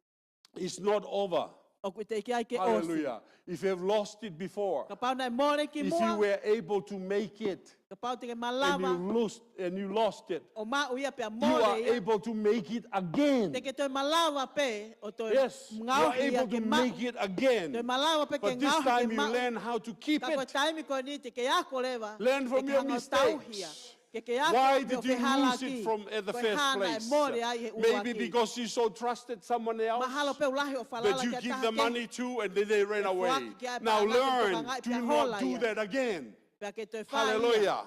Listen. It's not over. ʻOku teʻeki ai ke ʻosi. Hallelujah. If you have lost it before, kapau naʻe mole kimuʻa, if you were able to make it, kapau te ke malava, and you lost, and you lost it, ʻo maʻu ia pea mole ia, you are able to make it again. Te ke toe malava pē ʻo toe ngaohi ia ke maʻu. Yes, you are able to make it again. Toe malava pē ke ngaohi ke maʻu. But this time you learn how to keep it. Ka ko e taimi ko eni te ke ako leva ke ke hanga ʻo tauhi ia. Learn from your mistakes. Ke ke ako mei hoʻo fehālaaki. Why did you lose it from, at the first place? Ko e hā naʻe mole ai he ʻuluaki? Maybe because you so trusted someone else that you give the money to and then they ran away. Mahalo pē ʻoku lahi hoʻo falala ki ha taha kehe, pea foaki ki ai e paʻanga, pea hola ia. Now learn, do not do that again. Pea ke toe fai ia. Hallelujah.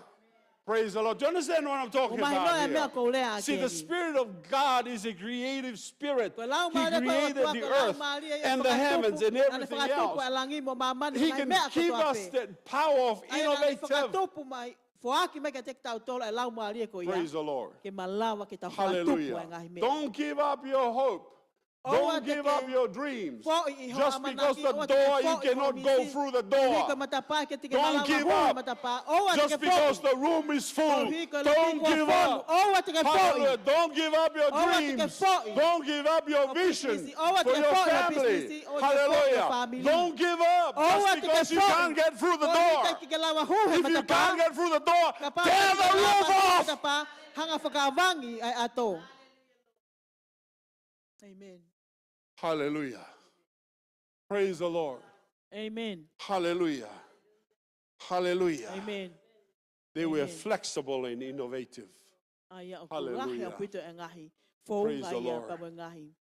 Praise the Lord. Do you understand what I'm talking about here? ʻOku mahinoʻi e meʻa ʻoku ou lea ki ai? See, the Spirit of God is a creative spirit. He created the earth and the heavens. Ko e Laumālie ko ia ʻo e ʻOtua ko e Laumālie ia ʻoku fakatupu, naʻa ne fakatupu ʻa e langi mo māmani mo e ngaahi meʻa kotoa pē. He can give us that power of innovative. ʻA ia naʻa ne fakatupu mai, foaki mai kiate kitautolu e laumālie ko ia. Praise the Lord. Ke malava ke tau fakatupu ʻa e ngaahi meʻa. Hallelujah. Don't give up your hope. ʻOua te ke foʻi ʻi ho ʻamanaki, ʻoua te ke foʻi ʻi ho misini. Don't give up your dreams. Just because the door, you cannot go through the door. Koeʻuhi ko e matapā ke te ke malava hū he matapā. Don't give up. ʻOua te ke foʻi. Just because the room is full. Koeʻuhi ko e loki kuo fonu. Don't give up. ʻOua te ke foʻi. Hallelujah. Don't give up your dreams. ʻOua te ke foʻi. Don't give up your vision for your family. ʻO pisinisi. ʻOua te ke foʻi ho pisinisi. ʻOua te ke foʻi ho fāmili. Hallelujah. Don't give up just because you can't get through the door. ʻOua te ke foʻi. Koeʻuhi te ke lava hū he matapā. If you can't get through the door, tear the roof off. Kapau te ke lava hū he matapā, hanga ʻo fakavangi ʻa e ʻato. Amen. Hallelujah. Praise the Lord. Amen. Hallelujah. Hallelujah. Amen. They were flexible and innovative. Amen. ʻA ia ʻoku lahi ʻaupito e ngaahi founga ia pea mo e ngaahi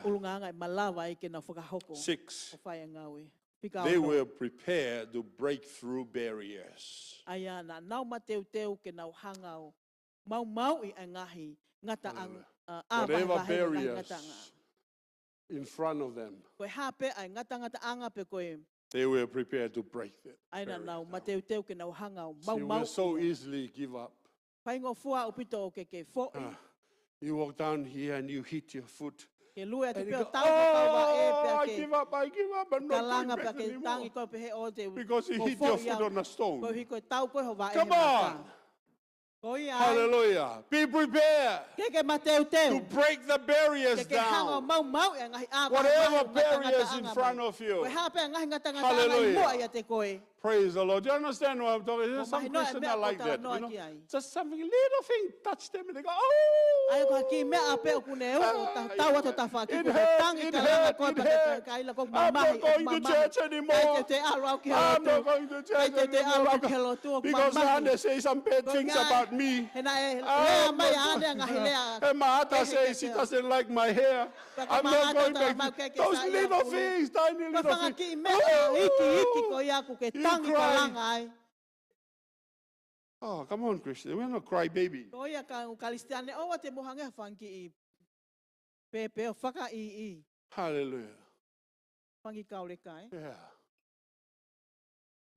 ʻulungaanga ʻe malava ai ke nau fakahoko ʻo fai e ngāue. Hallelujah. Praise the Lord. Fika ono. They were prepared to break through barriers. ʻA ia naʻa nau mateuteu ke nau hanga ʻo maumauʻi ʻa e ngaahi ngataʻanga, ʻa, ʻā vahevahe ʻa e ngaahi ngataʻanga. Hallelujah. Whatever barriers in front of them, ko e hā pē ʻa e ngatangataʻanga pe ko e, they were prepared to break that barrier down. ʻA ia naʻa nau mateuteu ke nau hanga ʻo maumauʻi. See, we so easily give up. Faingofua ʻaupito ke ke foʻi. Ah, you walk down here and you hit your foot. Ke lue atu pē ʻo tau ho kau vaʻe pea ke kalanga pea ke tangi koe pehē ʻoua te u foʻi au. And you go, "Oh, I give up, I give up. I'm not going back anymore." Because you hit your foot on a stone. Koeʻuhi ko e tau koe ho vaʻe he mata. Come on. Ko ia ai. Hallelujah. Be prepared Ke ke mateuteu. to break the barriers Ke ke hanga ʻo down. maumauʻi e ngaahi ʻā Whatever mahi, barriers in ngataʻanga front mai. of you. Ko e hā pē ngaahi ngataʻanga Hallelujah. ʻi muʻa ʻiate koe. Praise the Lord. Do you understand what I'm talking? There's Mo some mahinoa e Christians meʻa are ko like that. talanoa You know? ki ai. Just something, little thing touch them and they go, oh! ʻA ia ko ha kiʻi meʻa pē ʻoku ne uʻo, Ah, ta-, tau atu it tafaʻaki hurt, kuo ke tangi it kalanga hurt, koe it pea ke hurt. kaila ko e I'm mamahi, not going to mamahi. church anymore. ʻIkai te u toe ʻalu au ki he lotu. I'm not going to church anymore. ʻIkai te u toe ʻalu au ki he lotu, ʻoku Because mamahi. Hannah says some bad Ko e things ngaahi, about me. he naʻe I'm lea mai not ʻa Hannah going, ngaahi lea and my other kehe says she kiate au. doesn't like my hair. Pea ko I'm not Maʻata going to talamai ʻoku ʻikai ke those saiʻia little pulu. things, tiny Ko e little fanga things. kiʻi meʻa iiki, iiki ko ia ʻoku ke You tangi cry. kalanga ai. Oh, come on, Christian. We're not cry baby. Ko ia ka, Kalisitiane, ʻoua te mou hangē ha fanga kiʻi pēpē ʻo fakaʻiʻi. Hallelujah. Fanga kiʻi kauleka, ē? Yeah.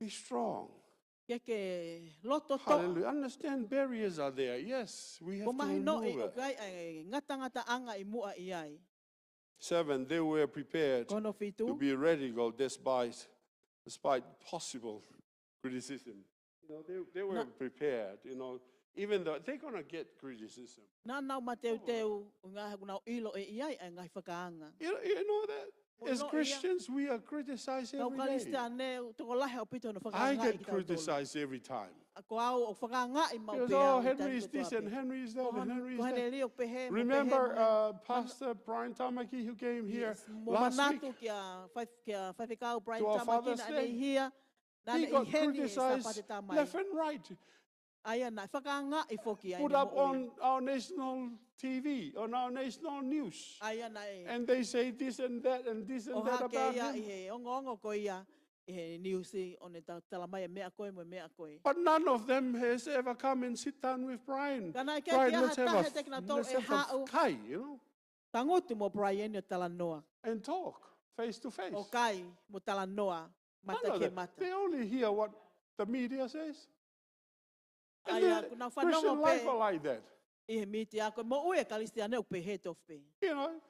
Be strong. Ke ke loto toʻa. Hallelujah. Understand barriers are there. Yes, we have Ko to mahinoʻi remove it. ʻoku ʻi ai e ngataʻanga ʻi muʻa ʻi ai. Seven, they were prepared Ko hono fitu. to be radical despite, despite possible criticism. You know, they, they were Na- prepared, you know, even though they're gonna get criticism. Naʻa nau mateuteu, ʻuhinga he ʻoku nau ʻilo ʻe ʻi ai e ngaahi fakaanga. You, you know that? Mo As ʻilo ia. Christians, we are criticized Kau every day. Kalisitiane, tokolahi ʻaupito hono I fakaangaʻi get kitautolu. criticized every time. ʻA ko au ʻoku fakaangaʻi maʻu Because, pē au oh, ʻi Henry taimi is this kotoa and pē. Henry is that Ko and hon-, Henry ko is that. Henry ʻoku pehē, mo Remember, pehē, mo uh, Pastor Brian Tamaki, who came here Yes, mo last manatu week kia fai-, kia faifekau Brian to our Tamaki Father's naʻa ne Day? hia, naʻa He ne got ʻi heni e criticized Sāpate Tamai. left and right. ʻA ia naʻe fakaangaʻi foki ai Put ne up moʻui. on our national T V, on our national news. ʻA ia naʻe And they say this and that and this and ʻo that hake about ia ʻi him. he ongoongo ko ia ʻi he niusi ʻo ne ta-, talamai e meʻa ko ē mo e meʻa ko ē. But none of them has ever come and sit down with Brian. Ka naʻe ʻikai Brian, ke ʻi ai ha let's have a, taha te kinautolu let's ʻe have a haʻu. kai, you know, Tangutu mo Brian ʻo talanoa. and talk face to face. ʻO kai mo talanoa None mata of ke that. mata. They only hear what the media says. And ʻA ia, the ʻoku nau fanongo Christian life pē are like that. ʻi he mītia ko e moʻui e Kalisitiane ʻoku pehē tofu pē. You know,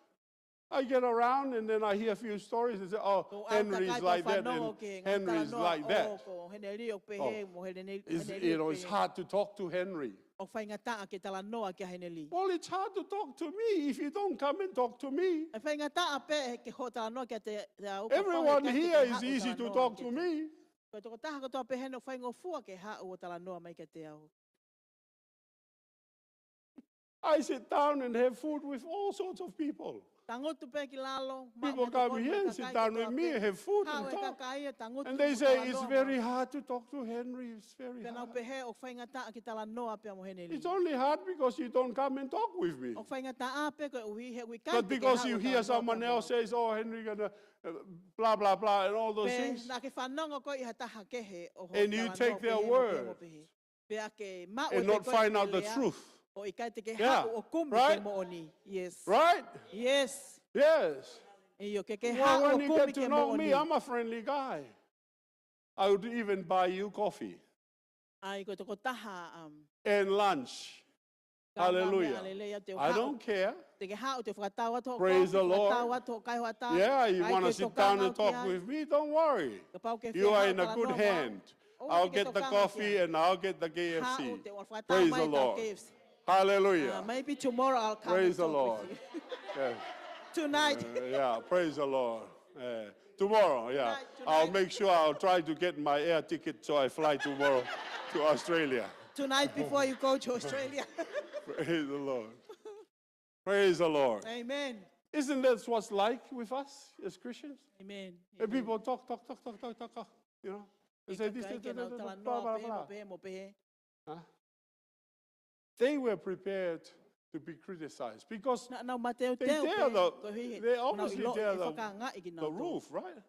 I get around and then I hear a few stories and say, oh, Ko au Henry is kakai like ko that fanongo and ki he ngaahi Henry is talanoa, like that. oh, ko Henry ʻoku pehē, Oh. mo Henry, It's, Henry you know, ʻoku it's pehē. hard to talk to Henry. ʻOku faingataʻa ke talanoa kia Henry. Well, it's hard to talk to me if you don't come and talk to me. ʻE faingataʻa pē ke hoʻo talanoa kiate au, kapau he Everyone ʻikai te here ke is haʻu easy to talanoa talk to kiate me. Ko e tokotaha kotoa pē heni ʻoku faingofua ke haʻu ʻo talanoa mai kiate au. I sit down and have food with all sorts of people. Tangutu pē ki lalo, maʻu People he come tokoni here mo e and sit kakai down with kotoa me pē. and have food and Haʻu e talk. kakai ʻo tangutu And they mo say, it's talanoa very mo. hard to talk to Henry. It's very Pea nau hard. pehē ʻoku faingataʻa ke talanoa pea mo Henry. It's only hard because you don't come and talk with me. ʻOku faingataʻa pē koeʻuhi he ʻoku ʻikai But te ke because haʻu you ʻo hear talanoa someone pea mo else au. says, oh, Henry gonna, uh, blah, blah, blah, and all those Pea things. naʻa ke fanongo koe ʻi ha taha kehe ʻo hoʻo talanoa And you take their pehē mo pehē mo word. pehē. Pea ke maʻu And e not pē ko e find out the lea, truth. ʻo ʻikai te ke Yeah. haʻu ʻo kumi Right? ke moʻoni. Yes. Right? Yes. Yes. ʻIo, ke ke Well, haʻu when ʻo you kumi get to ke know me, moʻoni. I'm a friendly guy. I would even buy you coffee ʻAi, ko e tokotaha, um, and lunch. Ka ʻoku Hallelujah. meʻa lelei au te u I haʻu. don't care. Te ke haʻu, te u fakatau atu hoʻo Praise the kofi, Lord. fakatau atu hoʻo kai hoʻatā. Yeah, you ʻAi, wanna ke sit down tokanga and talk ki ai. with me? Don't worry. Kapau ke You fie are haʻu in a good talanoa mo au. hand. ʻOua I'll te ke get the tokanga coffee ki ai. and I'll get the K F C. Haʻu, te u fakatau Praise mai the e tau Lord. K F C. Hallelujah. Uh, maybe tomorrow I'll come Praise and the talk Lord. with you. Yeah. Tonight. Uh, yeah, praise the Lord. Uh, tomorrow, yeah. Tonight, I'll tonight. make sure I'll try to get my air ticket so I fly tomorrow to Australia. Tonight before you go to Australia. Praise the Lord. Praise the Lord. Amen. Isn't that what's like with us as Christians? Amen. And Amen. people talk, talk, talk, talk, talk, talk, talk, you know? They ʻIkai say this, ke this, nau this, this, talanoa blah, blah, pehē mo blah. pehē mo pehē. Huh? They were prepared to be criticized because Naʻa nau mateuteu they tear pē, the, koeʻuhi he they nau obviously ʻilo tear ʻe the, fakaangaʻi the kinautolu. roof, right? ʻAi,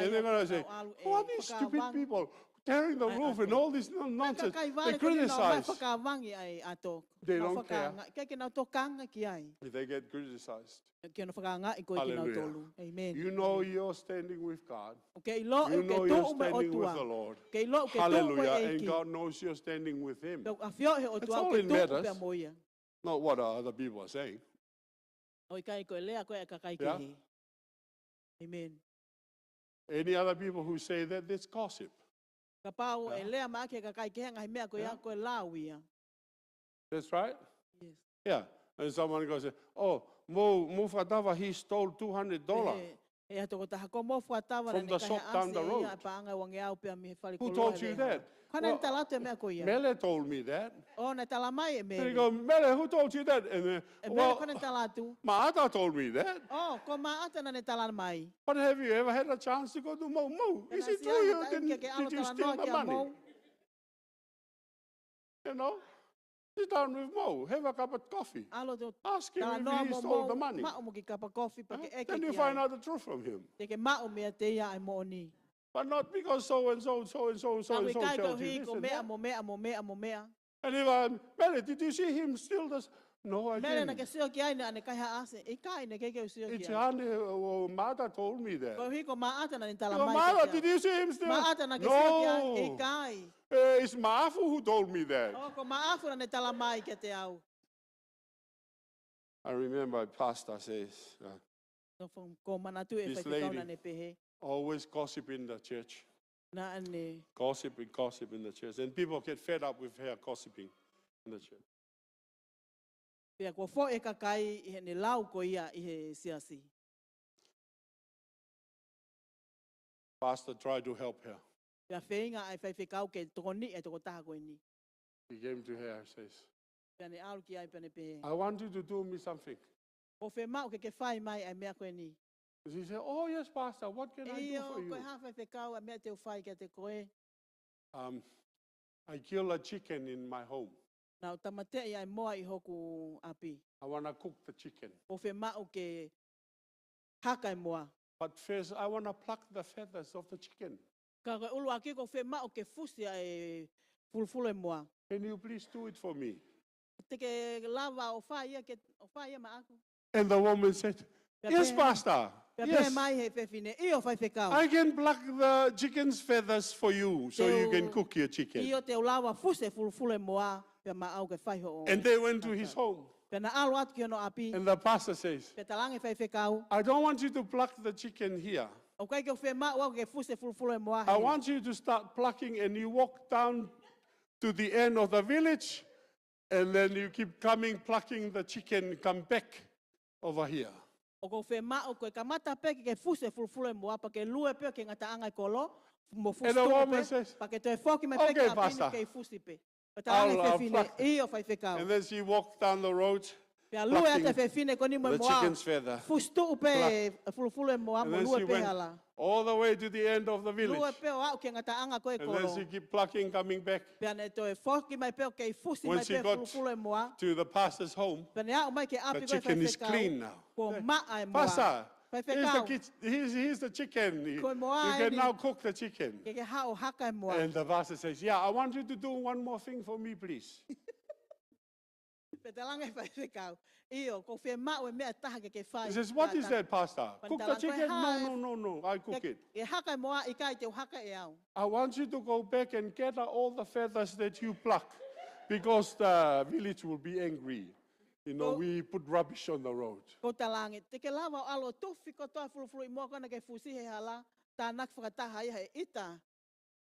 And they're gonna nau say, ʻalu ʻe "Who are these stupid fakavangi. people tearing the ʻAi, roof and ʻato. all this non-, Kae nonsense?" They kakai vangi ko eni nau mai criticize. fakavangi ʻa e ʻato. They Nau don't care. fakaangaʻi, ʻikai ke nau tokanga ki ai. If they get criticized. Ke nau fakaangaʻi ko ē Hallelujah. kinautolu. Amen. You know you're standing with God. ʻOku ke ʻilo You ʻoku ke know you're tuʻu mo e standing with ʻOtua. the Lord. Ke ʻilo ʻoku ke tuʻu mo e Hallelujah. And ʻEiki. God knows you're standing with him. Pea ʻoku ʻafioʻi he That's ʻOtua all ʻoku ke it tuʻu matters. pea mo ia. Not what other people are saying. ʻOku ʻikai ko e lea ko ē ʻa e kakai Yeah. kehe. Amen. Any other people who say that, that's gossip. Kapau ʻe Yeah. lea mai ʻaki e kakai kehe ngaahi meʻa ko ia Yeah. ko e lau ia. That's right. Yes. Yeah. And someone goes, "Oh, mo mo fakatava, he stole two hundred dollars." He, he ha tokotaha ko mo fakatava From naʻa ne the kaihaʻasi shop down the ia road. ʻa e paʻanga uangeau pea mei he fale Who koloa told he you veʻe. that? Ko ena Well, tala atu e meʻa ko ia. Mele told me that. Oh, naʻe tala mai e And he Mele. Go, "Mele, who told you that?" And then, E Mele, "Well, ko ena tala atu. Maata told me that." Oh, ko Maata naʻa ne tala mai. But have you ever had a chance to go to Mou? Mou, is it true you didn't, did you steal the money? You know? Sit down with Mou, have a cup of coffee. Alo to Ask him tala if noa he mo stole the Mou, money. Maʻu mo ke cup of coffee, pea Huh? ke ʻeke Then you ki find ai. Out the truth from him. Te ke maʻu meiate ia ʻa e moʻoni. But not because so and so, so and so, so and Naʻa so ku ʻikai ke told you uhi this ko and meʻa that. mo meʻa mo meʻa mo meʻa. And if I, Mele, did you see him steal this? No, I Mele, naʻa didn't. ke sio ki ai naʻa ne kaihaʻasi? ʻIkai, naʻe ʻikai ke u sio ki ai. Itiane or Maata told me that. Koeʻuhi ko Maata naʻa ne tala Go, mai Maata, kiate did au. You see him steal? Maata, naʻa ke sio ki ai? No. ʻIkai. Eh, it's Maafu who told me that. Oh, ko Maafu naʻa ne tala mai kiate au. I remember a pastor says, uh, No, fo-, ko manatu e This faifekau lady. Naʻa ne pehē. Always gossip in the church. Naʻa ne. Gossip and gossip in the church. And people get fed up with her gossiping in the church. Pea kuo foʻi e kakai ʻi heʻene lau ko ia ʻi he siasi. Pastor tried to help her. Pea feinga ʻa e faifekau ke tokoniʻi e tokotaha ko eni. He came to her and says, Pea ne ʻalu ki ai pea ne pehē. I want you to do me something. ʻOku ou fiemaʻu ke ke fai mai ʻa e meʻa ko eni. She said, oh, yes, Pastor, what can I do ʻIo, for ko e you? hā faifekau ʻa e meʻa te u fai kiate koe? Um, I kill a chicken in my home. Naʻa ku tāmateʻi ʻa e moa ʻi hoku ʻapi. I want to cook the chicken. ʻOku ou fiemaʻu ke haka e moa. But first, I want to pluck the feathers of the chicken. Ka ko e ʻuluaki ʻoku ou fiemaʻu ke fusi ʻa e fulufulu e moa. Can you please do it for me? Te ke lava ʻo fai ia ke, ʻo fai ia maʻaku. And the woman said, Pea yes, pehē, Pastor. Pea Yes. Pehē mai he fefine, ʻio faifekau. I can pluck the chicken's feathers for you so you can cook your chicken. ʻIo te u lava fusi e fulufulu e moa, pea maʻau ke fai hoʻo. And they went to his home. Pea na ʻalu atu ki hono ʻapi. And the pastor says, Pea talaange faifekau. I don't want you to pluck the chicken here. ʻOku ʻikai ke u fiemaʻu au ke fusi e fulufulu e moa I hē. Want you to start plucking and you walk down to the end of the village and then you keep coming plucking the chicken, come back over here. ʻOku ou fiemaʻu ko e kamata pē ke ke fusi e fulufulu e moa pea ke lue pē ki he ngataʻanga e kolo, mo fusi And the tuʻu woman pē, says, pea ke toe foki mai pē okay, ki ʻapi ni Pastor. Ke fusi pē. Pea talaange I'll, I'll fefine, pluck. ʻIo faifekau. And then she walked down the road, Pea lue atu e plucking fefine ko eni mo e the moa. Chicken's feather. Fusi tuʻu pē Pluck. e fulufulu e moa And mo then lue she pē went hala. All the way to the end of the Lue village. Pē ʻo aʻu ki he ngataʻanga ko e kolo. And then she keep plucking, coming back. Pea ne toe foki mai pē ʻo kei fusi mai pē fulufulu e moa. To the pastor's home, Pea ne aʻu mai ki he ʻapi ko e faifekau. The chicken is clean now. Kuo maʻa e moa. Pastor, here's the, Faifekau. Kit- here's, here's the chicken. You Ko e moa can eni. Now cook the chicken. Ke ke haʻu ʻo haka e moa. And the pastor says, yeah, I want you to do one more thing for me, please. Pea talaange faifekau. ʻIo, ʻoku ou fiemaʻu e meʻa ʻe taha ke ke fai. He says, what is that, Pastor? Cook the chicken? No, no, no, no, I cook it. Ke haka e moa ʻikai te u haka ʻe au. I want you to go back and gather all the feathers that you pluck because the village will be angry. You know, we put rubbish on the road. ʻOku talaange, te ke lava ʻo ʻalu ʻo tufi kotoa e fulufuluʻi moa ko ena ke fusi he hala, tānaki fakataha ia he ʻita.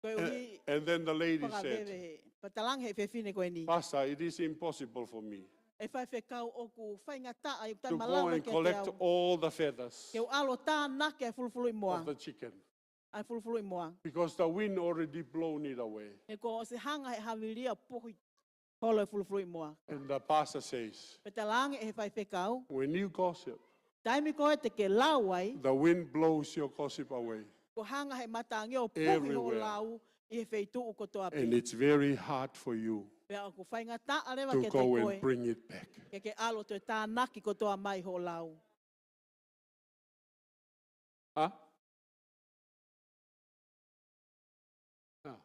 Koeʻuhi And then the lady said, fakaveve he. Pea talaange he fefine ko eni. Pastor, it is impossible for me ʻE faifekau ʻoku faingataʻa ʻeku to go taimalaʻa and kiate collect au. All the feathers Ke u ʻalu ʻo tānaki e fulufuluʻi moa. Of the chicken ʻA e fulufuluʻi moa. Because the wind already blown it away. He kuo ʻosi hanga he havili ʻo puhi holo e fulufuluʻi moa. And the pastor says, Pea talaange he faifekau. When you gossip, Taimi ko ē te ke lau ai. The wind blows your gossip away. Kuo hanga he matangi ʻo puhi hoʻo Everywhere. Lau ʻi he feituʻu kotoa pē. And it's very hard for you Pea ʻoku faingataʻa leva to kiate go koe. And bring it back. Ke ke ʻalu ʻo toe tānaki kotoa mai hoʻo lau. Huh? No.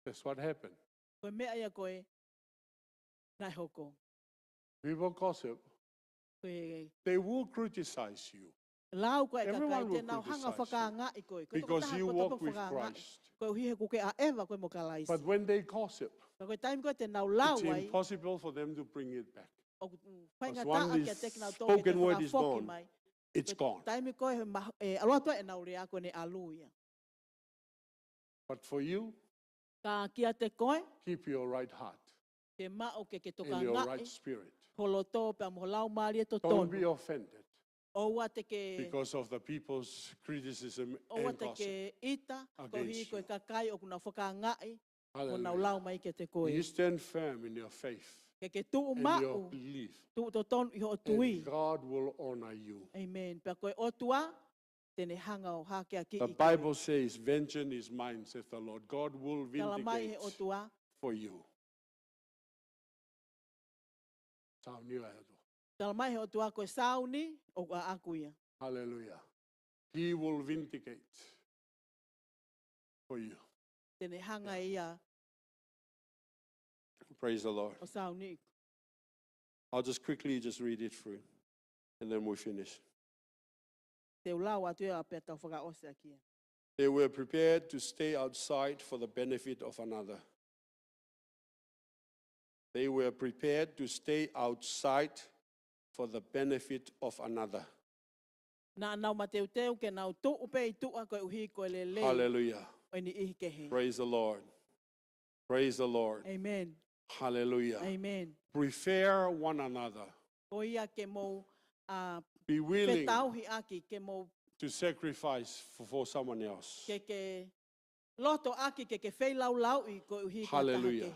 That's what happened. Ko e meʻa ia ko ē naʻe hoko. People gossip. Ko e They will criticize you. Lau ko e kakai Everyone te will nau hanga criticize you fakaangaʻi koe. Ko e Because tokotaha you ko e walk tokotaha with fakaangaʻi. Christ. Koeʻuhi he kuo ke ʻaʻeva koe mo Kalaisi. But when they gossip, Ka ko e taimi ko ē te nau lau it's ai. Impossible for them to bring it back. ʻOku Because faingataʻa one is kiate kinautolu ke spoken word is fakafoki gone. Mai. It's gone. Taimi ko ē he ma-, e, ʻalu atu ai ʻenau lea ko ʻene ʻalu ia. But for you, Ka kiate koe, keep your right heart ke maʻu ke ke and your right tokangaʻi spirit. ho loto pea mo ho laumālie Don't totonu. Be offended ʻOua te ke, because of the people's criticism ʻoua and te gossip. Ke ʻita, ko Against ʻi ko e you. Kakai ʻoku nau fakaangaʻi, ko nau Hallelujah. Lau mai kiate koe. You stand firm in your faith Ke ke tuʻu and maʻu, your belief. Tuʻu totonu ʻi hoʻo tui. And God will honor you. Amen. Pea ko e ʻOtua, te ne hanga ʻo hākeakiʻi The koe. Bible says, "Vengeance is mine," saith the Lord. God will Tala mai he vindicate ʻOtua. For you. Sauni ʻa e ʻOtua. Tala mai he ʻOtua ko e sauni, ʻoku ʻaʻaku ia. Hallelujah. He will vindicate for you. Te ne hanga ia. Praise the Lord. ʻO sauni. I'll just quickly just read it through and then we'll finish. Te u lau atu ia pea tau fakaʻosi ʻaki ia. They were prepared to stay outside for the benefit of another. They were prepared to stay outside for the benefit of another. Naʻa nau mateuteu ke nau tuʻu pē ʻi tuʻa koeʻuhi ko e lelei. Hallelujah. ʻO e niʻihi kehe. Praise the Lord. Praise the Lord. Amen. Hallelujah. Amen. Prefer one another. Ko ia ke mou, a, Be willing fetauhiʻaki, ke mou, to sacrifice for, for someone else. Ke ke loto ʻaki, ke ke feilaulauʻi koeʻuhi ko e taha Hallelujah. Kehe.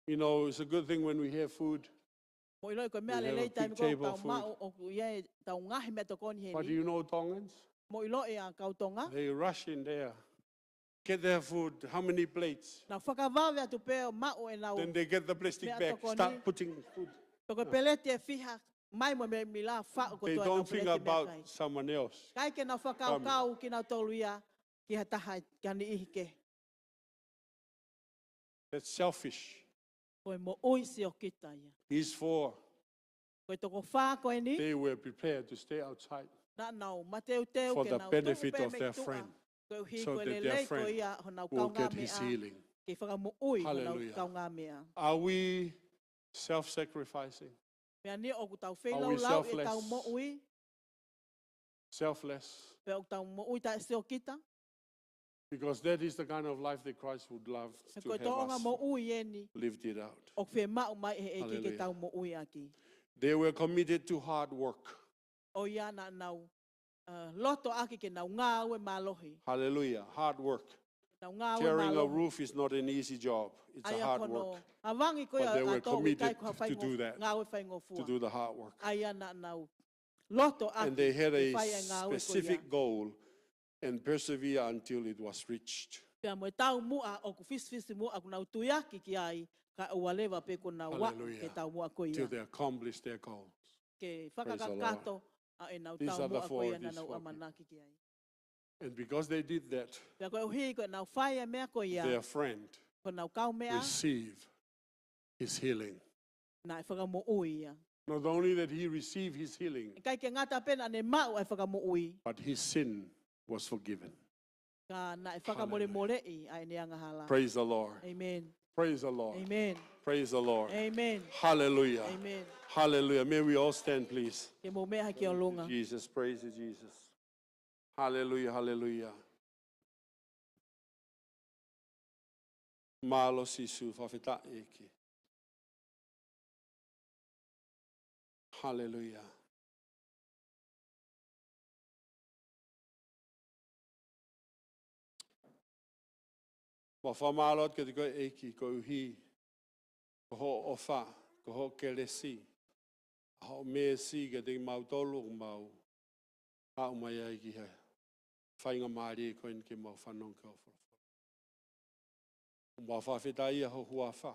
You know, it's a good thing when we have food. Mou ʻiloʻi ko e meʻa We have lelei a taimi big ko ʻoku table tau full. Maʻu ʻoku ʻi ai ʻetau ngaahi meʻatokoni But do heni. You know, Tongans, Mou ʻiloʻi ʻa kau Tonga. They rush in there, get their food, how many plates? Nau fakavave atu pē ʻo maʻu ʻenau. Then they get the plastic bag, Meʻatokoni. Start putting food. Pe ko e peleti ʻe fiha mai mo e meʻa mila faʻu ko They ʻenau Don't think peleti about meʻakai. Someone else. ʻIkai ke nau fakakaukau kinautolu ia ki ha taha, ki ha niʻihi kehe. That's selfish. Ko e moʻui siokita ia. These four, Ko e toko fā ko eni. They were prepared to stay outside Naʻa nau mateuteu for ke the nau tuʻu benefit pē of mei their tuʻa. Friend, Koeʻuhi so ko e that lelei their ko friend ia honau will get his kaungāmeʻa. Healing. Ke fakamoʻui honau Hallelujah. Kaungāmeʻa. Are we self-sacrificing? Meʻa ni ʻoku tau Are we feilaulauʻi ʻetau selfless? Moʻui. Selfless? Pe ʻoku tau moʻui taʻesiokita. Because that is the kind of life that Christ would love to Ko e have tōʻonga us Moʻui eni. Lived it out. ʻOku fiemaʻu mai he ʻEiki ke Hallelujah. Tau moʻui ʻaki. They were committed to hard work. ʻO ia naʻa nau, uh, loto ʻaki ke nau ngāue mālohi. Hallelujah. Hard work. Nau ngāue Tearing a mālohi. Roof is not an easy job. It's a ʻAia hard ko hono work. Havangi ko ia But they ʻa were tau ʻikai committed ko ha to do faingofua. That, Ngāue faingofua. To do the hard work. ʻAia naʻa nau loto ʻaki. And they had Ke a fai ʻa e ngāue ko ia. Specific goal and persevere until it was reached. Pea mo e taumuʻa ʻoku fisifisimuʻa ʻoku nau tuiaki ki ai, kae ʻoua leva pē kuo nau aʻu ki he taumuʻa ko ia. Till they accomplished their goals. Ke fakakakato ʻa ʻenau taumuʻa ko ia naʻa nau ʻamanaki ki ai. And because they did that, Pea koeʻuhi ko ʻenau fai ʻa e meʻa ko ia, their friend ko honau kaumeʻa, received his healing. Naʻe fakamoʻui ia. Not only that he received his healing, ʻIkai ke ngata pē naʻa ne maʻu ʻa e fakamoʻui, but his sin was forgiven. Ka naʻe fakamolemoleʻi ʻa ʻene angahala. Praise the Lord. Amen. Praise the Lord. Amen. Praise the Lord. Amen. Hallelujah. Amen. Hallelujah. May we all stand, please. Ke mou meʻa hake ʻo lunga. Jesus, praise you, Jesus. Hallelujah, hallelujah. Mālō Sīsū, fakafetaʻi ʻEiki. Hallelujah. Mau fakamālō atu kiate koe ʻEiki koeʻuhi ko hoʻo ʻofa, ko hoʻo kelesi, ʻa hoʻo meesi kiate kimautolu ʻoku mau aʻu mai ai ki he faingamālie ko eni ke mau fanongo ki hoʻo folofola. Mau fakafetaʻi ʻa ho huafa.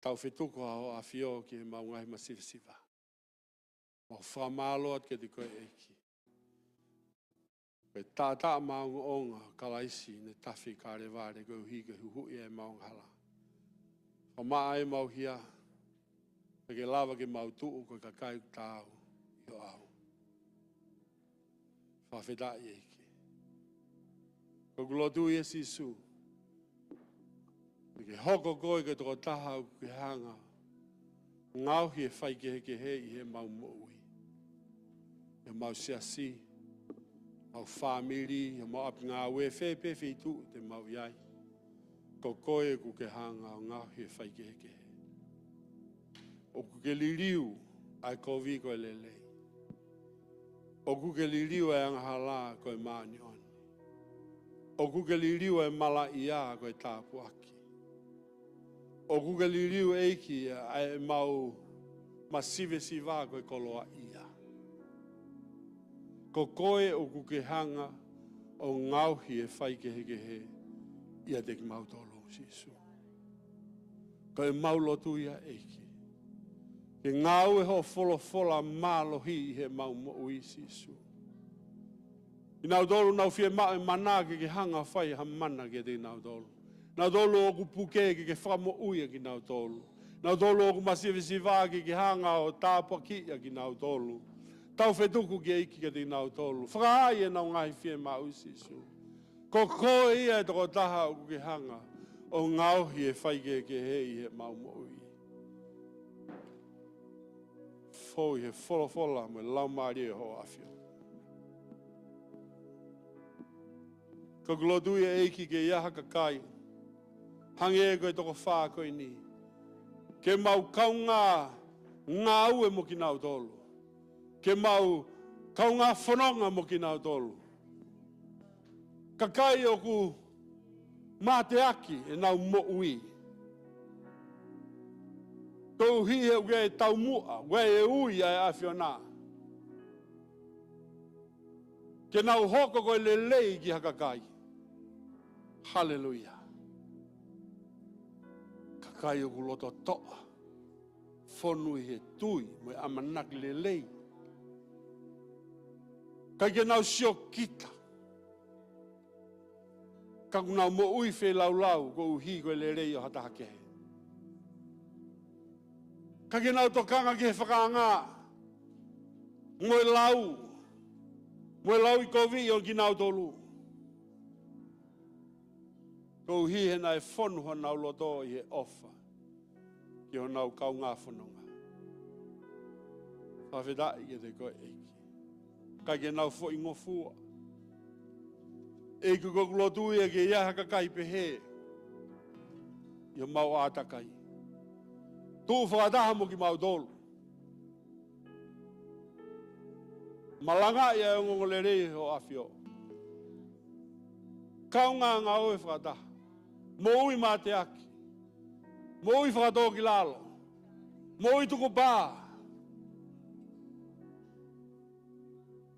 Tau fetuku ʻa hoʻo ʻafio ki heʻemau ngaahi masivesiva. Mau fakamālō atu kiate koe ʻEiki. Ko e taʻataʻa maʻongoʻonga ʻo Kalaisi naʻe tafe ʻi Kalevale koeʻuhi ke huhuʻi ʻemau angahala. Fakamaʻa ʻemau hia, pea ke lava ke mau tuʻu ko e kakai ʻoku taau ʻi ho ʻao. Fakafetaʻi ʻEiki. Ko ʻeku lotu ia Sīsū, ke ke hoko koe ko e tokotaha ʻoku ke hanga ʻo ngaohi e faikehekehe ʻi heʻemau moʻui, ʻi heʻemau siasi, ʻemau fāmili, ʻi heʻemau ʻapi ngāue, fē pē feituʻu te mau ʻi ai. Ko koe ʻoku ke hanga ʻo ngaohi e faikehekehe. ʻOku ke liliu ʻa e kovi ko e lelei. ʻOku ke liliu ʻa e angahala ko e māʻoniʻoni. ʻOku ke liliu ʻa e malaʻia ko e tāpuaki. ʻOku ke liliu, ʻEiki, ʻa ʻemau masivesiva ko e koloaʻia. Ko koe ʻoku ke hanga ʻo ngaohi e faikehekehe ʻiate kimautolu, Sīsū. Ko ʻemau lotu ia, ʻEiki, ke ngāue hoʻo folofola mālohi ʻi heʻemau moʻui, Sīsū. Kinautolu ʻoku nau fiemaʻu e mana, ke ke hanga ʻo fai ha mana kiate kinautolu. Kinautolu ʻoku puke, ke ke fakamoʻui ʻa kinautolu. Kinautolu ʻoku masivesiva, ke ke hanga ʻo tāpuakiʻi ʻa kinautolu. Tau fetuku ki he ʻEiki kiate kinautolu. Fakahaaʻi ʻenau ngaahi fiemaʻu, Sīsū. Ko koe ia e tokotaha ʻoku ke hanga ʻo ngaohi e faikehekehe ʻi heʻemau moʻui. Fou ʻi he folofola mo e Laumālie ʻo hoʻo ʻAfio. Ko ʻeku lotu ia, ʻEiki, ke ʻi ai ha kakai hangē ko e toko fā ko eni, ke mau kaungā ngāue mo kinautolu, ke mau kaungā fononga mo kinautolu. Kakai ʻoku mateaki ʻenau moʻui koeʻuhi he ʻoku ʻi ai e taumuʻa, ʻoku ʻi ai e ui ʻa e ʻAfiona ke nau hoko ko e lelei ki ha kakai. Haleluia. Kakai ʻoku loto toʻa, fonu ʻi he tui mo e ʻamanaki lelei. ʻIkai ke nau siokita, ka ʻoku nau moʻui feilaulau koeʻuhi ko e lelei ʻo ha taha kehe. ʻIkai ke nau tokanga ki he fakaanga mo e lau, mo e lauʻikoviʻi ʻo kinautolu, koeʻuhi he naʻe fonu honau loto ʻi he ʻofa ki honau kaungā fononga. Fakafetaʻi kiate koe, ʻEiki. ʻIkai ke nau foʻi ngofua. ʻEiki, ko ʻeku lotu ia ke ʻi ai ha kakai pehē ʻi homau ʻātakai. Tuʻu fakataha mo kimautolu. Malangaʻi ʻa e ongoongolelei ʻo hoʻo ʻAfio. Kaungā ngāue fakataha. Moʻui mateaki. Moʻui fakatōkilalo. Moʻui tukupā.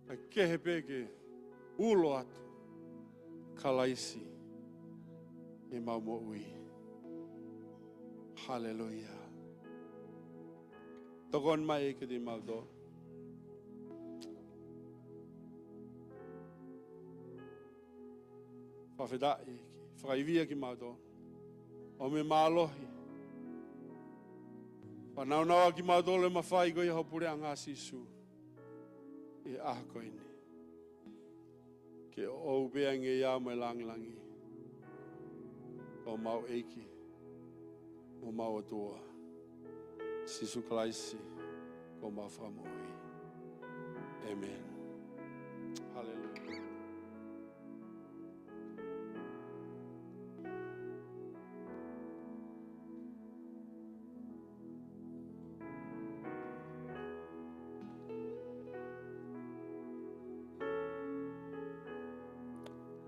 Kae kehe pē ke ulo atu Kalaisi ʻi heʻemau moʻui. Haleluia. Tokoni mai ʻEiki kiate kimautolu. Fakafetaʻi ʻEiki. Fakaivia kimautolu. ʻOmi e mālohi. Fanaunau ʻa kimautolu ʻi he mafai ko ia ʻo ho puleʻanga, Sīsū, ʻi he ʻaho ko eni. Ke ʻoʻou pē ʻa e ngeia mo e lāngilangi. Ko homau ʻEiki mo homau ʻOtua, Sīsū Kalaisi, ko homau Fakamoʻui. ʻĒmeni. Haleluia.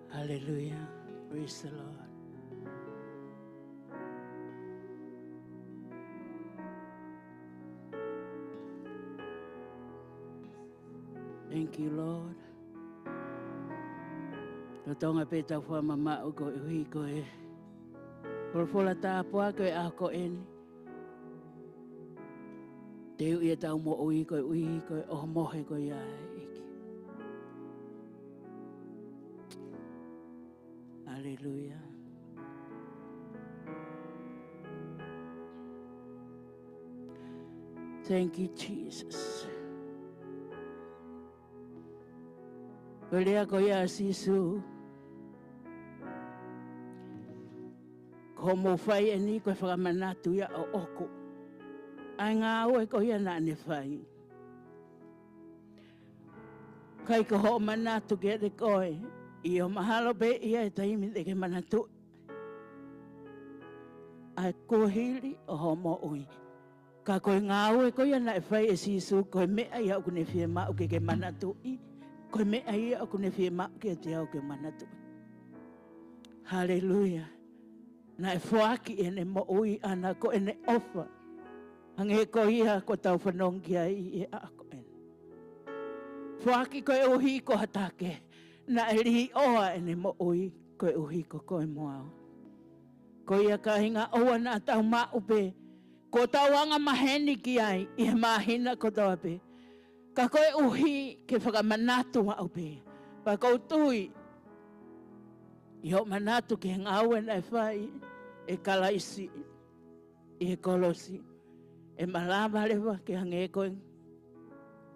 Hallelujah. Praise the Lord. Thank you, Lord. Lolotonga pē ʻetau fakamamaʻu koeʻuhi ko e folofola tāpuaki ʻo e ʻaho ko eni, teuʻi ʻetau moʻui koeʻuhi ko e ʻohomohe ko ia ʻa e ʻEiki. Hallelujah. Thank you, Jesus. Ko e lea ko ia ʻa Sīsū, ko hoʻomou fai eni ko e fakamanatu ia ʻoʻoku ʻa e ngāue ko ia naʻa ne fai. ʻIkai ko hoʻo manatu kiate koe, ʻio mahalo pē ʻe ʻi ai e taimi te ke manatuʻi. ʻa e kuohili ʻo hoʻo moʻui. Ka ko e ngāue ko ia naʻe fai ʻe Sīsū, ko e meʻa ia ʻoku ne fiemaʻu ke ke manatuʻi, ko e meʻa ia ʻoku ne fiemaʻu kiate au ke manatuʻi. Haleluia. Naʻe foaki ʻene moʻui ʻaʻana ko ʻene ʻofa. Hangē ko ia ko ʻetau fanongo ki ai ʻi he ʻaho ko eni. Foaki koeʻuhi ko ha taha kehe. Naʻe līʻoa ʻene moʻui koeʻuhi ko koe mo au. Ko ia kāinga, ʻoua naʻa tau maʻu pē ko ʻetau anga maheni ki ai ʻi he māhina kotoa pē. Ka koeʻuhi ke fakamanatu maʻu pē. Pea ʻoku ou tui ʻi hoʻo manatu ki he ngāue naʻe fai ʻe Kalaisi ʻi he kolosi, ʻe malava leva ke hangē ko e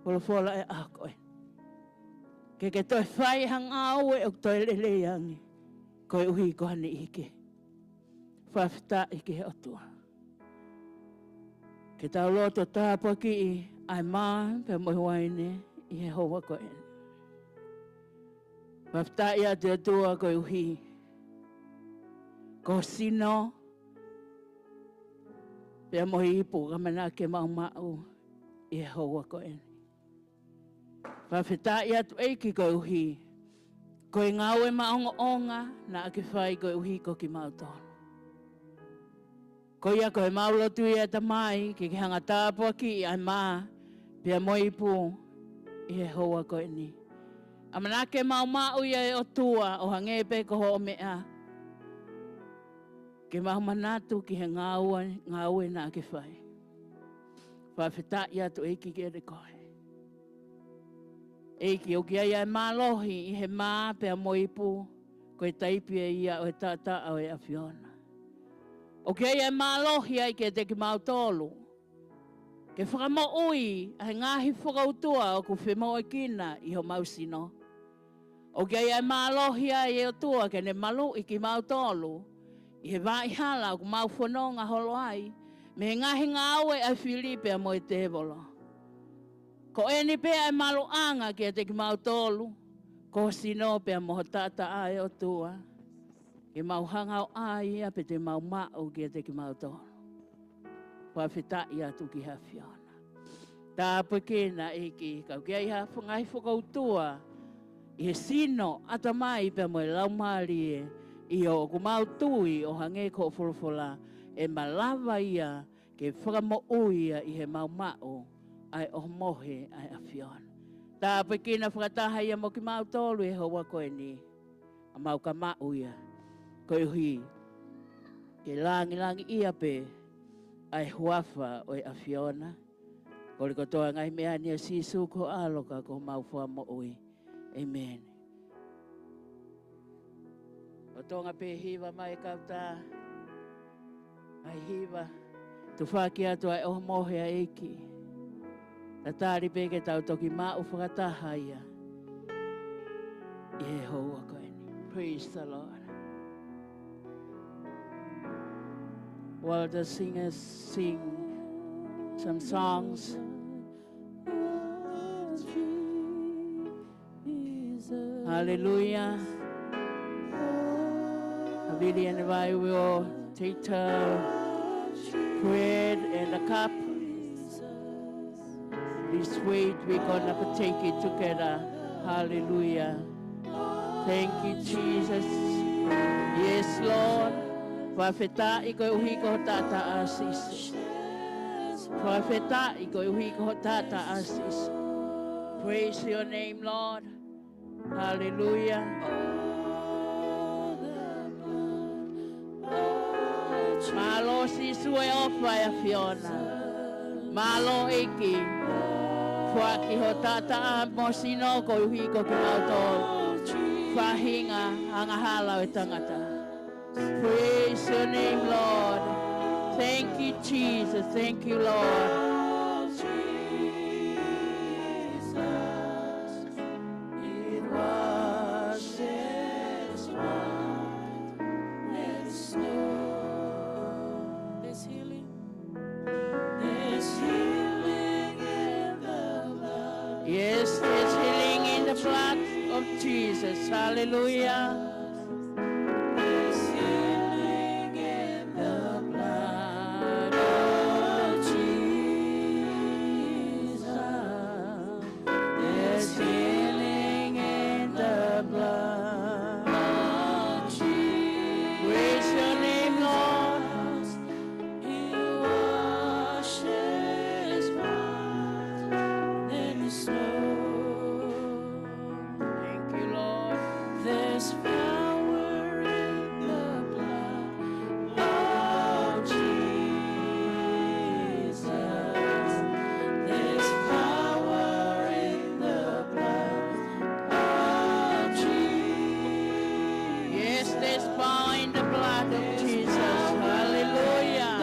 folofola ʻo e ʻaho ko eni. Ke ke toe fai ha ngāue ʻoku toe lelei ange koeʻuhi ko ha niʻihi kehe. Fakafetaʻi ki he ʻOtua. Ke tau loto tāpuakiʻi ʻa e mā pea mo e uaine ʻi he houa ko eni. Fakafetaʻi atu ʻOtua koeʻuhi ko e sino pea mo e ipu ʻoku ʻamanaki ke mau maʻu ʻi he houa ko eni. Fakafetaʻi atu ʻEiki koeʻuhi ko e ngāue maʻongoʻonga naʻa ke fai koeʻuhi ko kimautolu. Ko ia ko ʻemau lotu ia Tamai, ke ke hanga tāpuakiʻi ʻa e mā pea mo e ipu ʻi he houa ko eni. ʻAmanaki ke mau maʻu ia ʻe ʻOtua ʻo hangē pē ko hoʻo meʻa. Ke mau manatu ki he ngāue, ngāue naʻa ke fai. Fakafetaʻi atu ʻEiki kiate koe. ʻEiki, ʻoku ʻi ai ʻa e mālohi ʻi he mā pea mo e ipu, ko e taipe ia ʻo e taʻataʻa ʻo e ʻAfiona. ʻOku ʻi ai ʻa e mālohi ai kiate kimautolu ke fakamoʻui ʻa e ngaahi fokoutua ʻoku femoʻuekina ʻi homau sino. ʻOku ʻi ai ʻa e mālohi ai ʻe ʻOtua ke ne maluʻi kimautolu ʻi he vaʻa hala ʻoku mau fononga holo ai mei he ngaahi ngāue ʻa e fili pea mo e tēvolo. Ko eni pē ʻa e maluʻanga kiate kimautolu, ko ho sino pea mo ho taʻataʻa ʻe ʻOtua. Ke mau hanga ʻo ʻai ia pea te mau maʻu kiate kimautolu. Fakafetaʻi atu ki he ʻAfiona. Tāpuekina ʻEiki, ka ʻoku ʻi ai ha ngaahi fokoutua ʻi he sino, ʻatamai pea mo e laumālie, ʻio ʻoku mau tui ʻo hangē ko hoʻo folofola, ʻe malava ia ke fakamoʻui ia ʻi heʻemau maʻu ʻa e ʻohomohe ʻa e ʻAfiona. Tāpuekina fakataha ia mo kimautolu ʻi he houa ko eni. ʻA mau ka maʻu ia. Koeʻuhi ke langilangiʻia pē ʻa e huafa ʻo e ʻAfiona. Kole kotoa ngaahi meʻa ni ʻia Sīsū ko ho ʻAlo ka ko homau Fakamoʻui. ʻĒmeni. ʻO Tonga pē hiva mai kautā. ʻAi hiva. Tufaki atu ʻa e ʻohomohe ʻa e ʻEiki. Tatali pē ke tau toki maʻu fakataha ia. ʻI he houa ko eni. Praise the Lord. While the singers sing some songs. Hallelujah. Pavilion, if I will take the bread and the cup. This way we're gonna partake it together. Hallelujah. Thank you, Jesus. Yes, Lord. Fakafetaʻi koeʻuhi ko ho taʻataʻa Sīsū. Fakafetaʻi koeʻuhi ko ho taʻataʻa Sīsū. Praise your name, Lord. Hallelujah. Mālō Sīsū e ʻofa ʻa e ʻAfiona. Mālō ʻEiki. Foaki ho taʻataʻa mo ho sino koeʻuhi ko kimautolu. Faʻahinga angahala ʻo e tangata. Praise your name, Lord. Thank you, Jesus. Thank you, Lord. It washes white as snow. There's healing. There's healing in the blood. Yes, there's healing in the blood of Jesus. Hallelujah. There's healing in the blood. Power in the blood of Jesus. There's power in the blood of Jesus. Yes, there's power in the blood of Jesus. Hallelujah.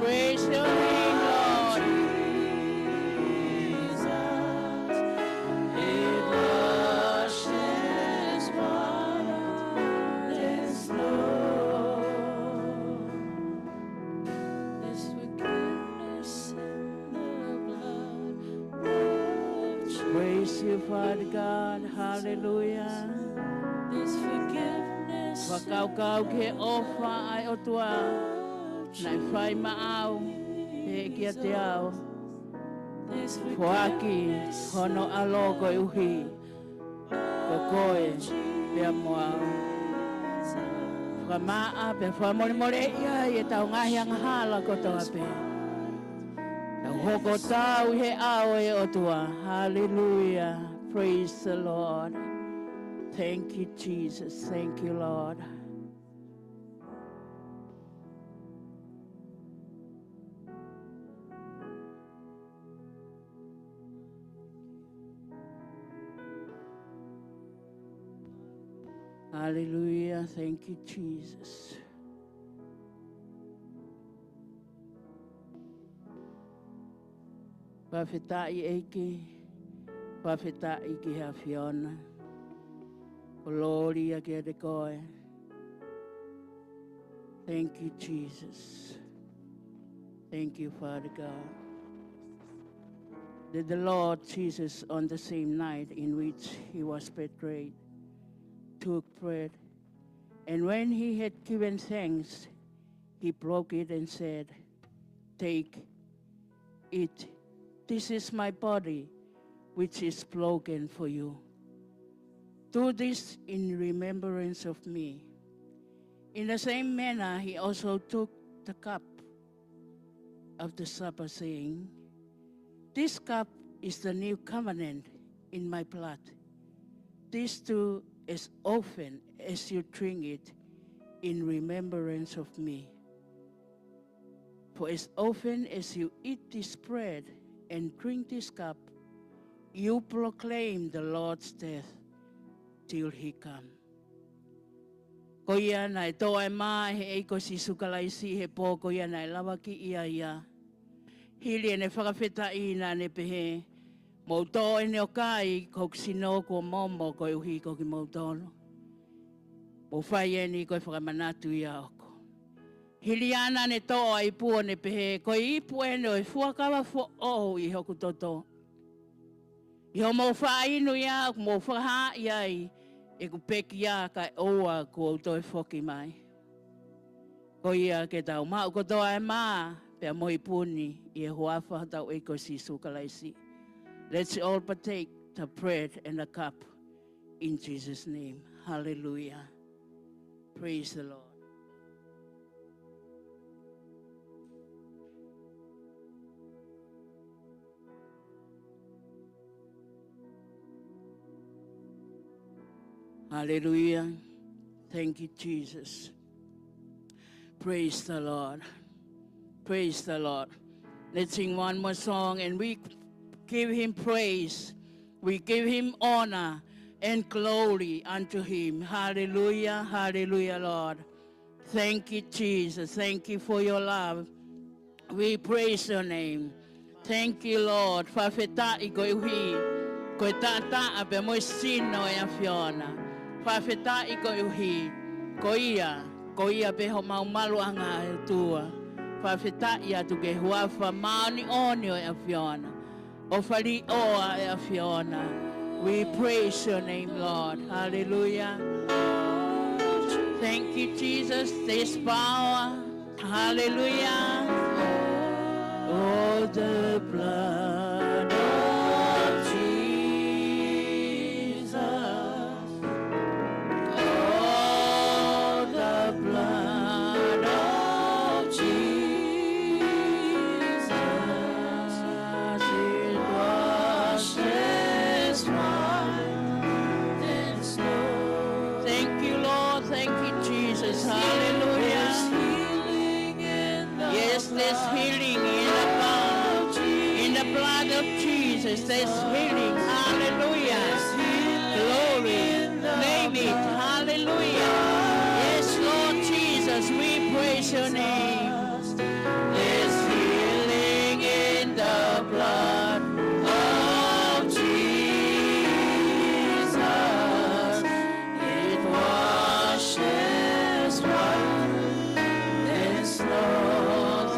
Praise your name, Lord. Jesus. It washes white as snow. There's forgiveness in the blood of Jesus. Praise you, Father God. Hallelujah. There's forgiveness. Fakakaukau ki he ʻofa ʻa e ʻOtua naʻe fai maʻau pea kiate au. Foaki hono ʻAlo koeʻuhi ko koe pea mo au. Fakamaʻa pea fakamolemoleʻi ai ʻetau ngaahi angahala kotoa pē. Tau hoko ʻo tau ʻi he ʻao ʻo e ʻOtua. Hallelujah. Praise the Lord. Thank you, Jesus. Thank you, Lord. Hallelujah. Thank you, Jesus. Fakafetaʻi ʻEiki, fakafetaʻi ki he ʻAfiona. Kolōlia kiate koe. Thank you, Jesus. Thank you, Father God. That the Lord Jesus, on the same night in which he was betrayed, took bread, and when he had given thanks, he broke it and said, "Take, eat. This is my body, which is broken for you. Do this in remembrance of me." In the same manner, he also took the cup after supper, saying, "This cup is the new covenant in my blood. This do as often as you drink it in remembrance of me. For as often as you eat this bread and drink this cup, you proclaim the Lord's death till he come." Ko ia naʻe toʻo ʻa e mā ʻe he ʻEiki ko Sīsū Kalaisi he pō ko ia naʻe lavakiʻi ai ia. Hili ʻene fakafetaʻi naʻa ne pehē, "Mou toʻo eni ʻo kai, ko hoku sino kuo momo koeʻuhi ko kimoutolu. Mou fai eni ko e fakamanatu ia ʻoʻoku." Hili ia naʻa ne toʻo ʻa e ipu ʻo ne pehē, "Ko e ipu eni ʻo e fuakava foʻou ʻi hoku toto. ʻI hoʻomou faʻa inu ia, ʻoku mou fakahaaʻi ai ʻeku pekia kaeʻoua kuo u toe foki mai." Ko ia ke tau maʻu kotoa ʻa e mā pea mo e ipu ni ʻi he huafa hotau ʻEiki ko Sīsū Kalaisi. Let's all partake the bread and the cup in Jesus' name. Hallelujah. Praise the Lord. Hallelujah. Thank you, Jesus. Praise the Lord. Praise the Lord. Let's sing one more song and we give him praise. We give him honor and glory unto him. Hallelujah, hallelujah, Lord. Thank you, Jesus. Thank you for your love. We praise your name. Thank you, Lord. Fakafetaʻi koeʻuhi ko e taʻataʻa pea mo e sino ʻo e ʻAfiona. Fakafetaʻi koeʻuhi ko ia, ko ia pē homau maluʻanga ʻe ʻOtua. Fakafetaʻi atu ki he huafa māʻoniʻoni ʻo e ʻAfiona. ʻOfa liʻoa ʻo e ʻAfiona. We praise your name, Lord. Hallelujah. Thank you, Jesus. There's power. Hallelujah. Oh, the blood of Jesus. Oh, the blood of Jesus, it washes white as snow. There's healing in the blood. In the blood of Jesus, there's healing. Hallelujah. Glory. Name it. Hallelujah. Yes, Lord Jesus, we praise your name. There's healing in the blood of Jesus. It washes white as snow.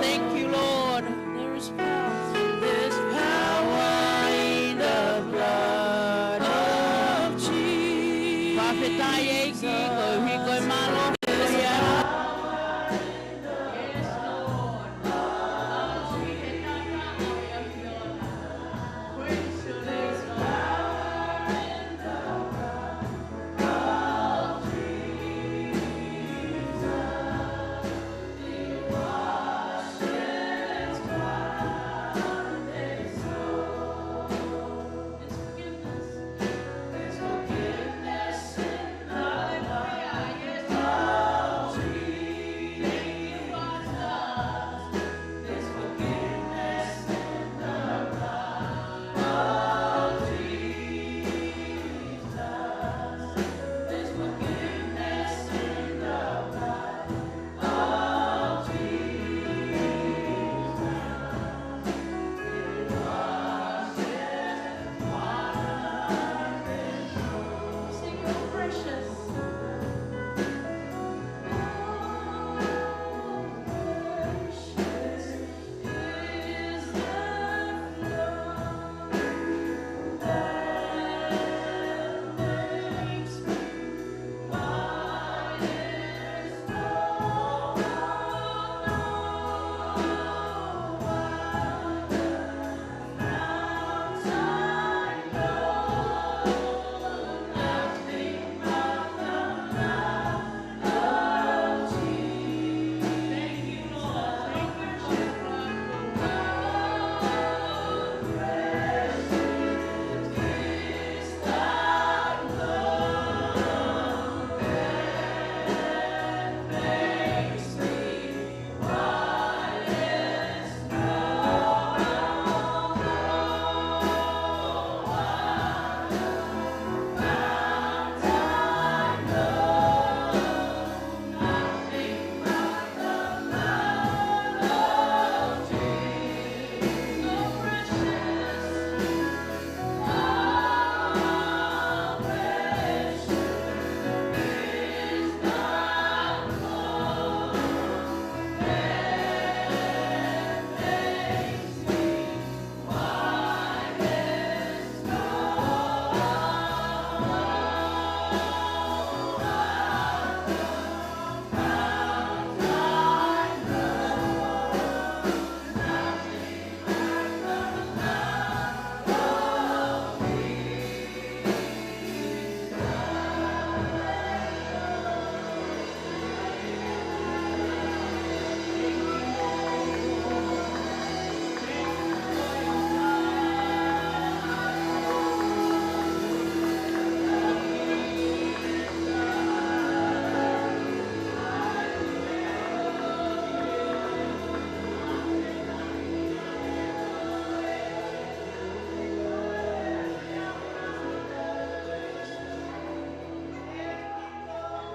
Thank you, Lord. There is power. There's power in the blood of Jesus. Fakafetaʻi ʻEiki, koeʻuhi ko e mālohi ko ia. Yes, Lord.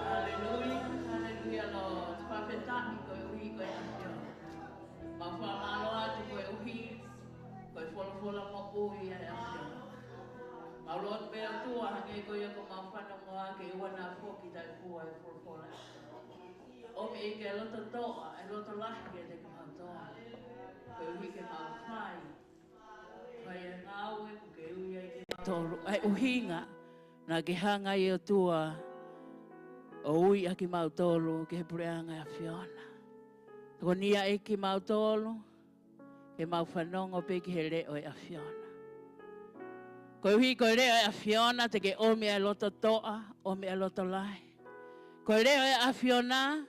Hallelujah, hallelujah, Lord. Fakafetaʻi koeʻuhi ko e ʻAfiona. Mau fakamālō atu koeʻuhi ko e folofola moʻui ʻa e ʻAfiona. Mau lotu pē ʻOtua hangē ko ia ko mau fanongoa ke ʻoua naʻa foki taʻepua e folofola. ʻOmi ʻEiki e loto toʻa, e loto lahi kiate kimautolu. Koeʻuhi ke mau fai, fai e ngāue ʻoku ke ui ai kimautolu. ʻA e ʻuhinga naʻa ke hanga ai ʻOtua ʻo ui ʻa kimautolu ki he puleʻanga ʻo e ʻAfiona. Tokoniʻi ʻEiki kimautolu ke mau fanongo pē ki he leʻo ʻo e ʻAfiona. Koeʻuhi ko e leʻo ʻo e ʻAfiona te ke ʻomi ʻa e loto toʻa, ʻomi ʻa e loto lahi. Ko e leʻo ʻo e ʻAfiona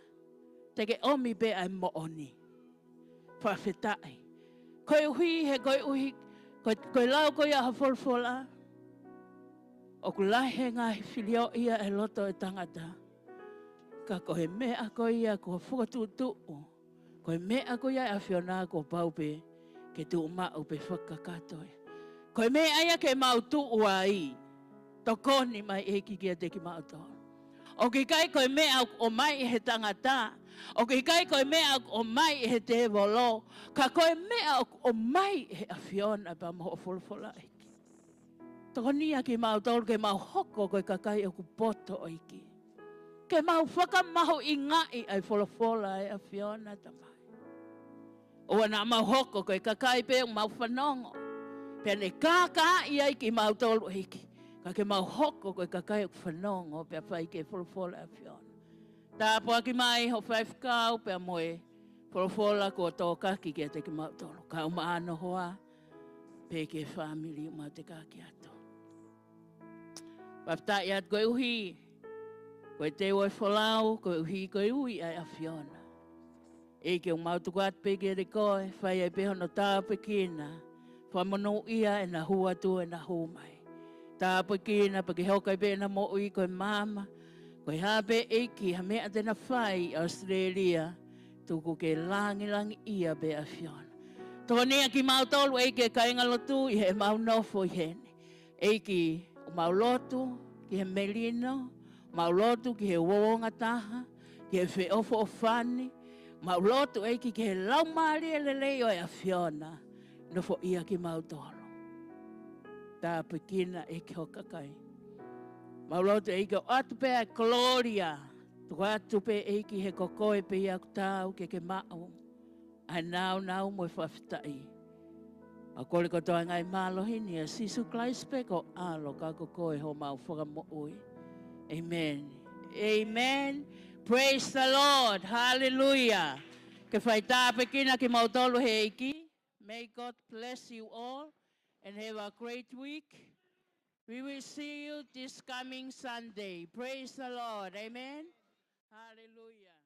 te ke ʻomi pē ʻa e moʻoni. Fakafetaʻi. Koeʻuhi he koeʻuhi, ko, ko e lau ko ia ʻa e folofola, ʻoku lahi he ngaahi filioʻi ʻa e loto ʻo e tangata, ka ko e meʻa ko ia kuo fokotuʻutuʻu, Ko e meʻa ko ia ʻa e ʻAfiona kuo pau pē ke tuʻu maʻu pe fakakakato ia. Ko e meʻa ia ke mau tuʻu ai, tokoni mai ʻEiki kiate kimautolu. ʻOku ʻikai ko e meʻa ʻoku ʻomai ʻe he tangata, ʻoku ʻikai ko e meʻa ʻoku ʻomai ʻe he tēvolo, ka ko e meʻa ʻoku ʻomai ʻe he ʻAfiona pea mo hoʻo folofola ʻEiki. Tokoniʻi kimautolu ke mau hoko ko e kakai ʻoku poto ʻEiki. Ke mau fakamahuʻingaʻi ʻa e folofola ʻa e ʻAfiona Tamai. ʻOua naʻa mau hoko ko e kakai pē ʻoku mau fanongo pea ne kākaaʻi ai kimautolu ʻEiki. Ka ke mau hoko ko e kakai ʻoku fanongo pea fai ki he folofola ʻa e ʻAfiona. Tāpuaki mai hoʻo faifekau pea mo e folofola kuo tōkaki kiate kimautolu. Kau maʻa hono hoa pea ki he fāmili ʻoku mau tekaki atu. Fakafetaʻi atu koeʻuhi ko e teu ʻo e folau, koeʻuhi ko e ui ʻa e ʻAfiona. ʻEiki, ʻoku mau tuku atu pē kiate koe, fai ai pē hono tāpuekina, fakamonūʻia ʻena hū atu, ʻena hū mai. Tāpuekina pea ke hoko ai pē ʻena moʻui ko e maama, ko e hā pē ʻEiki ha meʻa te na fai ʻi ʻAositelēlia, tuku ke langilangiʻia pē ʻa e ʻAfiona. Tokoniʻi kimautolu ʻEiki, kāingalotu, ʻi heʻemau nofo ʻi heni. ʻEiki, ʻoku mau lotu ki he melino, mau lotu ki he uouongataha, ki he feʻofoʻofani, mau lotu ʻEiki ki he laumālie lelei ʻo e ʻAfiona, nofoʻia kimautolu. Tāpuekina ʻEiki ho kakai. Mau lotu ʻEiki ʻo ʻoatu pē ʻa e kolōlia, tuku atu pē ʻEiki he ko koe pē ia ʻoku taau ke ke maʻu ʻa e nāunau mo e fakafetaʻi. ʻOku ou kole kotoa e ngaahi mālohi ni ʻia Sīsū Kalaisi pē ko e ʻAlo ka ko koe homau Fakamoʻui. Amen. Amen. Praise the Lord. Hallelujah. Ke fai tāpuekina kimautolu he ʻEiki. May God bless you all and have a great week. We will see you this coming Sunday. Praise the Lord. Amen. Hallelujah.